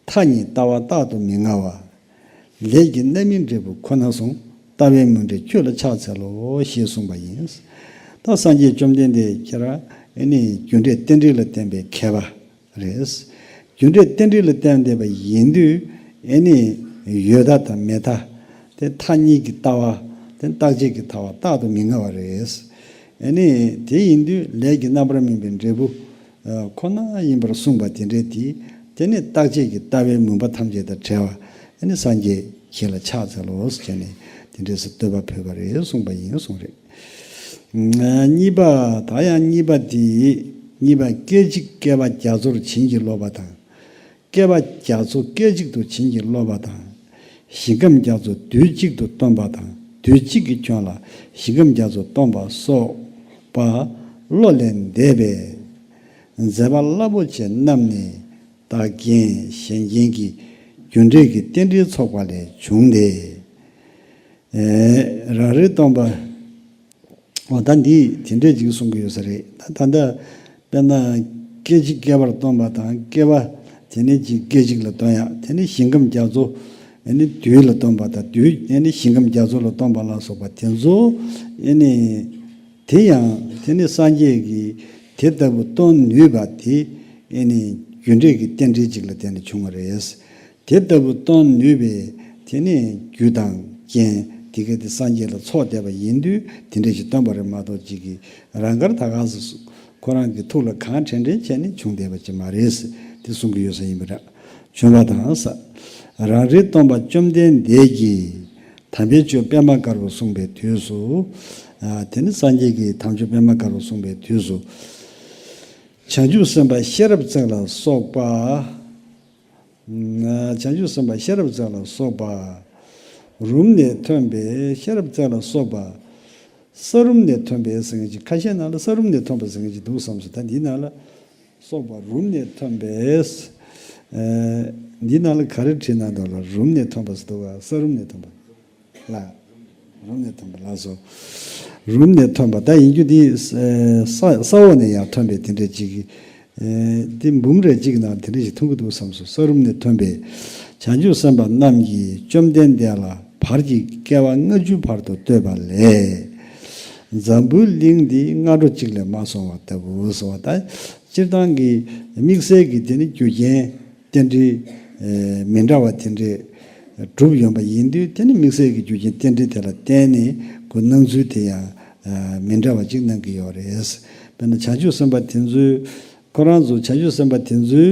མཐའ་གཉིས་ལྟ་བ་རྟག་ཏུ་མི་མངའ་བ། ལས་ཀྱི་རྣམ་སྨིན་འབྲས་བུ་ཁོ་ན་གསུངས། ལྟ་བའི་མུན་འབྲེལ་ཁྱོད་ལ་ཕྱག་འཚལ་ལོ་ཞེས་གསུངས་པ་ཡིན། ད་སངས་རྒྱས་བཅོམ་ལྡན་འདས་ཁྱེད་རང་ཨེ་ནི་རྒྱུ་འབྲས་རྟེན་འབྲེལ་ལ་བརྟེན་པའི་མཁས་པ་རེད། རྒྱུ་འབྲས་རྟེན་འབྲེལ་ལ་བརྟེན་བསྡད་པ་ཡིན་དུས་ཨེ་ནི་ཡོད་མཐའ་དང་མེད་མཐའ། དེ་མཐའ་གཉིས་ཀྱི་ལྟ་བ། དེ་རྟག་ཆད་ཀྱི་ལྟ་བ་རྟག་ཏུ་མི་མངའ་བ་རེད། ཨེ་ནི་དེ་ཡིན་དུས་ལས་ཀྱི་རྣམ་པར་སྨིན་པའི་འབྲས་བུ་ཁོ་ན་ཡིན་པར་གསུངས་པ་དེ་འདྲས་དེ། དེ་ནི་རྟག་ཆད་ཀྱི་ལྟ་བའི་མུན་པ་ཐམས་ཅད་དང་བྲལ་བ། ཨེ་ནི་སངས་རྒྱས་ཁྱེད་ལ་ཕྱག་འཚལ་ལོ་ཟེར་ནས་དེ་འདྲས་སུ་བསྟོད་པ་ཕུལ་བ་རེད་གསུངས་པ་ཡིན་གསུངས་རེད། གཉིས་པ། ད་ཡང་གཉིས་པ་དེ། གཉིས་པ་སྐད་ཅིག་བསྐལ་པ་རྒྱ་མཚོར་བྱིན་གྱིས་རློབ་པ་དང་། བསྐལ་པ་རྒྱ་མཚོ་སྐད་ཅིག་ཏུ་བྱིན་གྱིས་རློབ་པ་དང་། ཞིང་ཁམས་རྒྱ་མཚོ་དུས་གཅིག་ཏུ་སྟོང་པ་དང་། དུས་གཅིག་གི་ཁྱོན་ལ་ཞིང་ཁམས་རྒྱ་མཚོ་སྟོང་པ་སོགས་པ་བློ་ལས་འདས་པའི་མཛད་པ་རླབས་པོ་ཆེ་རྣམས་ནི་བདག་རྐྱེན་གཞན་རྐྱེན་གྱི་རྒྱུ་འབྲས་ཀྱི་རྟེན་འབྲེལ་ཚོགས་པ་ལས་བྱུང་སྟེ། རང་རིག་སྟོང་པ། འོ་ད་འདི་དེ་འདྲས་ཅིག་གསུང་གི་ཡོད་ས་རེད། ད་ད་ལྟ་དཔེར་ན་སྐད་ཅིག་བསྐལ་པར་སྟོང་པ་དང་། བསྐལ་པ་དེ་ནས་ཅིག་སྐད་ཅིག་ལ་སྟོང་ཡག་དེ་ནས་ཞིང་ཁམས་རྒྱ་མཚོ་ཨེ་ནི་དུས་ལ་སྟོང་པ་དང་། དུས་ཨེ་ནི་ཞིང་ཁམས་རྒྱ་མཚོ་ལ་སྟོང་པ་ལ་སོགས་པ་དེ་ཚོ་ཨེ་ནི་དེ་ཡང་དེ་ནི་སངས་རྒྱས་ཀྱིས་དེ་ལྟ་བུ་སྟོང་ནུས་པ་དེ་ཨེ་ནི་རྒྱུ་འབྲས་ཀྱི་རྟེན་འབྲེལ་ཅིག་ལ་བརྟེན་ནས་བྱུང་བ་རེད། དེ་ལྟ་བུ་སྟོང་ནུས་པའི་དེ་ནས་རྒྱུ་དང་རྐྱེན་དེ་ག་དེ་སངས་རྒྱས་ལ་ཚོགས་བསྡད་པ་ཡིན་དུས་དེ་འདྲ་ཞིག་སྟོན་པ་རེད་མ་གཏོགས་ཅིག་གིས་རང་དགར་ད་ག་སེ་ཁོ་རང་གི་ཐུགས་ལ་གང་དྲན་དྲན་བྱས་ནས་བྱུང་བསྡད་པ་ཅིག་མ་རེད། དེ་གསུང་གི་ཡོད་ས་ཡིན་པ་རེད། བྱུང་བ་དང་ས། རང་རིག་སྟོང་པ་བཅོམ་ལྡན་འདས་ཀྱིས་དམ་པའི་ཆོས་པད་མ་དཀར་པོ་གསུངས་པའི་དུས་སུ། དེ་ནི་སངས་རྒྱས་ཀྱིས་དམ་ཆོས་པད་མ་དཀར་པོ་གསུངས་པའི་དུས་སུ། བྱང་ཆུབ་སེམས་དཔའ་ཤེས་རབ་བརྩེགས་ལ་སོགས་པ། བྱང་ཆུབ་སེམས་དཔའ་ཤེས་རབ་བརྩེགས་ལ་སོགས་པ། རུམ་ནས་ཐོན་པའི་ཤེས་རབ་བརྩེགས་ལ་སོགས་པ། ས་རུམ་ནས་ཐོན་པའི་ཟེར་མཁན་ཅིག་ཁ་ཤས་ནང་ལ་ས་རུམ་ནས་ཐོན་པ་ཟེར་མཁན་ཅིག་འདུག་བསམ་སོང་། ད་འདི་ནང་ལ་སོགས་པ་རུམ་ནས་ཐོན་པའི། འདི་ནང་ལ་ག་རེ་བྲིས་ན་འདུག་ལ། རུམ་ནས་ཐོན་པ་ཟེར་འདུག་ག་ས་རུམ་ནས་ཐོན་པ། ལ། རུམ་ནས་ཐོན་པ་ལགས་སོ། རུམ་ནས་ཐོན་པ་ད་ཡིན་རྒྱུ་འདི་ས་ས་འོག་ནས་ཡང་ཐོན་པའི་དེ་འདྲ་ཅིག་འདི་འབུམ་རེ་གཅིག་ནང་དེ་འདྲ་ཞིག་མཐོང་གི་འདུག་བསམ་སོང་། ས་རུམ་ནས་ཐོན་པའི་བྱང་ཆུབ་སེམས་དཔའ་རྣམས་ཀྱིས་བཅོམ་ལྡན་འདས་ལ་བར་གྱི་བསྐལ་པ་ལྔ་བཅུའི་བར་དུ་བསྟོད་པ་ལས། འཛམ་བུའི་གླིང་འདི་སྔ་དྲོ་གཅིག་ལས་མ་སོང་བ་ལྟ་བུ་ཟེར་བ་ད། སྤྱིར་བཏང་གི་དམིགས་བསལ་གྱི་དེ་ནི་རྒྱུ་རྐྱེན་རྟེན་འབྲེལ་མི་འདྲ་བ་དེ་འདྲས་གྲུབ་ཡོང་པ་ཡིན་དུས། དེ་ནི་དམིགས་བསལ་གྱི་རྒྱུ་རྐྱེན་རྟེན་འབྲེལ་དེ་ལ་བརྟེན་ནས་ཁོ་སྣང་ཚུལ་དེ་ཡང་མི་འདྲ་བ་ཅིག་སྣང་གི་ཡོད་རེད། དཔེར་ན་བྱང་ཆུབ་སེམས་དཔའ་དེ་ཚོའི་ཁོ་རང་ཚོ་བྱང་ཆུབ་སེམས་དཔའ་དེ་ཚོའི་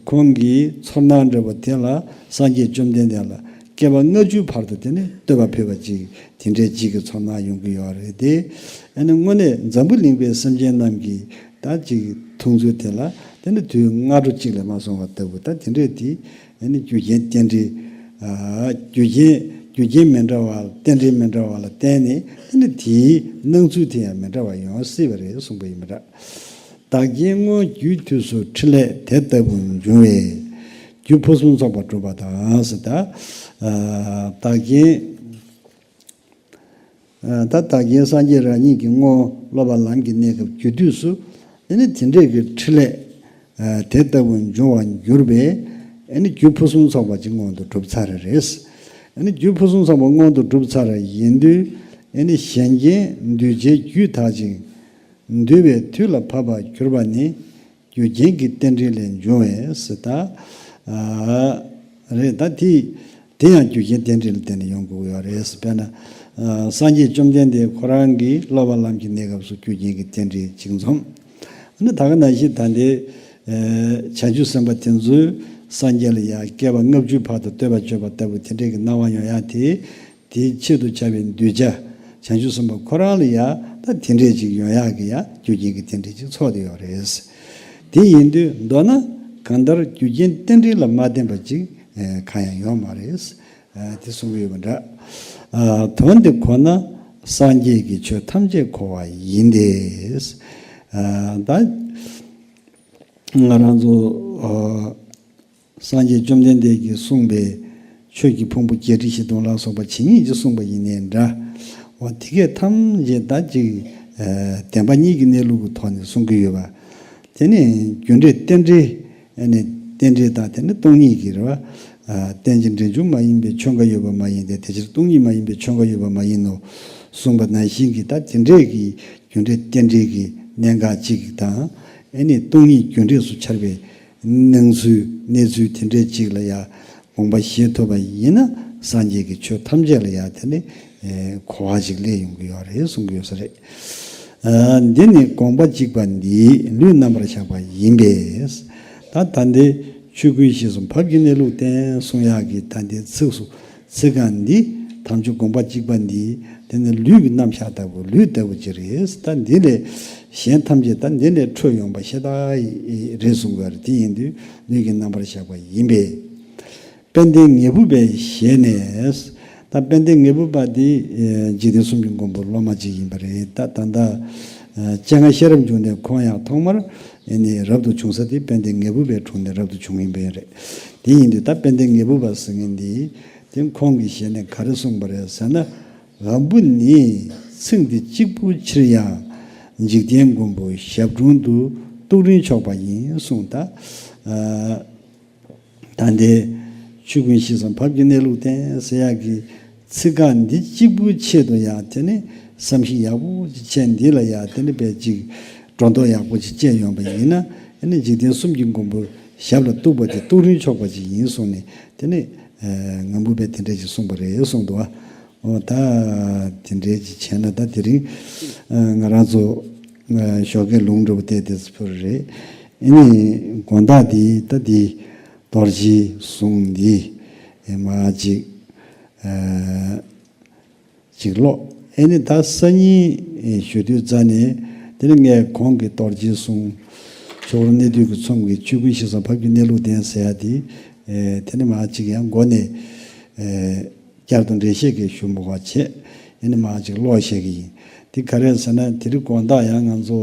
ཁོང་གི་ཚོར་སྣང་འདྲ་བོ་དེ་ལ་སངས་རྒྱས་བཅོམ་ལྡན་འདས་ལ་བསྐལ་པ་ལྔ་བཅུའི་བར་དུ་དེ་ནི་བསྟོད་པ་ཕུལ་བ་ཅིག་དེ་འདྲའི་ཅིག་གི་ཚོར་སྣང་ཡོང་གི་ཡོད་རེད་དེ། ཨ་ནི་དངོས་གནས་འཛམ་བུ་གླིང་པའི་སེམས་ཅན་རྣམས་ཀྱི་ད་ཅིག་མཐོང་ཚུལ་དེ་ལ་དེ་ནི་དུས་སྔ་དྲོ་གཅིག་ལས་མ་སོང་བ་ལྟ་བུ་ད་དེ་འདྲས་དེ་ཨ་ནི་རྒྱུ་རྐྱེན་རྟེན་འབྲེལ། ཨ་རྒྱུ་རྐྱེན་རྒྱུ་རྐྱེན་མི་འདྲ་བ་རྟེན་འབྲེལ་མི་འདྲ་བ་ལ་བརྟེན་ནས་དེ་ནི་དེའི་སྣང་ཚུལ་དེ་ཡང་མི་འདྲ་བ་ཡོང་སྲིད་པ་རེད་གསུངས་པ་ཡིན་པ་འདྲ། བདག་རྐྱེན་དངོས་རྒྱུའི་དུས་སུ་འཕྲིན་ལས་དེ་ལྟ་བུ་འབྱུང་བས་རྒྱུ་ཕུན་སུམ་ཚོགས་པ་སྒྲུབ་པ་དང་ཟེར་ད། ཨ་བདག་རྐྱེན། ད་བདག་རྐྱེན་སངས་རྒྱས་རང་ཉིད་ཀྱི་དངོས་སློབ་པ་ལམ་གྱི་གནས་སྐབས་རྒྱུ་དུས་སུ་དེ་ནི་དེ་འདྲས་ཀྱི་འཕྲིན་ལས་དེ་ལྟ་བུ་འབྱུང་བར་འགྱུར་བས་ཨ་ནི་རྒྱུ་ཕུན་སུམ་ཚོགས་པ་ཅིག་མངོན་དུ་གྲུབ་ཚར་རེད། ཨ་ནི་རྒྱུ་ཕུན་སུམ་ཚོགས་པ་མངོན་དུ་གྲུབ་ཚར་ཡིན་དུས་ཨ་ནི་གཞན་རྐྱེན་འདུས་བྱས་རྒྱུད་དག་ཅིང་འདུས་པའི་དུས་ལ་བབ་པར་གྱུར་པ་ནི། རྒྱུ་རྐྱེན་གྱི་རྟེན་འབྲེལ་ལས་འབྱུང་བས་ཟེར་ད། རེད་ད་དེ། དེ་ཡང་རྒྱུ་རྐྱེན་རྟེན་འབྲེལ་ལ་བརྟེན་ནས་ཡོང་དགོས་ཀྱི་ཡོད་རེད། དཔེར་ན། སངས་རྒྱས་བཅོམ་ལྡན་འདས་ཁོ་རང་གི་སློབ་པ་ལམ་གྱི་གནས་སྐབས་སུ་རྒྱུ་རྐྱེན་གྱི་རྟེན་འབྲེལ་གཅིག་མཚུངས། ཨ་ནི་ད་ག་ནང་བཞིན་ད་ལྟའི་བྱང་ཆུབ་སེམས་དཔའ་དེ་ཚོས་སངས་རྒྱས་ལ་ཡང་བསྐལ་པ་ལྔ་བཅུའི་བར་དུ་བསྟོད་པ་བརྗོད་པ་ལྟ་བུ་དེ་འདྲས་ཀྱི་སྣང་བ་ཡོང་ཡ་དེ། དེའི་ཆེད་དུ་བྱ་བའི་གདུལ་བྱ་བྱང་ཆུབ་སེམས་དཔའ་ཁོ་རང་ལ་ཡང་ད་དེ་འདྲས་ཅིག་ཡོང་ཡག་གི་ཡང་རྒྱུ་རྐྱེན་གྱི་རྟེན་འབྲེལ་ཅིག་ཚོགས་བསྡད་ཡོད་རེད། དེ་ཡིན་དུས་མདོར་ན་གང་ལྟར་རྒྱུ་རྐྱེན་རྟེན་འབྲེལ་ལ་མ་བརྟེན་པ་ཅིག་གང་ཡང་ཡོད་མ་རེད། དེ་གསུང་གི་ཡོད་པ་འདྲ། དོན་དེ་གོ་ན་སངས་རྒྱས་ཀྱི་ཆོས་ཐམས་ཅད་གོ་བ་ཡིན་ཏེ། ད་ང་རང་ཚོ། སངས་རྒྱས་བཅོམ་ལྡན་འདས་ཀྱིས་གསུངས་པའི་ཆོས་ཀྱི་ཕུང་པོ་བརྒྱད་ཁྲི་བཞི་སྟོང་ལ་སོགས་པ་ཇི་སྙེད་ཅིག་གསུངས་པ་ཡིན་ནའི་འདྲ། འོ་དེ་གས་ཐམས་ཅད་ད་ཅིག་བདེན་པ་གཉིས་ཀྱི་གནས་ལུགས་ཀྱི་ཐོག་ནས་གསུང་གི་ཡོད་པ། དེ་ནི་རྒྱུ་འབྲས་རྟེན་འབྲེལ། ཨ་ནི་རྟེན་འབྲེལ་དང་དེ་ནི་སྟོང་ཉིད་ཀྱི་རེད་བ། རྟེན་ཅིང་འབྲེལ་འབྱུང་མ་ཡིན་པའི་ཆོས་འགའ་ཡོད་པ་མ་ཡིན་ཏེ། དེ་ཕྱིར་སྟོང་ཉིད་མ་ཡིན་པའི་ཆོས་འགའ་ཡོད་པ་མ་ཡིན་ནོ། གསུངས་པ་ནང་བཞིན་གྱི་ད་དེ་འདྲའི་གི་རྒྱུ་འབྲས་རྟེན་འབྲེལ་གྱི་གནད་འགག་ཅིག་དང་། ཨེ་ནི་སྟོང་ཉིད་རྒྱུ་འབྲས་སུ་འཆར་བའི་སྣང་ཚུལ་གནས་ཚུལ་དེ་འདྲའི་ཅིག་ལ་ཡང་དགོངས་པ་བཞེས་ཐུབ་པ་ཡིན་ན། སངས་རྒྱས་ཀྱི་ཆོས་ཐམས་ཅད་ལ་ཡང་དེ་ནི་གོ་བ་ཅིག་སླེབས་ཡོང་གི་ཡོད་རེད་གསུང་གི་ཡོད་ས་རེད། འདི་ནི་དགོངས་པ་གཅིག་པ་འདིས་ལུས་རྣམ་པར་གཞག་པ་ཡིན་པས། ད་ད་འདི་ཆོས་ཀུན་ཞེས་སོགས་བབ་ཀྱི་གནས་ལུགས་བསྟན་གསུང་ཡག་གི་ད་འདི་ཚིགས་སུ་ཚིག་རྐང་འདི་དམ་ཆོས་དགོངས་པ་གཅིག་པ་འདི་དེ་ནི་ལུས་ཀྱི་རྣམ་གཞག་ལྟ་བུ་ལུས་ལྟ་བུ་ཅིག་རེད། ད་འདི་ལས་གཞན་ཐམས་ཅད་ད་འདི་ལས་འཕྲོས་ཡོང་པ་ཤ་སྟག་རེད་གསུང་གི་ཡོད་རེད། དེ་ཡིན་དུས་ལུས་ཀྱི་རྣམ་པར་གཞག་པ་ཡིན་པས། དཔལ་ལྡན་ངེས་པུ་པའི་ཞལ་ནས། ད་དཔལ་ལྡན་ངེས་པུ་པ་འདི་འཇིག་རྟེན་གསུམ་གྱི་མགོན་པོ་སློབ་མ་ཅིག་ཡིན་པ་རེད། ད་ད་ལྟ་སྤྱན་སྔ་ཤེས་རབ་འབྱུང་གནས་ཁོང་ཡང་ཐོག་མར་ཨེ་ནི་རབ་ཏུ་བྱུང་ས་དེ་དཔལ་ལྡན་ངེས་པུ་པའི་དྲུང་ནས་རབ་ཏུ་བྱུང་ཡིན་པ་རེད། དེ་ཡིན་དུས་ད་དཔལ་ལྡན་ངེས་པུ་པ་ཟེར་མཁན་འདི་དེ་ཁོང་གི་ཞལ་ནས་ག་རེ་གསུངས་པ་རེད་ཟེར་ན། ལམ་བུ་ནི་ཚིག་འདི་གཅིག་པུ་ཕྱིར་ཡང་འཇིག་རྟེན་མགོན་པོ་ཞབས་དྲུང་དུ་ཏོག་རིན་ཆོག་པ་ཡིན་གསུངས། ད་ད་ལྟའི་ཆོས་ཀུན་ཞེས་སམ་བབ་ཀྱི་གནས་ལུགས་བསྟན་ཟེར་ཡག་གི་ཚིག་རྐང་འདི་གཅིག་པུའི་ཆེད་དུ་ཡང་དེ་ནི་བསམ་གཞིག་ཡག་པོ་ཅིག་བྱས། འདི་ལ་ཡང་དེ་ནི་དཔེ་ཅིག་སྒྲོ་འདོགས་ཡག་པོ་ཅིག་བཅད་ཡོང་པ་ཡིན་ན། ཨ་ནི་འཇིག་རྟེན་གསུམ་གྱི་མགོན་པོ་ཞབས་ལ་གཏུགས་པ་དེ་ཏོག་རིན་ཆོག་པ་ཅིག་ཡིན་གསུངས་ནས་དེ་ནི་ངམ་བུ་པས་དེ་འདྲས་ཅིག་གསུངས་པ་རེད་གསུངས་འདུག་བ། འོ་ད་དེ་འདྲས་ཅིག་བྱས་ན་ད་དེ་རིང་ང་རང་ཚོ་ཞོགས་ཀའི་ལུང་འདྲ་པོ་བལྟས་ཏེ་ཕུར་རེད། ཨ་ནི་དགོང་དག་འདི་ད་འདི་རྡོ་རྗེ་གསུང་འདི་མ་ཅིག་ཅིག་ཀློག་ཨེ་ནི་ད་སང་ཉིན་ཞུ་དུས་རྩ་ནས་དེ་ནི་ངས་གོང་གི་རྡོ་རྗེ་གསུང་ཆོས་སྐོར་གནད་བསྡུས་ཀྱི་ཚོམས་ཀྱི་ཆོས་ཀུན་ཞེས་སམ་བབ་ཀྱི་གནས་ལུགས་བསྟན་ཟེར་ཡ་དེ་དེ་ནི་མ་ཅིག་ཡང་མགོ་ནས་བསྐྱར་དུ་འགྲེལ་བཤད་ཀྱི་ཞུ་མི་དགོས་པ་བྱས། ཨེ་ནི་མ་ཅིག་ཀློག་བཤད་ཀྱི་ཡིན། དེ་ག་རེ་ཟེར་ན་དེ་རིང་དགོང་དག་ཡང་ང་ཚོ་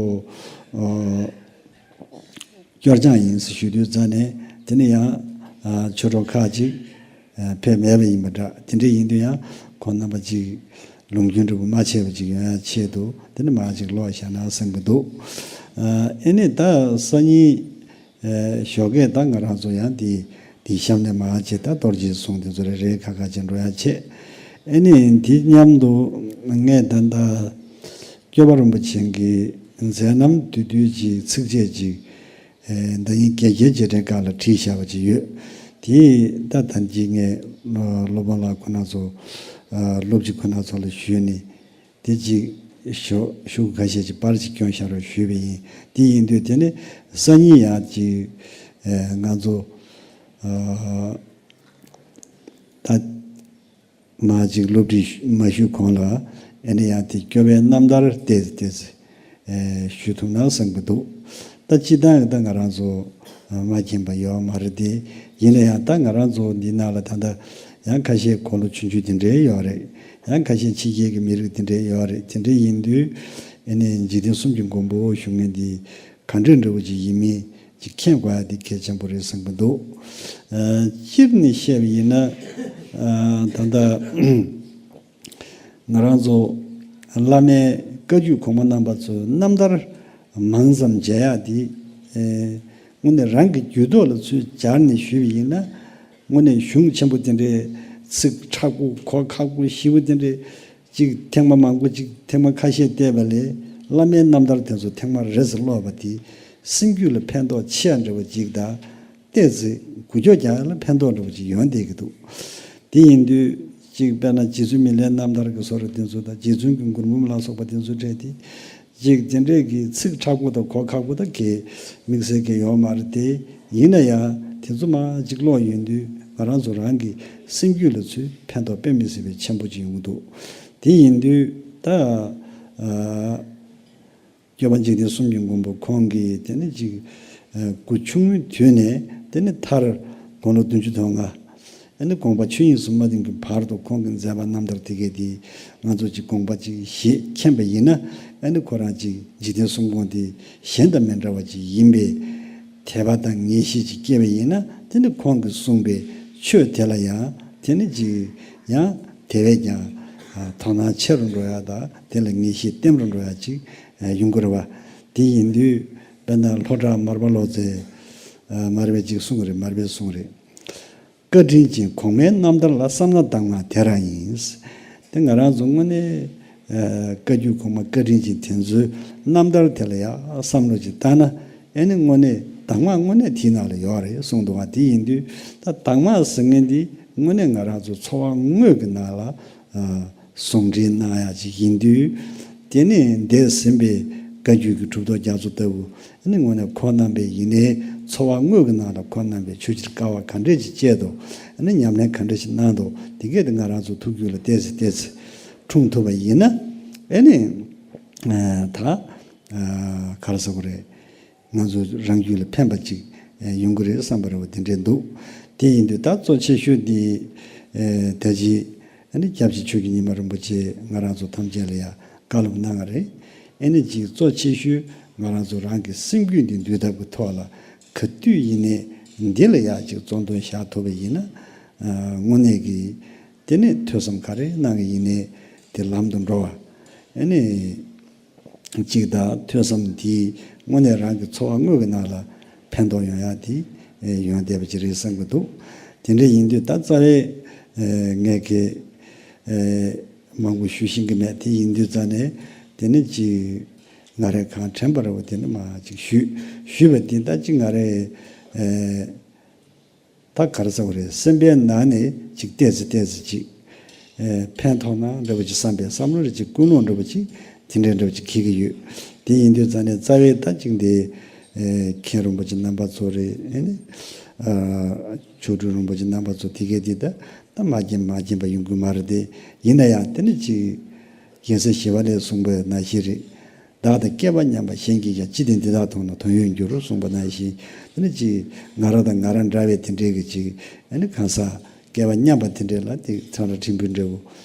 སྐྱོར་སྦྱང་ཡིན་ཟེར་ཞུ་དུས་རྩ་ནས་དེ་ནི་ཡང་ཆོས་གྲོགས་ཁག་ཅིག་ཕེབས་མེད་པ་ཡིན་པ་འདྲ། དེ་འདྲ་ཡིན་དུས་ཡང་ཁོང་རྣམ་པ་ཅིག་ལུང་རྒྱུན་འདྲ་པོ་མ་ཆད་པ་ཅིག་ཡོང་ཡ་ཆེད་དུ་དེ་ནི་མ་ཅིག་ཀློག་བཞག་ན་བསམ་གྱི་འདུག་ཨེ་ནི་ད་སང་ཉིན་ཞོགས་ཀས་ད་ང་རང་ཚོ་ཡང་དེ་དེ་གཤམ་ནས་མ་ཅིག་ད་རྡོ་རྗེ་གསུང་དེ་ཚོ་རེ་རེ་ཁ་ཁ་ཅིག་འགྲོ་ཡ་བྱས། ཨེ་ནི་དེ་མཉམ་དུ་ངས་ད་ལྟ་སྐྱོབ་པ་རིན་པོ་ཆེ་གི་མཛད་རྣམ་བསྡུས་བསྡུས་ཀྱི་ཚིགས་བཅད་ཅིག་ཨེ་ཟླ་ཉིན་བརྒྱད་བརྒྱད་རྗེས་དྲན་སྒང་ལ་བྲིས་བཞག་པ་ཅིག་ཡོད། དེ་ད་ད་གིན་ངས་སློབ་དཔོན་ལགས་ཁོ་ན་ཚོ་སློབ་སྤྱི་ཁོ་ན་ཚོ་ལ་ཞུས་ནས་དེ་ཅིག་ཞུ་ཞུ་ཁ་ཤས་ཅིག་པར་ཅིག་བསྐྱོན་བཞག་རོགས་ཞུས་པ་ཡིན། དེ་ཡིན་དུས་དེ་ནི་སང་ཉིན་ཡང་ཅིག་ཨེ་ང་ཚོ་ཨ་ད། མ་ཅིག་སློབ་ཁྲིད་མ་ཞུས་གོང་ལ་ཨེ་ནི་ཡང་དེ་སྐྱོབ་པའི་རྣམ་ཐར་ཏོག་ཙམ་ཏོག་ཙམ་ཞུ་ཐུབ་ན་བསམ་གྱི་འདུག་ད་སྤྱིར་བཏང་ད་ང་རང་ཚོ་མ་མཁྱེན་པ་ཡོད་མ་རེད་དེ། ཡིན་ན་ཡང་ད་ང་རང་ཚོ་འདི་ནང་ལ་ད་ལྟ་ཡང་ཁ་ཤས་གོ་ལོ་ཆུང་ཆུང་དེ་འདྲས་ཡོད་རེད། ཡང་ཁ་ཤས་ཕྱི་རྒྱལ་གྱི་མི་རིགས་དེ་འདྲས་ཡོད་རེད། དེ་འདྲས་ཡིན་དུས་ཨེ་ནི་འཇིག་རྟེན་གསུམ་གྱི་མགོན་པོ་ཞུ་མཁན་འདི་ག་འདྲས་འདྲ་བོ་ཅིག་ཡིན་མིན་ཅིག་མཁྱེན་དགོས་ཡ་འདི་གལ་ཆེན་པོ་རེད་བསམ་གྱི་འདུག་ཨ་སྤྱིར་ནས་བཤད་པ་ཡིན་ན་ཨ་ད་ལྟ་ང་རང་ཚོ་བླ་མའི་བཀའ་བརྒྱུད་གོང་མ་རྣམ་པ་ཚོའི་རྣམ་ཐར་མང་ཙམ་མཇལ་ཡ་འདི་ཨེ་དངོས་གནས་རང་གི་རྒྱུད་ཐོག་ལ་ཚུར་སྦྱར་ནས་ཞུས་པ་ཡིན་ན། དངོས་གནས་གཞུང་ཆེན་པོ་དེ་འདྲའི་ཚིག་ཕྲ་པོ་གོ་ཁག་པོ་ཞེ་པོ་དེ་འདྲའི་ཅིག་ཐེངས་མ་མང་པོ་ཅིག་ཐེངས་མ་ཁ་ཤས་བལྟས་པ་ལས་བླ་མའི་རྣམ་ཐར་དེ་ཚོ་ཐེངས་མ་རེ་ཙམ་ཀློག་པ་དེ་སེམས་རྒྱུད་ལ་ཕན་ཐོགས་ཆེ་ཡ་འདྲ་བོ་ཅིག་དང་། ཏོག་ཙམ་འགུལ་སྐྱོད་རྒྱག་ཡ་ལ་ཕན་ཐོགས་འདྲ་བོ་ཅིག་ཡོང་བསྡད་ཀྱི་འདུག་དེ་ཡིན་དུས་ཅིག་དཔེར་ན་རྗེ་བཙུན་མི་ལའི་རྣམ་ཐར་གྱི་བཟོ་འདྲ་དེ་ཚོ་དང་། རྗེ་བཙུན་གྱི་མགུར་འབུམ་ལ་སོགས་པ་དེ་ཚོ་སྤྲད་དེ། ཅིག་དེ་འདྲས་ཀྱི་ཚིག་ཕྲ་པོ་དང་གོ་ཁག་པོ་དང་གི་དམིགས་བསལ་གྱི་ཡོད་མ་རེད་དེ། ཡིན་ན་ཡང་དེ་ཚོ་མར་ཅིག་ཀློག་ཡོང་དུས་ང་རང་ཚོ་རང་གི་སེམས་རྒྱུད་ལ་ཚུར་ཕན་ཐོགས་དཔེ་མི་སྲིད་པའི་ཆེན་པོ་ཅིག་ཡོང་གི་འདུག་དེ་ཡིན་དུས་ད་ཨ་སྐྱོབ་པ་འཇིག་རྟེན་གསུམ་གྱི་མགོན་པོ་ཁོང་གིས་དེ་ནི་ཅིག་ཨ་སྐུ་ཆུང་ངུའི་དུས་ནས་དེ་ནི་མཐར་དགུང་ལོ་བདུན་ཅུ་དོན་ལྔ། ཨ་ནི་དགོངས་པ་ཆོས་དབྱིངས་སུ་མ་ཐིམ་གྱི་བར་དུ་ཁོང་གི་མཛད་པ་རྣམ་ཐར་དེ་གས་དེ་ང་ཚོ་ཅིག་དགོངས་པ་ཅིག་བཞེས་མཁྱེན་པ་ཡིན་ན། ཨ་ནི་ཁོ་རང་ཅིག་འཇིག་རྟེན་གསུམ་མགོན་དེ་གཞན་དང་མི་འདྲ་བ་ཅིག་ཡིན་པའི་དད་པ་དང་ངེས་ཤེས་ཅིག་སྐྱེས་པ་ཡིན་ན། དེ་ནི་ཁོང་གིས་གསུངས་པའི་ཆོས་དེ་ལ་ཡང་དེ་ནི་ཅིག་ཡང་དེ་བས་ཀྱང་ཨ་དོ་སྣང་ཆེ་རུ་འགྲོ་ཡ་དང་། དེ་ལ་ངེས་ཤེས་བརྟན་རུ་འགྲོ་ཡ་ཅིག་ཨ་ཡོང་གི་རེད་བ། དེ་ཡིན་དུས་དཔེར་ན་ལྷོ་བྲག་མར་པ་ལོ་ཙཱ་ཨ་མར་པས་ཅིག་གསུངས་རེད། མར་པས་གསུངས་རེད། བཀའ་དྲིན་ཅན་གོང་མའི་རྣམ་ཐར་ལ་བསམ་ན་དྭངས་མ་དེ་རང་ཡིན། དེ་ང་རང་ཚོ་དངོས་གནས་ཨ་བཀའ་བརྒྱུད་གོང་མ་བཀའ་དྲིན་ཅན་དེ་ཚོའི་རྣམ་ཐར་དེ་ལ་ཡང་བསམ་བློ་ཅིག་བཏང་ན། ཨེ་ནི་དངོས་གནས་དྭངས་མ་དངོས་གནས་དེའི་ནང་ལ་ཡོད་རེད་གསུངས་འདུག་བ། དེ་ཡིན་དུས་ད་དྭངས་མ་ཟེར་མཁན་འདི་དངོས་གནས་ང་རང་ཚོ་འཚོ་བ་དངོས་ཀྱི་ནང་ལ་ཨ་ཟུང་འབྲེལ་གནང་ཡག་ཅིག་ཡིན་དུས། དེ་ནས་འདས་ཟིན་པའི་བཀའ་བརྒྱུད་ཀྱི་གྲུབ་ཐོབ་རྒྱ་མཚོ་ལྟ་བུ། ཨ་ནི་དངོས་གནས་ཁོང་རྣམ་པས་ཡིན་ནའི་འཚོ་བ་དངོས་ཀྱི་ནང་ལ་ཁོང་རྣམ་པས་ཆོས་ཕྱིར་དཀའ་བ་ག་འདྲས་ཅིག་སྤྱད་འདུག་ཨ་ནི་ཉམས་ལེན་ག་འདྲས་ཅིག་གནང་འདུག་དེ་གས་དེ་ང་རང་ཚོ་ཐུགས་རྒྱུད་ལ་ཏོག་ཙམ་ཏོག་ཙམ་འཁྲུངས་ཐུབ་པ་ཡིན་ན། ཨ་ནི་ཨ་ད་ཨ་ག་རེ་ཟེར་དགོས་རེད། ང་ཚོ་རང་རྒྱུད་ལ་ཕན་པ་ཅིག་ཨ་ཡོང་གི་རེད་བསམ་པ་རེད་བ། དེ་འདྲས་འདུག་དེ་ཡིན་དུས་ད་གཙོ་ཆེ་ཤོས་འདི་ཨ་ད་ཅི་ཨ་ནི་སྐྱབས་རྗེ་ཆོས་ཀྱི་ཉི་མ་རིན་པོ་ཆེ་ང་རང་ཚོ་ཐམས་ཅད་ལ་ཡང་བཀའ་སློབ་གནང་བ་རེད། ཨེ་ནི་ཅིག་གཙོ་ཆེ་ཤོས་ང་རང་ཚོ་རང་གི་སེམས་རྒྱུད་འདི་འདུལ་ཐབས་ཀྱི་ཐོག་ལ་ག་དུས་ཡིན་ནའི་འདི་ལ་ཡག་ཅིག་བརྩོན་འདུན་བཞག་ཐུབ་པ་ཡིན་ན། ཨ་དངོས་གནས་ཀྱི་དེ་ནི་ཐོས་བསམ་ག་རེ་གནང་གི་ཡིན་ནའི་དེ་ལམ་དུ་འགྲོ་བ། ཨེ་ནི་ཅིག་དང་ཐོས་བསམ་འདི་དངོས་གནས་རང་གི་འཚོ་བ་དངོས་ཀྱི་ནང་ལ་ཕན་ཐོགས་ཡོང་ཡག་དེ་ཡོང་བསྡད་པ་ཅིག་རེད་བསམ་གྱི་འདུག་དེ་འདྲ་ཡིན་དུས་ད་རྩ་བའི་ངས་ཀྱི་མང་པོ་ཞུ་ཤེས་ཀྱི་མེད། དེ་ཡིན་དུས་རྩ་ནས་དེ་ནི་ཅིག་ང་རའི་གང་དྲན་པ་རེད་བ། དེ་ནི་མ་ཅིག་ཞུས་ཞུས་པ་དེ་ད་ཅིག་ང་རའི་ད་ག་རེ་ཟེར་བ་རེད། སེམས་པའི་ནང་ནས་ཅིག་ཏོག་ཙམ་ཏོག་ཙམ་ཅིག་ཨེ་ཕན་ཐོགས་ན་འདྲ་བོ་ཅིག་བསམ་པའི་བསམ་བློ་རེ་ཅིག་ཀུན་སློང་འདྲ་བོ་ཅིག་དེ་འདྲའི་འདྲ་བོ་ཅིག་འཁྱེར་གྱི་ཡོད། དེ་ཡིན་དུས་རྩ་ནས་རྩ་བའི་ད་ཅིག་འདི་ཨེ་མཁན་རིན་པོ་ཆེ་རྣམ་པ་ཚོ་རེད། ཨེ་ནི་ཨ་མཆོག་སྤྲུལ་རིན་པོ་ཆེ་རྣམ་པ་ཚོ་དེ་གས་དེ་ད་ད་མ་མཁྱེན་མ་མཁྱེན་པ་ཡོང་གི་མ་རེད་དེ། ཡིན་ན་ཡང་དེ་ནི་ཅིག་རྒྱལ་སྲས་ཞི་བ་ལྷས་གསུངས་པ་ནང་བཞིན་རེད། བདག་དང་སྐལ་པ་མཉམ་པ་གཞན་གྱིས་ཀྱང་། ཅི་སྟེ་འདི་དག་མཐོང་ན་དོན་ཡོད་འགྱུར། གསུངས་པ་ནང་བཞིན། དེ་ནི་ཅིག་ང་རང་དང་ང་རང་འདྲ་བའི་དེ་འདྲའི་གི་ཅིག་ཨ་ནི་གང་ཟག་སྐལ་པ་མཉམ་པ་དེ་འདྲས་ལ་དེ་ཚང་ར་ཕྲན་བུ་འདྲ་བོ་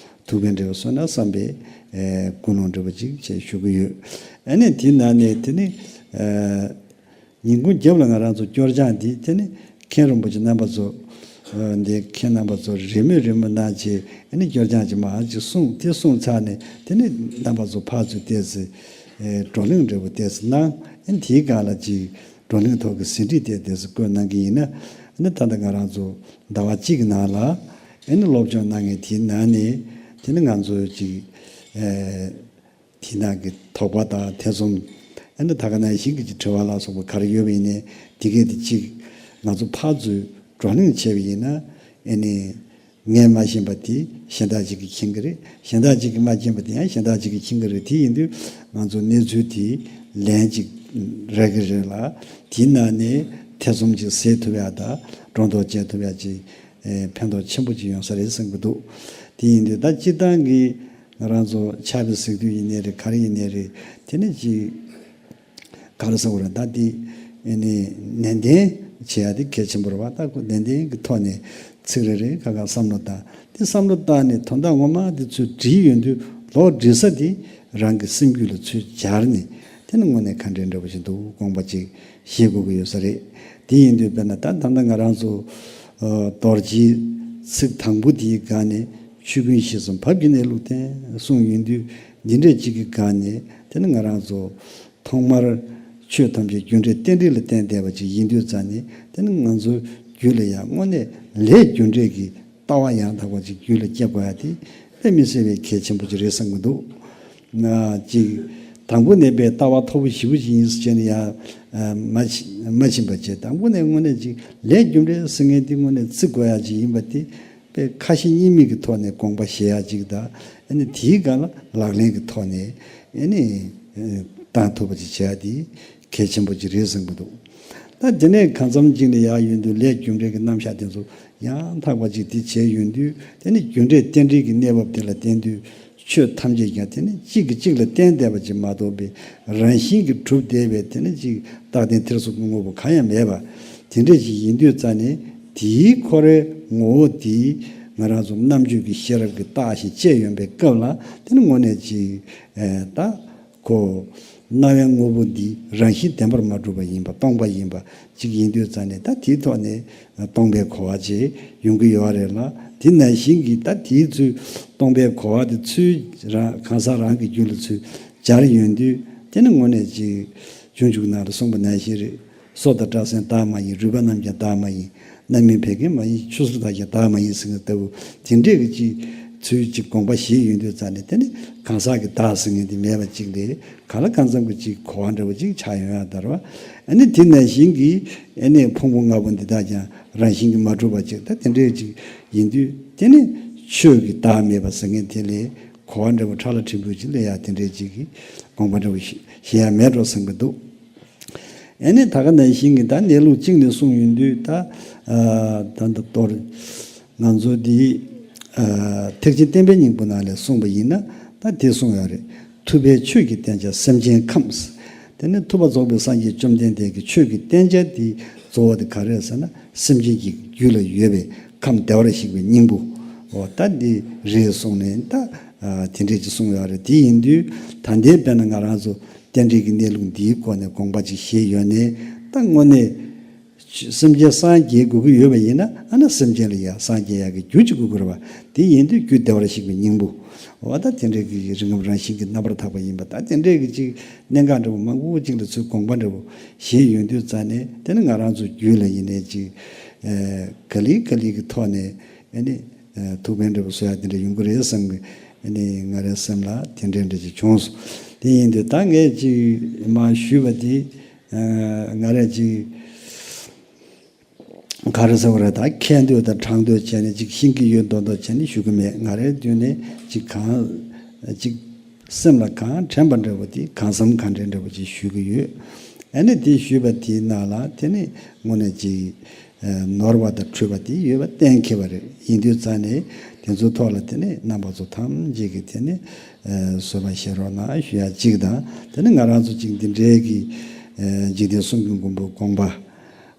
ཐུག་པའི་འདྲ་བོ་སོང་ན་བསམ་པའི་ཨེ་ཀུན་སློང་འདྲ་བོ་ཅིག་བྱས་ཞུ་གི་ཡོད། ཨ་ནི་དེ་ནང་ནས་དེ་ནི་ཨ་ཉིན་གུང་རྒྱབ་ལ་ང་རང་ཚོ་སྐྱོར་སྦྱང་འདི་དེ་ནི་མཁན་རིན་པོ་ཆེ་རྣམ་པ་ཚོ་ཨ་འདི་མཁན་རྣམ་པ་ཚོ་རེས་མོས་རེས་མོས་གནང་བྱས། ཨ་ནི་སྐྱོར་སྦྱང་ཅིག་མར་ཅིག་གསུངས། དེ་གསུངས་ཚར་ནས་དེ་ནི་རྣམ་པ་ཚོ་ཕར་ཚུར་ཏོག་ཙམ་ཨེ་བགྲོ་གླེང་འདྲ་བོ་ཏོག་ཙམ་གནང་། ཨ་ནི་དེའི་སྒང་ལ་ཅིག་བགྲོ་གླེང་ཐོག་གི་ཟིན་བྲིས་དེ་ཏོག་ཙམ་བཀོད་གནང་གི་ཡིན་ན། ཨ་ནི་ད་ལྟ་ང་རང་ཚོ་ཟླ་བ་གཅིག་གི་ནང་ལ་ཨ་ནི་སློབ་སྦྱོང་གནང་མཁན་དེའི་ནང་ནས་དེ་ནི་ང་ཚོ་ཅིག་ཨེ་དེ་ནང་གི་དོགས་པ་དང་ཐེ་ཚོམ། ཨ་ནི་ད་ག་ནང་བཞིན་གྱི་ཅིག་དྲི་བ་ལ་སོགས་པ་ག་རེ་ཡོད་པ་ཡིན་ནའི་དེ་གས་དེ་ཅིག་ང་ཚོ་ཕར་ཚུར་བགྲོ་གླེང་བྱས་པ་ཡིན་ན། ཨ་ནི་ངས་མ་ཤེས་པ་དེ་གཞན་དག་ཅིག་གིས་མཁྱེན་གྱི་རེད། གཞན་དག་ཅིག་གིས་མ་མཁྱེན་པ་དེ་ཡང་གཞན་དག་ཅིག་གིས་མཁྱེན་གྱི་རེད། དེ་ཡིན་དུས་ང་ཚོ་གནས་ཚུལ་དེ་ལན་ཅིག་རག་གི་རེད་ལ། དེའི་ནང་ནས་ཐེ་ཚོམ་ཅིག་སེལ་ཐུབ་ཡག་དང་སྒྲོ་འདོགས་བཅད་ཐུབ་ཡག་ཅིག་ཨེ་ཕན་ཐོགས་ཆེན་པོ་ཅིག་ཡོང་ས་རེད་བསམ་གྱི་འདུག་དེ་ཡིན་དུས་ད་སྤྱིར་བཏང་གི་ང་རང་ཚོ་ཕྱག་དཔེ་གཟིགས་དུས་ཡིན་ནའི་རེད། ག་རེ་ཡིན་ནའི་རེད། དེ་ནི་ཅིག་ག་རེ་ཟེར་དགོས་རེད། ད་འདི་ཨེ་ནི་ནན་ཏན་བྱེད་ཡ་དེ་གལ་ཆེན་པོ་རེད་བ། ད་ཁོ་ནན་ཏན་གྱི་ཐོག་ནས་ཚིག་རེ་རེ་ཁ་ཁ་བསམ་བློ་བཏང་། དེ་བསམ་བློ་བཏང་ནས་དོན་དག་ངོ་མ་དེ་ཚོས་བྲིས་ཡོང་དུས་ལོག་འབྲི་ས་དེ་རང་གི་སེམས་རྒྱུད་ལ་ཚུར་སྦྱར་ནས། དེ་ནི་དངོས་གནས་ག་འདྲའི་འདྲ་པོ་ཞིག་འདུག་དགོངས་པ་ཅིག་བཞེས་དགོས་ཀྱི་ཡོད་ས་རེད། དེ་ཡིན་དུས་དཔེར་ན་ད་ད་ལྟ་ང་རང་ཚོ་ཨ་རྡོ་རྗེའི་ཚིག་དང་པོ་དེའི་སྒང་ནས་ཆོས་ཀུན་ཞི་གསུམ་བབ་ཀྱི་གནས་ལུགས་བསྟན་གསུངས་ཡོང་དུས། འདི་འདྲས་ཅིག་གི་སྒང་ནས་དེ་ནི་ང་རང་ཚོ་ཐོག་མར་ཆོས་ཐམས་ཅད་རྒྱུ་འབྲས་རྟེན་འབྲེལ་ལ་བརྟེན་བསྡད་པ་ཅིག་ཡིན་དུས་ཙང་ནས། དེ་ནི་ང་ཚོའི་རྒྱུད་ལ་ཡང་དངོས་གནས་ལས་རྒྱུ་འབྲས་ཀྱི་ལྟ་བ་ཡང་དག་པ་ཅིག་རྒྱུད་ལ་སྐྱེ་དགོས་ཡ་དེ་དཔེ་མི་སྲིད་པའི་གལ་ཆེན་པོ་ཅིག་རེད་བསམ་གྱི་འདུག་ཅིག་དང་པོ་ནས་པའི་ལྟ་བ་མཐོ་པོ་ཞེ་པོ་ཅིག་ཡིན་ཟེར་བྱས་ནས་ཡ་མ་ཕྱིན་པ་བྱས། དང་པོ་ནས་དངོས་གནས་ཅིག་ལས་རྒྱུ་འབྲས་ཟེར་མཁན་དེ་དངོས་གནས་བརྩི་དགོས་ཡ་ཅིག་ཡིན་པ་དེ་དཔེ་ཁ་ཞེ་གཉིས་མེད་ཀྱི་ཐོག་ནས་དགོངས་པ་བཞེས་ཡ་ཅིག་དང་། ཨ་ནི་དེའི་སྒང་ལ་ལག་ལེན་གྱི་ཐོག་ནས་ཨ་ནི་བཏང་ཐུབ་པ་ཅིག་བྱེད་ཡ་དེ་གལ་ཆེན་པོ་ཅིག་རེད་བསམ་གྱི་འདུག་ད་དེ་ནས་གང་འཚམ་ཅིག་ནས་ཡར་ཡོང་དུས་ལས་རྒྱུ་འབྲས་ཀྱི་རྣམ་གཞག་དེ་ཚོ་ཡང་དག་པ་ཅིག་དེ་བྱས་ཡོང་དུས། དེ་ནི་རྒྱུ་འབྲས་རྟེན་འབྲེལ་གྱི་གནས་བབ་དེ་ལ་བརྟེན་དུས་ཆོས་ཐམས་ཅད་ཀྱང་དེ་ནི་གཅིག་གིས་གཅིག་ལ་བརྟེན་བསྡད་པ་ཅིག་མ་གཏོགས་པའི་རང་བཞིན་གྱིས་གྲུབ་བསྡད་པའི་དེ་ནི་ཅིག་རྟག་བརྟན་ཐེར་ཟུག་གི་དངོས་པོ་གང་ཡང་མེད་པ་དེ་འདྲ་ཅིག་ཡིན་དུས་ཙང་ནས། དེའི་ཁོ་རའི་ངོ་བོ་དེ་ང་རང་ཚོ་རྣམ་དཔྱོད་ཀྱི་ཤེས་རབ་ཀྱིས་བརྟགས་ཤིང་དཔྱད་ཡོང་པའི་སྐབས་ལ། དེ་ནི་དངོས་གནས་ཅིག་ཨེ་ད་ཁོ་སྣང་བའི་དངོས་པོ་འདི་རང་བཞིན་བདེན་པར་མ་གྲུབ་པ་ཡིན་པ། སྟོང་པ་ཡིན་པ་ཅིག་ཡིན་དུས་ཙང་ནས། ད་དེའི་ཐོག་ནས་སྟོང་པའི་གོ་བ་ཅིག་ཡོང་གི་ཡོད་རེད་ལ། དེ་ནང་བཞིན་གྱི་ད་དེའི་ཚུལ་སྟོང་པའི་གོ་བ་དེ་ཚུལ་རང་གང་ཟག་རང་གི་རྒྱུད་ལ་ཚུར་སྦྱར་ཡོང་དུས། དེ་ནི་དངོས་གནས་ཅིག་སྤྱོད་འཇུག་ནང་ལ་གསུངས་པ་ནང་བཞིན་རེད། སོ་དང་སྐྲ་སེན་བདག་མ་ཡིན། རུས་པ་རྣམས་ཀྱང་བདག་མ་ཡིན། རྣམ་སྨིན་བད་ཀན་མ་ཡིན། ཆུ་སོར་དག་ཀྱང་བདག་མ་ཡིན་ཟེར་མཁན་ལྟ་བུ་དེ་འདྲས་ཀྱི་ཅིག་ཚུལ་ཅིག་དགོངས་པ་བཞེས་ཡོང་དུས་ཙང་ནས། དེ་ནི་གང་ཟག་གི་བདག་ཟེར་མཁན་དེ་མེད་པ་ཅིག་ལས། གང་ལ་གང་འཚམ་གྱི་ཅིག་གོ་བ་འདྲ་བོ་ཅིག་ཆགས་ཡོང་ཡ་ལྟར་བ། ཨ་ནི་དེ་ནང་བཞིན་གྱི་ཨ་ནི་ཕུང་པོ་ལྔ་པོ་འདི་དག་ཀྱང་རང་བཞིན་གྱིས་མ་གྲུབ་པ་ཅིག་ད་དེ་འདྲས་ཅིག་ཡིན་དུས། དེ་ནི་ཆོས་ཀྱི་བདག་མེད་པ་ཟེར་མཁན་དེ་ལས་གོ་བ་འདྲ་བོ་ཕྲ་ལ་ཕྲན་བུ་ཅིག་ལས་ཡ་དེ་འདྲས་ཅིག་གི་དགོངས་པ་འདྲ་བོ་བཞེས་ཡ་མེད་འགྲོ་བསམ་གྱི་འདུག་ཨ་ནི་ད་ག་ནང་བཞིན་གྱི་ད་གནས་ལུགས་གཅིག་ནས་གསུངས་ཡོང་དུས། ད་ཨ་ད་ད་གཏོར་ང་ཚོ་འདི་ཨ་ཐེག་ཆེན་བསྟན་པའི་སྙིང་པོ་ནང་ལས་གསུངས་པ་ཡིན་ན། ད་དེ་གསུངས་ཡོད་རེད། ཐུབ་པའི་ཆོས་ཀྱི་བསྟན་བྱ་སེམས་ཅན་ཁམས། དེ་ནི་ཐུབ་པ་རྫོགས་པའི་སངས་རྒྱས་བཅོམ་ལྡན་འདས་ཀྱི་ཆོས་ཀྱི་བསྟན་བྱ་འདི་གཙོ་བོ་དེ་ག་རེ་རེད་ཟེར་ན། སེམས་ཅན་གྱི་རྒྱུད་ལ་ཡོད་པའི་ཁམས་བདེ་བར་གཤེགས་པའི་སྙིང་པོ། འོ་ད་འདི་རེད་གསུངས་ནས། ད་ཨ་དེ་འདྲས་ཅིག་གསུངས་ཡོད་རེད། དེ་ཡིན་དུས་ད་ལྟའི་དཔེར་ན་ང་རང་ཚོ་རྟེན་འབྲེལ་གྱི་གནས་ལུགས་འདིའི་སྒོ་ནས་དགོངས་པ་ཅིག་བཞེས་ཡོད་ནའི། ད་དངོས་གནས་སེམས་ཅན་སངས་རྒྱས་དགོས་ཀྱི་ཡོད་པ་ཡིན་ན། ཨ་ན་སེམས་ཅན་ལ་ཡང་སངས་རྒྱས་ཡག་གི་རྒྱུ་ཅིག་དགོས་ཀྱི་རེད་བ། དེ་ཡིན་དུས་རྒྱུ་བདེ་བར་གཤེགས་པའི་སྙིང་པོ། འོ་ད་དེ་འདྲའི་གི་རིགས་ངོ་རང་བཞིན་གྱི་རྣམ་པར་དག་པ་ཡིན་པ། ད་དེ་འདྲའི་གི་ཅིག་གནད་འགག་འདྲ་བོ་མང་པོ་ཅིག་ལ་ཚུར་དགོངས་པ་འདྲ་བོ་བཞེས་ཡོང་དུས་ཙང་ནས། དེ་ནི་ང་རང་ཚོ་རྒྱུད་ལ་ཡིན་ནའི་ཅིག་ཨ་ག་ལེ་ག་ལེ་གི་ཐོག་ནས་ཨ་ནི་ཨ་ཐུགས་ཕན་འདྲ་བོ་གསོ་ཡག་དེ་འདྲ་ཡོང་གི་རེད་བསམ་གི། ཨ་ནི་ང་རའི་སེམས་ལ་དེ་འདྲ་འདྲ་ཅིག་བྱུང་སོང་། དེ་ཡིན་དུས་ད་ངས་ཅིག་མར་ཞུས་པ་དེ་ཨ་ང་རས་ཅིག་ག་རེ་ཟེར་བ་རེད། ད་མཁས་འདོད་དང་དྲང་འདོད་བྱས་ནས་ཅིག་ཤེས་ཀྱི་ཡོད་མདོག་མདོག་བྱས་ནས་ཞུ་གི་མེད། ང་རའི་མདུན་ནས་ཅིག་གང་ཅིག་སེམས་ལ་གང་དྲན་པ་འདྲ་བོ་དེ། གང་བསམ་གང་དྲན་འདྲ་བོ་ཅིག་ཞུ་གི་ཡོད། ཨ་ནི་དེ་ཞུས་པ་དེའི་ནང་ལ་དེ་ནི་དངོས་གནས་ཅིག་ཨ་ནོར་བ་དང་འཁྲུལ་བ་དེ་ཡོད་པ་གཏན་འཁེལ་བ་རེད། ཡིན་དུས་ཙང་ནས་དེ་ཚོའི་ཐོག་ལ་དེ་ནི་རྣམ་པ་ཚོ་ཐམས་ཅད་ཀྱིས་དེ་ནི་ཨ་བཟོད་པ་བཞེས་རོགས་གནང་ཞུ་ཡག་གཅིག་དང་། དེ་ནི་ང་རང་ཚོ་ཅིག་འདི་འདྲའི་གི་ཨ་འཇིག་རྟེན་གསུམ་གྱི་མགོན་པོའི་དགོངས་པ།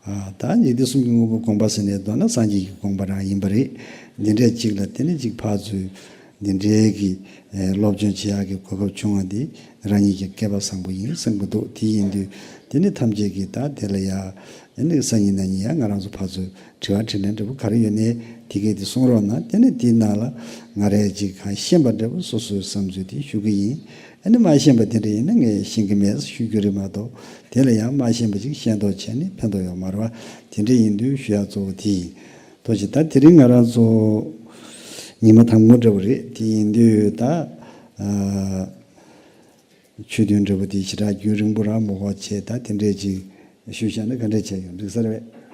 ཨ་ད་འཇིག་རྟེན་གསུམ་གྱི་མགོན་པོའི་དགོངས་པ་ཟེར་ནས་འདོད་ན་སངས་རྒྱས་ཀྱི་དགོངས་པ་རང་ཡིན་པ་རེད། འདི་འདྲའི་ཅིག་ལ་དེ་ནི་ཅིག་ཕར་ཚུར་འདི་འདྲའི་གི་ཨེ་སློབ་སྦྱོང་བྱེད་ཡག་གི་གོ་སྐབས་བྱུང་བ་འདི་རང་ཉིད་ཀྱི་སྐལ་པ་བཟང་པོ་ཡིན་བསམ་གྱི་འདུག་དེ་ཡིན་དུས་དེ་ནི་ཐམས་ཅད་ཀྱིས་ད་དེ་ལ་ཡ་ཨ་ནི་སང་ཉིན་གནངས་ཉིན་ཡ་ང་རང་ཚོ་ཕར་ཚུར་དྲི་བ་དྲིས་ལན་འདྲ་བོ་ག་རེ་ཡོད་ནའི་དེ་གས་དེ་གསུང་རོགས་གནང་། དེ་ནི་དེའི་ནང་ལ་ང་རས་ཅིག་གང་ཤེས་པ་འདྲ་བོ་སོ་སོའི་བསམ་ཚུལ་དེ་ཞུ་གི་ཡིན། ཨ་ནི་མ་ཤེས་པ་དེ་འདྲ་ཡིན་ན་ངས་ཤེས་ཀྱི་མེད་ཞུ་རྒྱུ་རེད་མ་གཏོགས། དེ་ལ་ཡང་མ་ཤེས་པ་ཅིག་ཤེས་མདོག་བྱས་ནས་ཕན་ཐོགས་ཡོད་མ་རེད་བ། དེ་འདྲ་ཡིན་དུས་ཞུ་ཡག་གཙོ་བོ་དེ་ཡིན། ཐུགས་རྗེ་ཆེ། ད་དེ་རིང་ང་རང་ཚོ་ཉི་མ་དང་པོ་འདྲ་བོ་རེད། དེ་ཡིན་དུས་ད་ཨ་ཆོས་ཐུན་འདྲ་བོ་དེ་ཞེ་དྲག་རྒྱུན་རིང་པོ་རང་མ་འགོར་བྱས། ད་དེ་འདྲས་ཅིག་ཞུས་བཞག་ན་ག་འདྲས་བྱས་ཡོང་། འགྲིག་ས་རེད་པས།